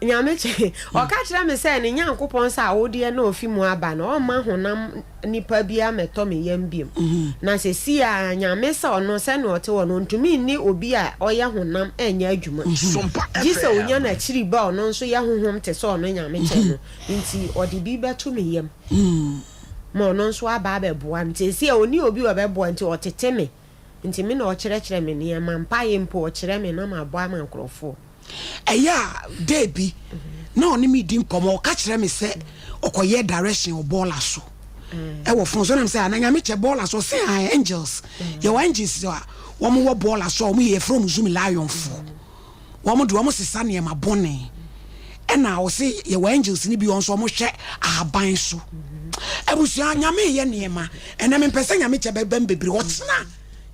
Nyame kyɛ, ɔka kyerɛ me sɛ ne Nyankopɔn sɛ awodeɛ no a ɔfi mu aba no ɔmma honam nipa biara mmɛtɔ me yam biom. Na seesei ara Nyame sɛ ɔno sɛdeɛ ɔte hɔ no ɔntumi nne obi a ɔyɛ honam nyɛ adwuma gye sɛ ɔnya n'akyiri ba a ɔno nso yɛ honhom te sɛ ɔno Nyame kyɛ no nti ɔde bi bɛto me yam ma ɔno nso aba abɛboa no. Nti seesei ɔnni obi a ɔbɛboa nti ɔtete me. Nti me na ɔkyerɛkyerɛ me nneɛma, mpaeɛ mpo ɔkyerɛ me na mabɔ ama nkorɔfoɔ. Ɛyɛ a day bi na ɔne me di nkɔmmɔ, ɔka kyerɛ me sɛ ɔkɔyɛ direction wɔ bɔɔla so ɛwɔ phone so, na me sɛ ana Nyame kyɛ bɔɔla so, ɔse ae angels, yɛwɔ angels a wɔn wɔ bɔɔla so a wɔn yɛ yɛfrɛ wɔn Zoom lion foɔ, wɔn de wɔn sesa nneɛma bɔne, ɛna ɔse yɛwɔ angels no bi wɔn nso wɔn hwɛ ahaban so. Abusua Nyame yɛ nneɛma, ɛnɛ mempɛ sɛ Nyame kyɛ bɛbɛm bebree, ɔkyena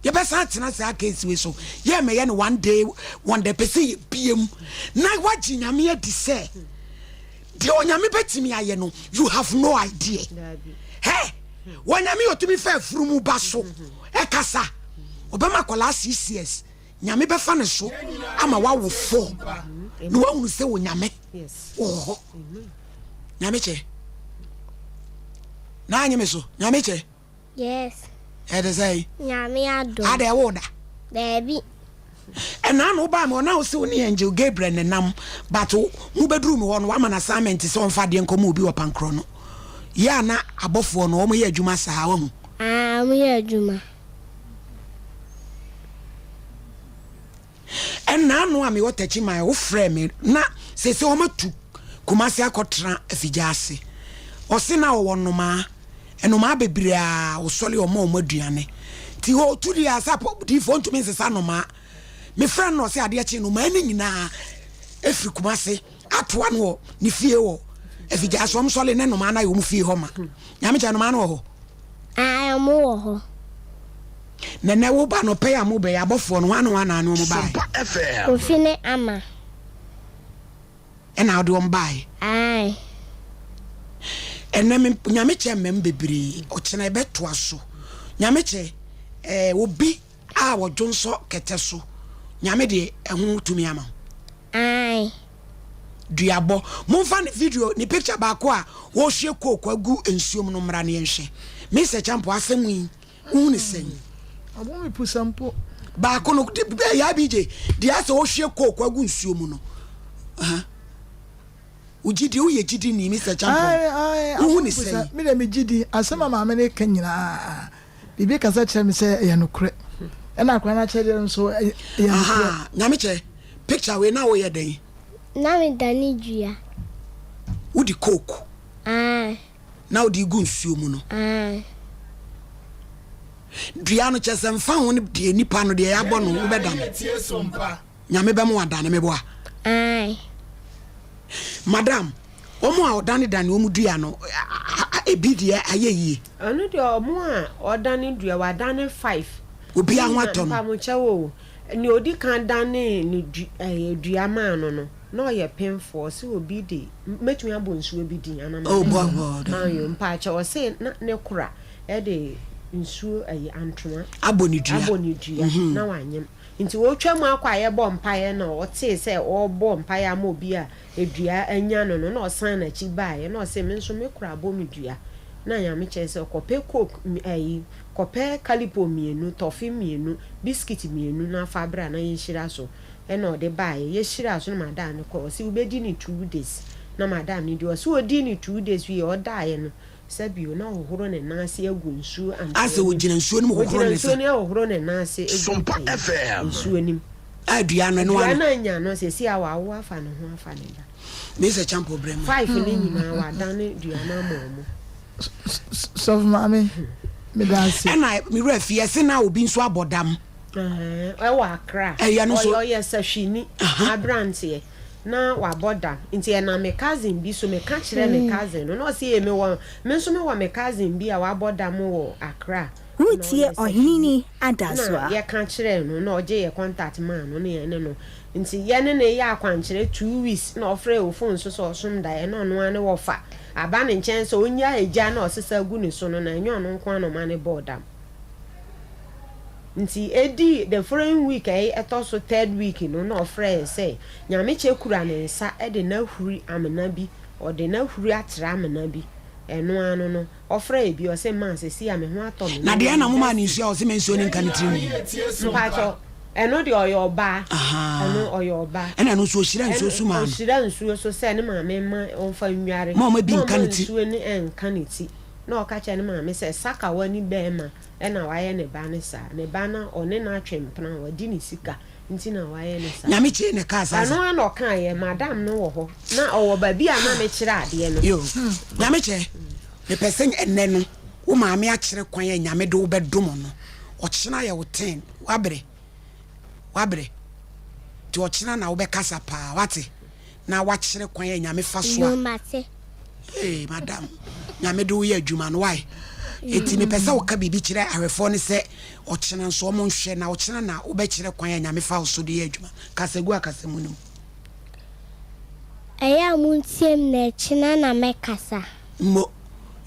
yɛbɛsan atena saa case wei so, yɛ mɛyɛ no one day wonder, pɛ sɛ yɛbie mu na wagye Nyame adi sɛ deɛ onyame bɛtumi ayɛ no you have no idea. Hɛ, wɔnyame ɔtumi fa afurumu ba so ɛkasa, ɔbɛma akwadaa six years Nyame bɛfa ne so ama wawo fo na wahunu sɛ Onyame wɔ hɔ. Nyame kyɛ. Na anye me so. Nyame kyɛ. Yes. Ɛte sɛ. Nyame adom. Ada ɛwo da. Daabi. Ɛna na wobaa me hɔ na wo se wo ne Angel Gabriel ne nam but wo bɛduru me hɔ no wama no assignment sɛ ɔmfa adeɛ nkɔma obi wɔ pankorɔ no. Yɛ a na abɔfoɔ no wɔn yɛ adwuma saa wahu. Ah, wɔn yɛ adwuma. Ɛna ano a mewɔ Techiman wo frɛ me na sese wɔn atu Kumasi akɔtena afigya ase. Ɔse na ɔwɔ nnomaa, nnomaa bebree a ɔsɔle ɔma wɔn aduane. Nti hɔ ɔtu deɛ a sɛ diifoɔ ntumi nsesa nnomaa. Me frɛ no na ɔse adeɛ kye nnomaa no nyinaa ɛfiri Kumasi atoa no wɔ ne fie wɔ afigya ase. Wɔn sɔle ne nnomaa no ayɛ wɔn fie hɔ ma. Nyame kyɛ nnomaa no wɔ hɔ. Ae, ɔmo wɔ hɔ. Na nɛ wo ba no pɛyɛ a mo bɛyɛ abɔfoɔ no hwan ne hwan na ne wɔn baeɛ? Kofi ne Ama. Ɛna wode wɔn baeɛ? Ae. Ɛnɛ me Nyame kyɛ mmam bebree, ɔkyena yɛbɛtoa so. Nyame kyɛ eh, obi a wɔdwonsɔ kɛtɛ so, Nyame de ɛho tumi ama wo? Ae. Duabɔ. Momfa ne video, ne picture baako a ɔrehwie coke agu nsuom no mmra na yɛnhwɛ. Mister Champo, asɛm yi, wohu ne sɛn? Ɔbɔ me pusa mpo. Baako no, ɛyɛ ABJ, deɛ asɛ ɔrehwie coke agu nsuo mu no. Uh-huh. Wo gyidi, woyɛ gyidi ni, Mister Champo. Ae, ae, Wohu ne sɛn? Me deɛ me gyidi, asɛm a maame no ka nyinaa, biribi kasa kyerɛ me sɛ ɛyɛ nokorɛ. Ɛna akwadaa no akyerɛdeɛ no nso ɛyɛ nokorɛ. Nyame kyɛ, picture wei na woyɛ dɛn? Na me dane dua. Wode coke. Ae. Na wode gu nsuo mu no. Ae. Dua no kyɛ sɛ mfa ho ne deɛ nipa no deɛ yɛabɔ no wobɛdane. Nyame bɛma wadane meboa. Ae. Madam, wɔn a ɔdane dane wɔn dua no ebi deɛ ayɛ yie. Ɛno deɛ wɔn a ɔdane dua wadane five. Obiara ho atɔ no. Mpamokyɛw o, nea odi kan danee ne du ɛɛ dua maa no no, na ɔyɛ pemfoɔ. Ɔse obi de, mɛtumi abɔ nsuo bi din anaa? Oh, bɔ, bɔ. Ayo, mpakyɛw, ɔse na ne kora de nsuo ɛyi antoa. Abɔ ne dua. Abɔ ne dua, na wanyem. Nti ɔretwa mu akɔ a yɛbɔ mpaeɛ na ɔtee sɛ ɔrebɔ mpaeɛ ama obi a dua anya no no, na ɔsan n'akyi baeɛ na ɔse me nso me kora abɔ me dua. Na Nyame kyerɛ sɛ kɔpɛ coke ɛyi, kɔpɛ kalipo mienu, tɔfe mienu, biscuit mienu na fa bra na yɛnhyira so. Ɛna ɔde baeɛ, yɛhyiraa so na madam no kɔe, ɔse wobɛdi no 2 days na madam no di, ɔse ɔdii no 2 days wie ɔdaeɛ no, Sɛ bio, na ɔhohoro ne nan ase agu nsuo antoa Asɛ mu. ɔgyina nsuo no mu hohoro Ɔgyina ne nsuo nsa. no hohoro ne nan ase gu Sompa ɛyi, FM. nsuo no mu. A dua no, ɛno Dua ano. no anya no, seesei a wawo afa ne ho afa ne ba. Mesa Champo brɛ mu. Five no nyinaa, wadane dua no ama wɔn. Sɔfo maame, meda ase. Ɛna me werɛ fi, yɛse na obi nso abɔ dam. Ɛɛ, ɛwɔ Accra. Ɛyɛ no nso. Ɔyɛ, ɔyɛ sahwini aberanteɛ. Na wabɔ dam. Nti ɛnam me cousin bi so, meka kyerɛɛ me cousin no, na ɔse ee mewɔ, me nso mewɔ me cousin bi a wabɔ dam wɔ Accra. Na Woretie ɔyɛ Ɔheneni sahwini. Adasoa. Na yɛka kyerɛɛ no, na ɔgye yɛ contact maa no, na yɛne no, nti yɛne no yɛ akwankyerɛ 2 weeks, na ɔfrɛɛ wɔ phone so sɛ ɔsom daeɛ, na ɔno ara ne wɔfa aba ne nkyɛn sɛ ɔnnyae gya na ɔsesa gu ne so no, na ɛnyɛ ɔno nko ara na ɔma no bɔɔ dam. Nti edii the following week a ɛtɔ so third week no na ɔfrɛɛ sɛ Nyamekyɛ kura ne nsa de no ahuri amena bi, ɔde no ahuri atra amena bi. Ɛno ara no no, ɔfrɛɛ bio ɔse ma seesei a me ho atɔ me, Na mewɔ deɛn na momaa no university. nsuo a ɔse me nsuo no nka ne tirim no? Mpakyɛw, ɛno deɛ ɔyɛ ɔbaa, ɛno ɔyɛ ɔbaa. Ɛna ɛno nso ɔhyira nsuo so maa no. Ɔhyira nsuo so sɛ ne maame mma ɔmfa nnware, Ma ɔma bi ma nka ɔma ne ti. nsuo no nka ne ti. Na ɔka kyerɛɛ ne maame sɛ Sakawa ni bɛɛma na wayɛ ne ba no saa. Ne ba no ɔne no atwe mpena, wadi ne sika nti na wayɛ no saa. Nyame kyee ne kaa saa Ɛno ara na ɔkaeɛ, madam no wɔ hɔ, na ɔwɔ baabi a na mekyerɛ adeɛ no. Yo, Nyame kyɛ, mepɛ sɛ ɛnnɛ no wo maame akyerɛ kwan a Nyame de wo bɛdom no. Ɔkyena yɛ wo turn, wabrɛ, wabrɛ, nti ɔkyena na wobɛkasa paa, wate? Na wakyerɛ kwan a Nyame fa so a. Yo, mate. Hey, madam, Nyame de wo yɛ adwuma no, why? Enti mepɛ sɛ woka biribi kyerɛ ahwɛfoɔ no sɛ ɔkyena nso ɔmo nhwɛ na ɔkyena na wobɛkyerɛ kwan a Nyame fa wo so de yɛ adwuma. Kasa gu akasamu no mu. Ɛyɛ a montie me na ɛkyena na mɛkasa. Mo.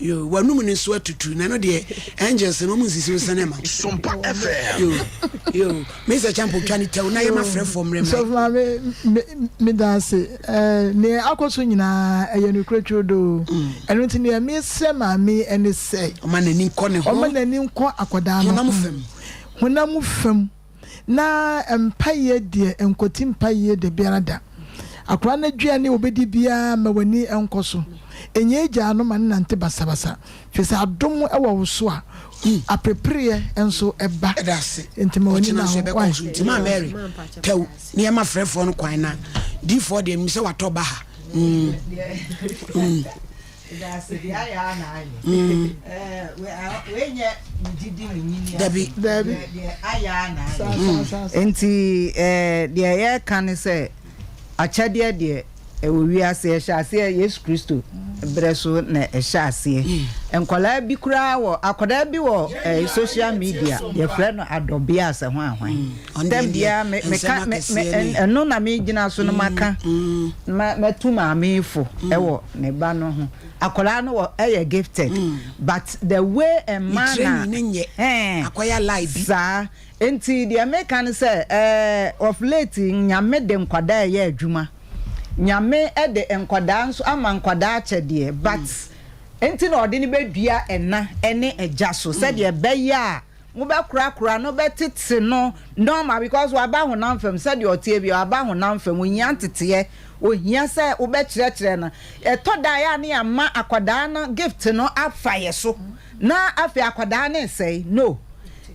Yoo, w'anum no nso atutu, na ɛno deɛ angels no ɔmo nsisi wo sɛne ma wo. Sompa FM. Yoo, yoo, Mister Champo twa ne tɛw na yɛma frɛfoɔ mmerɛ mma. Sɔfo maame, me, meda ase. Ɛɛ, nea akɔ so nyinaa, ɛyɛ nokorɛ turodoo. Ɛno nti nea mesrɛ maame yi ne sɛ. Ɔma n'ani nkɔ ne ho. Ɔma n'ani nkɔ akwadaa no ho. Honam fam. Honam fam. Na mpaeɛ deɛ nkwati mpaeɛ dabiara da. Akwadaa no aduane a ɔbɛdi biara mma w'ani nkɔ so. Nyɛ gyaa no ma no nante basabasa, firi sɛ adom wɔ wo so a, aperepereɛ nso ba. Ɛda ase. Nti ma w'ani Ɔkyena nna nso hɔ. ɛbɛkɔ Wai? so. Nti ma Mary tɛw nneɛma frɛfoɔ no kwan na diifoɔ deɛ menim sɛ watɔ ba ha. Mm. Mm. Dabi. Dabi. Nti deɛ yɛreka ne sɛ akyɛdeɛ deɛ ɛwɔ wiase ɛhyɛ aseɛ Yesu Kristo berɛ so na ɛhyɛ aseɛ. Nkwadaa bi koraa wɔ akwadaa bi wɔ social media yɛfrɛ no adɔbea sɛ hwan hwan. Tɛm biara me meka me me ɛno na megyina so no maka ma matu maame fo ɛwɔ ne ba no ho. Akwadaa no wɔ ɛyɛ gifted but the way mmaa na ɛɛn saa nti deɛ meka ne sɛ ɛɛ of late Nyame de nkwadaa ɛyɛ adwuma Nyame de nkwadaa nso ama nkwadaa akyɛdeɛ but nti na ɔde no bɛdua ɛna ɛne agya so sɛdeɛ ɛbɛyɛ a Mobɛkorakora no bɛtete no normal because waba honam fam sɛdeɛ ɔteɛ biara waba honam fam ohia nteteɛ ohia sɛ wobɛkyerɛkyerɛ no ɛtɔ da a yɛ a ne yɛama akwadaa no gift no afa yɛ so na afei akwadaa no resɛe no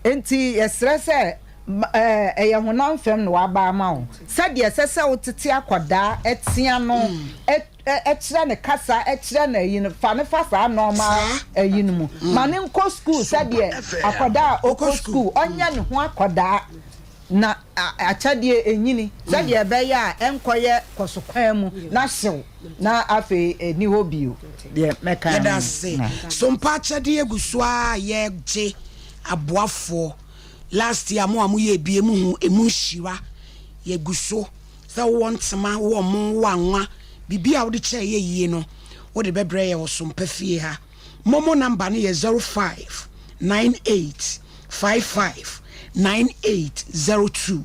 nti yɛsrɛ sɛ ɛyɛ honam fam na waba ama wo sɛdeɛ ɛsɛ sɛ wotete akwadaa ɛtea no kyerɛ no kasa, kyerɛ no ayi no, fa no fa saa nɔɔma ayi no mu. Ma no nkɔ sukuu sɛdeɛ akwadaa a ɔkɔ sukuu, ɔnyɛ ne ho akwadaa na akyɛdeɛ ɛnyini sɛdeɛ ɛbɛyɛ a ɛnkɔyɛ kɔsokwan mu na hyew na afei ɛni hɔ bio. Deɛ mɛka Yɛda ase. So mpa akyɛdeɛ gu so ara yɛgye aboafoɔ. Last year mo a moyɛɛ bie mo hu emu nhyira. Yɛgu so sɛ wowɔ ntema, wowɔ mo, wowɔ anwa, biribi a wode kyɛɛ yɛ yie no wode bɛbrɛ yɛ wɔ Sompa fie ha. Momo number no yɛ 0598 55 9802,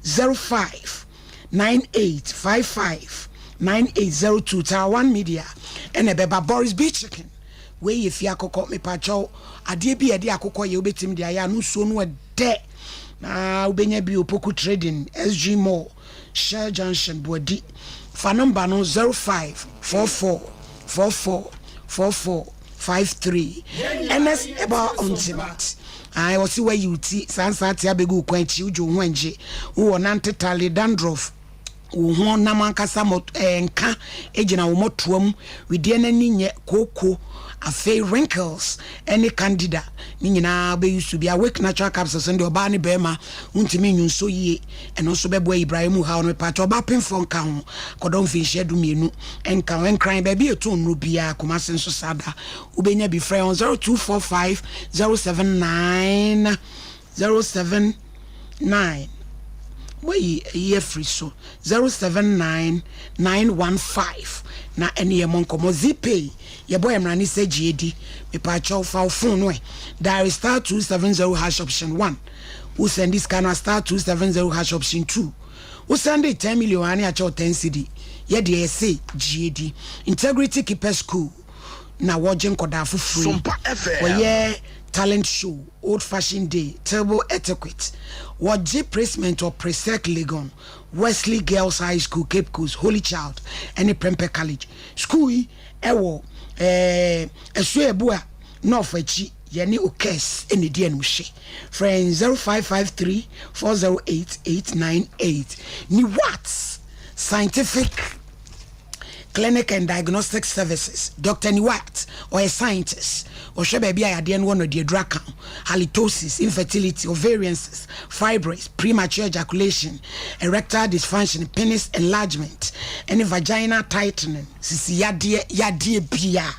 0598 55 9802. Taiwan Media ɛna ɛbɛba. Boris B Chicken. Wei yɛ fie akokɔ mepakyɛw adeɛ bi a yɛde akokɔ yɛ wobɛtumi de ayɛ ano nsuo no ɛdɛ na wobɛnya bi Opoku Trading SG Mall Shell Junction Boadi fa nɔmba no 0544 44 44 53 Ernest Herbal Ointment ae ɔse wayi wo ti saa nsaa te abɛgu wo kwan akyi wodwo wo ho ɛngye wowɔ nante tale dandruff wo ho nam ankasa mɔ ɛɛ nka gyina wo mmɔtoa mu, wedeɛ no ani nyɛ kooko, afei wrinkles ne candida ne nyinaa wobɛ use bi. Awake natural capsules no deɛ ɔbaa ne barima wontumi nwu nso yie, ɛno nso bɛboa yi brayɛ mu haw no. Mepaakyɛ ɔbaa pemfoɔ nka ho, kɔdɔ mfinhyia 12 nka ho, Nkran baabi ɛtɔn nnuro biara, Kumase nso saa da wobɛnya bi. Frɛ wɔn 0245 079 079 moayi ayi afiri so 079 915 na ɛne yɛ mɔ nkɔmmɔ. Zpay yɛbɔ yɛ mmara ne sɛ gye edi. Mepaakyɛw fa wo phone no ɛ dial star 270 hash option 1. Wo send sika no a, star 270 hash option 2. Wo send 10 million a ne akyɛw 10 cedi. Yɛdeɛ yɛse gye edi. Integrity Keeper School na wɔgye nkɔdaa foforɔ yi. Sompa FM. Wɔyɛ talent show, old fashion day, table etiquette. Wɔgye placement wɔ Presec Legon, Wesley Girls High School Cape Coast, Holy Child ɛne Prempeh College. School yi ɛwɔ Ɛsoɛbu a North akyi yɛne Okes ɛna edi animhwɛ. Frɛ 0553 408 898. Ni what Scientific Clinic and Diagnostic Services. Dr Niwat ɔyɛ scientist, ɔhwɛ baabi a yadeɛ no wɔ no de aduru aka ho. Halitosis, infertility, ovarian cysts, fibroids, premature ejaculation, erectile dysfunction, penis enlargement ɛne vaginal tightening, sisi yadeɛ, yadeɛ biaa.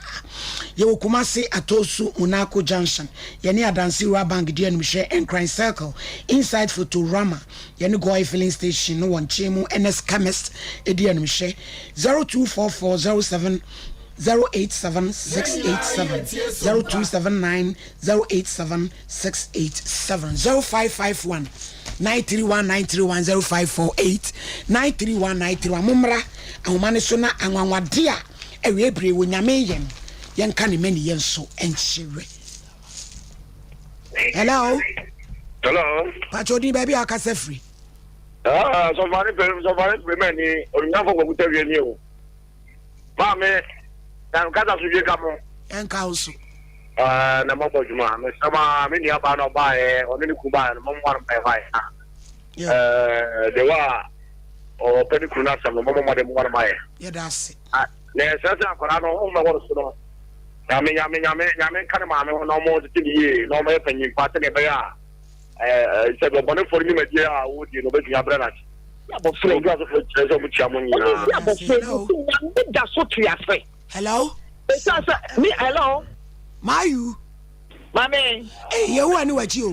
Yɛwɔ Kumase Atosu Monaco Junction, yɛne Adanse Rural Bank di animhwɛ. Nkran Circle inside Photorama, yɛne Goil Filling Station no wɔ nkyɛn mu. Ns Chemist di animhwɛ. 0244 07 087 687, 0279 087 687, 0551 931 931, 0548 931 931. Mommra ahoma no so na anwanwade a awie bere wɔ Nyame yɛn yɛnka ne mani yɛn so nkyerɛ. Hello. Hello. Pakyɛ odin, baabi a akasa firi? Ah, sɔfani pɛ sɔfani pɛ mɛ ni onyinafo kɔmputa wie ni o. Maame, na nkasa so wie ka mo. Ɛnka wo so. Ɛɛ na mɔbɔ dwuma. Mesrɛ ma me nua baa na ɔbaeɛ, ɔne ne kunu baeɛ no, mɔmmoa no mpae hɔ ayɛ. Ɛɛ de wa ɔpɛ ne kunu no asɛm no, mɔmɔ mmɔden mmoa no ma yɛ. Yɛda ase. Na ɛsɛ sɛ akwadaa no ɔmo bɛwɔ no so no, Nyame Nyame Nyame Nyame nka ne maame ho na ɔmo tete ne yie na ɔmo yɛ panyin pa sɛdeɛ ɛbɛyɛ a ɛɛ sɛ ɔbɔnefoɔ no nnwumadie a wɔdi no ɔbɛtumi abrɛ no ase. Abɔfra yi. Obi asofo kyerɛ sɛ ɔmo kyia mo nyinaa. Ɔmo si abɔfra yi si Nyame da so te ase. Hello. Esan sɛ mi hello. Mayu. Maame. Ee Yehowa ne w'akyi o.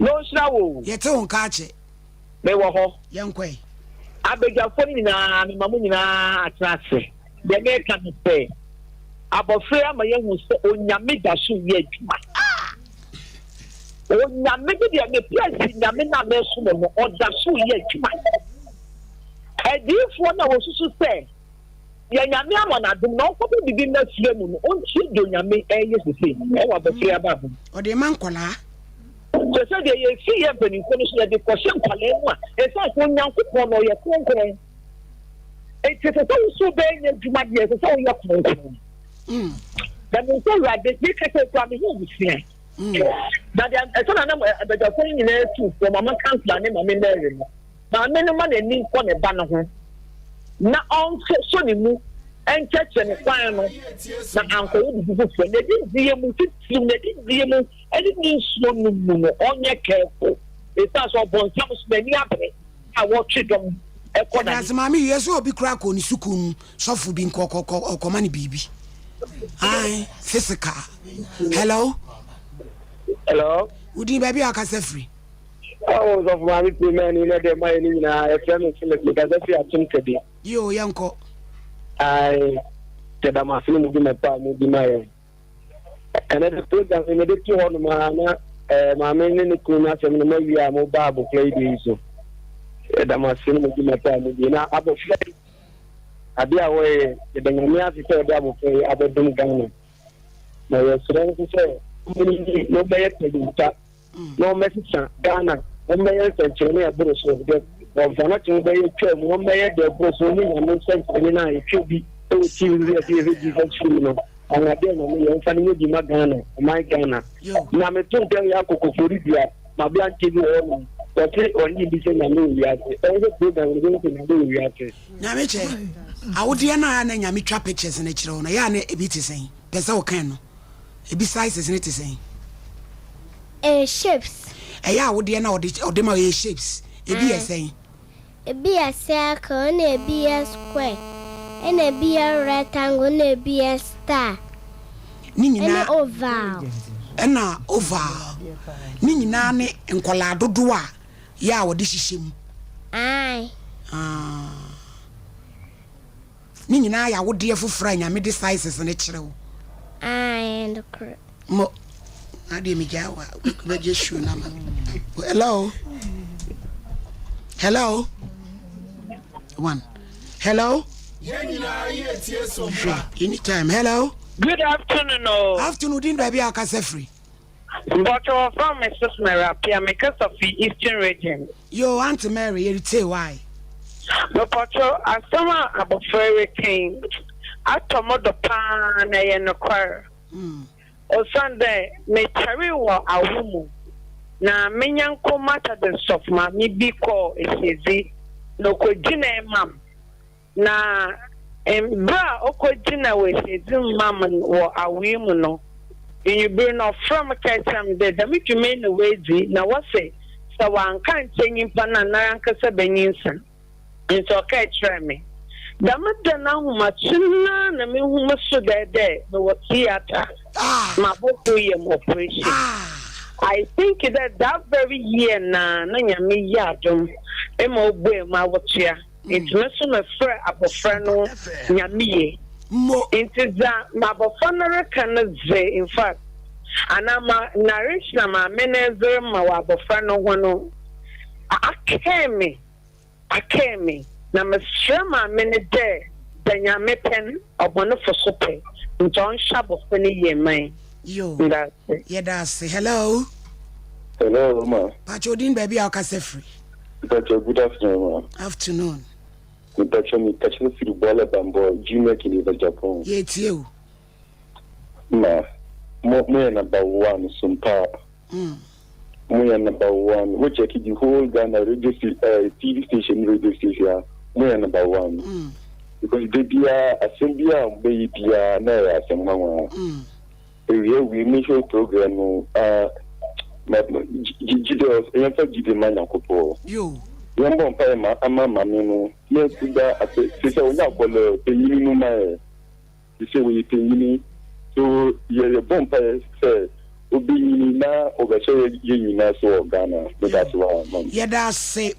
Na ɔnhyira wo o. Yɛte wo nka akyɛ. Mewɔ hɔ. Yɛnkɔ ɛ. Abadwafoɔ no nyinaa, mema mo nyinaa atena ase. Deɛ meka ne sɛ, abɔfra yi ama yɛahu sɛ Onyame da so yɛ adwuma. Onyame me deɛ me praise Nyame no a mesom no, ɔda so yɛ adwuma. Adiyifoɔ no a wɔsusu sɛ yɛ Nyame ama no adom na ɔnkɔpɛ biribi mma fie mu no, ɔntie deɛ Onyame ɛreyɛ sesei ɛwɔ abɔfra yi abrabɔ mu. Ɔde ma nkwadaa. Kyerɛ sɛ deɛ yɛfi yɛ mpanimfoɔ no so yɛde kɔhyɛ nkwadaa mu a, ɛsiane sɛ Onyankopɔn no ɔyɛ kronkron. Enti ɛsɛ sɛ wo so bɛnyɛ adwuma deɛ, ɛsɛ sɛ woyɛ kronkron. Na me nso Awurade, meka sɛ kura me ho abusua. Na deɛ ɛsɛ na nam abadwafoɔ no nyinaa tu foɔ, mama kansla ne Mame Mary no, maame no ma n'ani nkɔ ne ba no ho na ɔnso ne mu nkyerɛkyerɛ ne kwan no na ankɔyɛ biribi foforɔ. Na ɛdidie mu titiriw, na ɛdidie mu ɛne ne nsuo no mu no, ɔnyɛ careful. Ɛsiane sɛ ɔbɔnsam so n'ani abere a wɔtwe dɔm ɛkɔ na. Ɛdase maame yi ɛsɛ obi kura kɔ ne sukuu mu sɔfo bi nkɔ kɔ ɔkɔma ne biribi. Ayi physical. Hello. Hello. Wodin, baabi a akasa firi? Awo sɔfo maame pii mɛ ni ne de ma yɛ ne nyinaa yɛfrɛ me Philip mekasa fi atom kadi. Yoo yɛnkɔ. Ae yɛda mo ase ne mo dwuma pa a modi ma yɛn. Ɛnɛ de program yi mede to hɔ nom a na eh, maame ne ne kunu no asɛm no mawie a moba abɔfra yi deɛ yi so. Yɛda mo ase ne mo dwuma pa a modi na abɔfra yi adeɛ a wɔyɛ yɛda Nyame ase sɛ ɔde abɔfra yi abɛdom Ghana. Na yɛsrɛ nso sɛ ɔmɛnini na ɔmɛyɛ panyinpa na ɔmɛsesa Ghana ɔmɛyɛ nsɛnkyerɛnne a ɛboro so dɛ wɔmfa no kyɛn bɛyɛ twa mu ɔmɛyɛ deɛ ɛboro so ne Nyame nsɛnkyerɛnne no a yɛtwa bi ɛwɔ TV so yɛsɛ yɛhwɛ Jesus film no anwadeɛ Nyame yɛ ɔmfa no nyɛ bi ma Ghana ɔman Ghana na meto ntɛm yɛ akokofori dua maberanteɛ bi wɔ hɔ nom wɔse ɔnye bi sɛ Nyame wɔ wiase ɔnhwɛ program no bɛhu sɛ Nyame wɔ wiase. Nyame kyɛ, awodeɛ no a na Nyame twa pictures no kyerɛ wo no, ɛyɛ a na ebi te sɛn? Pɛ sɛ wo kan no, ebi sizes no te sɛn? Ɛyɛ shapes. Ɛyɛ awodeɛ no a ɔde ɔde ma ɛyɛ shapes, ebi yɛ sɛn? Ebi yɛ circle, ɛna ebi yɛ square, ɛna ebi yɛ rectangle, ɛna ebi yɛ star, Ne nyinaa ɛne oval. Ɛna oval. Ne nyinaa ne nkwadaa dodoɔ a yɛ a wɔde hyehyɛ mu. Ae. Ah. Ne nyinaa yɛ awodeɛ foforɔ a Nyame de sizes no kyerɛ wo. Ae, nokorɛ. Mo, adeɛ megyaa wa, bɛgye shoe no ama. Hello? Hello? One. Hello? Hwɛ, anytime. Hello? Good afternoon o. Afternoon, din baabi a akasa firi. Mpacho wɔfrɛ me Sis Mary Appiah, me kasa fi Eastern Region. Yoo Aunty Mary yɛretie wo ae. Mepacho asɛm a abɔfra yi reka yi atɔ mo do paa na ɛyɛ nokwar. Osiandɛ mekyɛree wɔ awo mu na me nyɛnko Methodist sɔfo maame bi kɔɔ ehyiadzi na okogyinae maa m'. Na ber a okogyina wɔ ehyiadzi mu maa me wɔ awee mu no, ewimbir no ɔfrɛɛ me kɛɛ kyerɛɛ me dɛ dɛm dwuma yi na oedzi na wɔse sɛ ɔannka annkyerɛ nyimpa no a narankasa benyinsen. Ntsi ɔkɛɛ kyerɛɛ me. Dɛm da no ahomakye no ara na mehu mo so dɛ dɛ mewɔ theatre, m'abɔfo yɛ me operation. I think dɛ that very year no ara na Nyame yɛɛ adom ma obuee m'awotoa. Ntsi me so mefrɛɛ abofra no Nyameye. Ntsi dza m'abofra no reka no dze, in fact, anaa ma narration a maame no dze rema wɔ abofra no ho no, akɛɛ me, akɛɛ me. Na meserɛ maame no dɛ dza Nyame pɛ no, ɔbɔnefo so pɛ, ntsi ɔnhwɛ abofra no yie mma hɛn. Yo, Meda ase. yɛda ase. Hello. Hello, ma. Pacho odin baabi a wokasa firi. Mpakyɛw good afternoon ma. Afternoon. Mepakyɛw me kakyɛ firi Bɔɔla Bambɔ Junior Geneva Japan. Yɛ tie o. Ma mo mo yɛ number one sompa. Mm. Mo yɛ number one wo check the whole Ghana radio sta eh, TV station radio station a mo yɛ number one. Mm. Because de bia asɛm bia a mo bɛyɛ bia na ɛyɛ asɛm nwanwa. Mm. Ewia wie me hwɛ program no ah ma gyidi yɛmfa gyidi ma Nyankopɔn. Yɛmbɔ mpaeɛ ma ama mame no na da ase te sɛ ɔnyɛ akɔlɛ panyini no ma yɛ te sɛ wɔyɛ panyini so yɛ yɛbɔ mpaeɛ sɛ ɔbɛnyini na ɔbɛhyɛ yɛ nyinaa so wɔ Ghana meda ase wa mam. Yɛda ase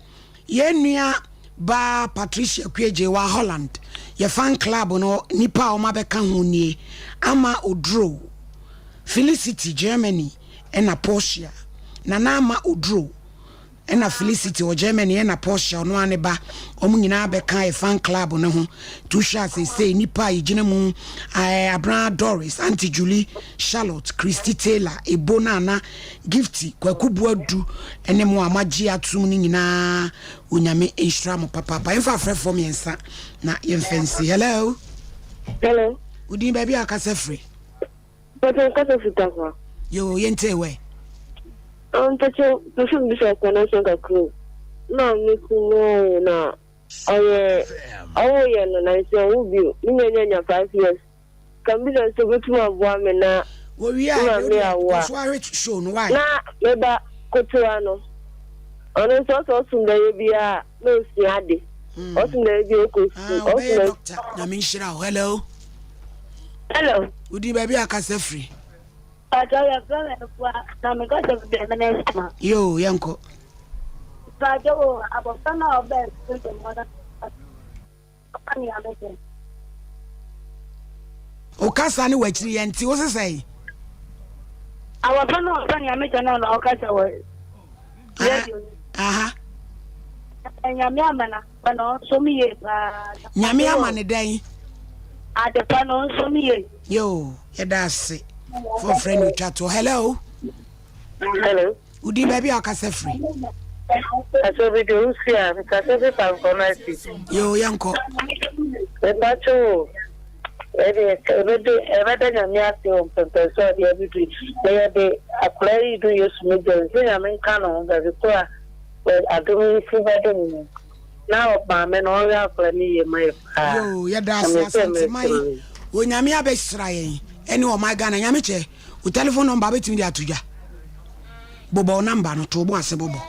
Yɛn nua baa Patricia Kuegyewa Holland, yɛ fan club no nnipa a wɔabɛka ho nie, Ama Oduro, Felicity, Germany, ɛna Portia, Nana Ama Oduro, ɛna Felicity wɔ Germany, ɛna Portia, ɔno ara ne ba, wɔn nyinaa bɛka yɛ fan club no ho. Nti wohwɛ a seesei nnipa a yɛgyina mu, ɛɛ, Abena Doris, Auntie Julie, Charlotte, Christy Taylor, Ebo Nana, Gifty, Kwaku Boadu ne mo a moagye atom no nyinaa Onyame nhyira mo papaapa. Yɛmfa afrɛfoɔ mmiɛnsa na yɛmfa nsi. Hello. Hello. Wodin baabi a akasa firi? Mpɛtɛ nkasa firi Tarkwa. Yo, yɛntie wɛ. Mpɛtɛ pɛsɛ mbisa kwanasɛm kakra o. Na me kunu na ɔyɛ ɔwo yɛ no na nsi ɔwo bio. Ne nya nya nya 5 years. Ka mibisa no sɛ obotum aboa me na Wowie a, me deɛ maame wodeɛ awo kɔ a. so ara show no why? Na me ba ketewa no, ɔno nso ɔsɛ ɔsom dɛ biara na osua ade. Ɔsom dɛ biara ɔkɔ sukuu. Ah, Ɔsom ɔbɛyɛ dɛ. doctor. Nyame nhyira wo. Hello. Hello. Wodin baabi a kasa firi? Pacho yɛfrɛ me Afua na mekasa firi Dɛmene Suma. Yoo, yɛnkɔ. Mpakyɛw o, abɔfra no a ɔbɛɛ studio mu no, ɔka nea mepɛ. Wo kasa ne w'akyiri yɛ nti wo sesɛn? Abɔfra no a ɔka nea mepɛ no na ɔkasa wɔ radio no. Aha. Nyame ama no adepa no ɔnsom yie paa. Nyame ama ne dɛn? Adepa no ɔnsom yie. Yoo, yɛda ase. Fɔfrɛ no otwa toɔ. Hello. Hello. Wodi baabi a ɔkasa firi. Kasa bi de wosi a kasa bi fa nkɔmɔ asi. Yoo yɛnkɔ. Mepakyɛ o ɛde ɛbɛde ɛbɛda nyame ase wɔ mpɛmpɛnso a ɔde abɛdu na yɛde akwadaa yi du Yesu mogya mu sɛ nyame nka ne ho baabi koro a adom yi firi bɛdom no na maame no ɔnhwɛ akwadaa no yie ma yɛ paa. Yoo yɛda ase Asanteman Onyame abɛhyira yɛn ɛne ɔman Ghana Nyame kyɛ. Wo telephone number wobɛtumi de ato dwa. Bobɔ wo number no, to wo bo ase bobɔ.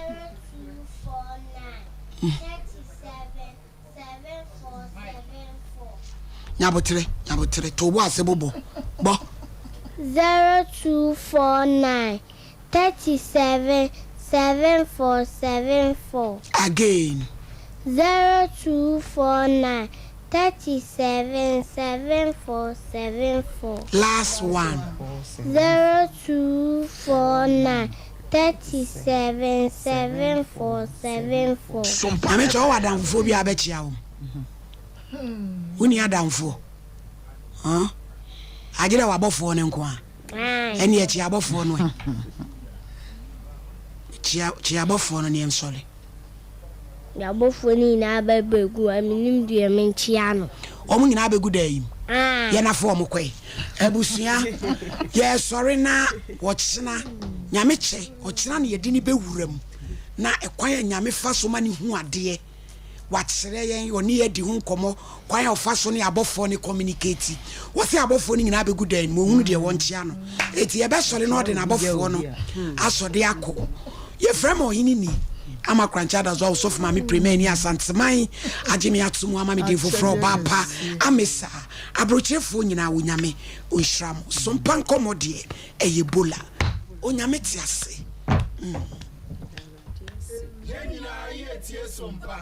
Nyabotere, nyabotere, to wo bo ase bobɔ. Bɔ. 0249 37 7474. Again. 0249 37 7474. Last one. 0249 37 7474. Maame kyɛ wowɔ adamfofoɔ bi a bɛkyea wo? Wonni adamfoɔ? Huh? Agye dɛ w'abɔfoɔ no nko a. Ɛnneɛ kyea abɔfoɔ no ɛ. Kyea kyea abɔfoɔ no ne yɛnsɔre. N'abɔfoɔ no nyinaa bɛbɛgu a mennim deɛ menkyea no. Wɔn nyinaa bɛgu dan yi mu. Yɛn afo wɔn kɔe. Abusua, yɛresɔre na ɔkyena, Nyame kyɛ, ɔkyena na yɛde no bɛwura mu. Na ɛkwan a Nyame fa so ma no hu adeɛ. Wakyerɛ yɛn, ɔne yɛn adi ho nkɔmmɔ, kwan a ɔfa so ne abɔfoɔ no communicate. Wɔse abɔfoɔ no nyinaa bɛgu dan no mu, ɔhunu deɛ wɔnkyea no. Enti yɛbɛsɔre na ɔde n'abɔfoɔ no asɔde akɔ. Yɛfrɛ me Ɔhene Ni Ama Korankye Adazoa Osofo Maame Premani Asanteman agye me ato mu ama me din foforɔ Ɔbaa Pa Amesa. Abrokyerefoɔ nyinaa Onyame ɔnhyira mo. Sompa nkɔmmɔ deɛ ɛyɛ bola. Onyame te ase. Mm. Yɛn nyinaa yɛ tie sompa.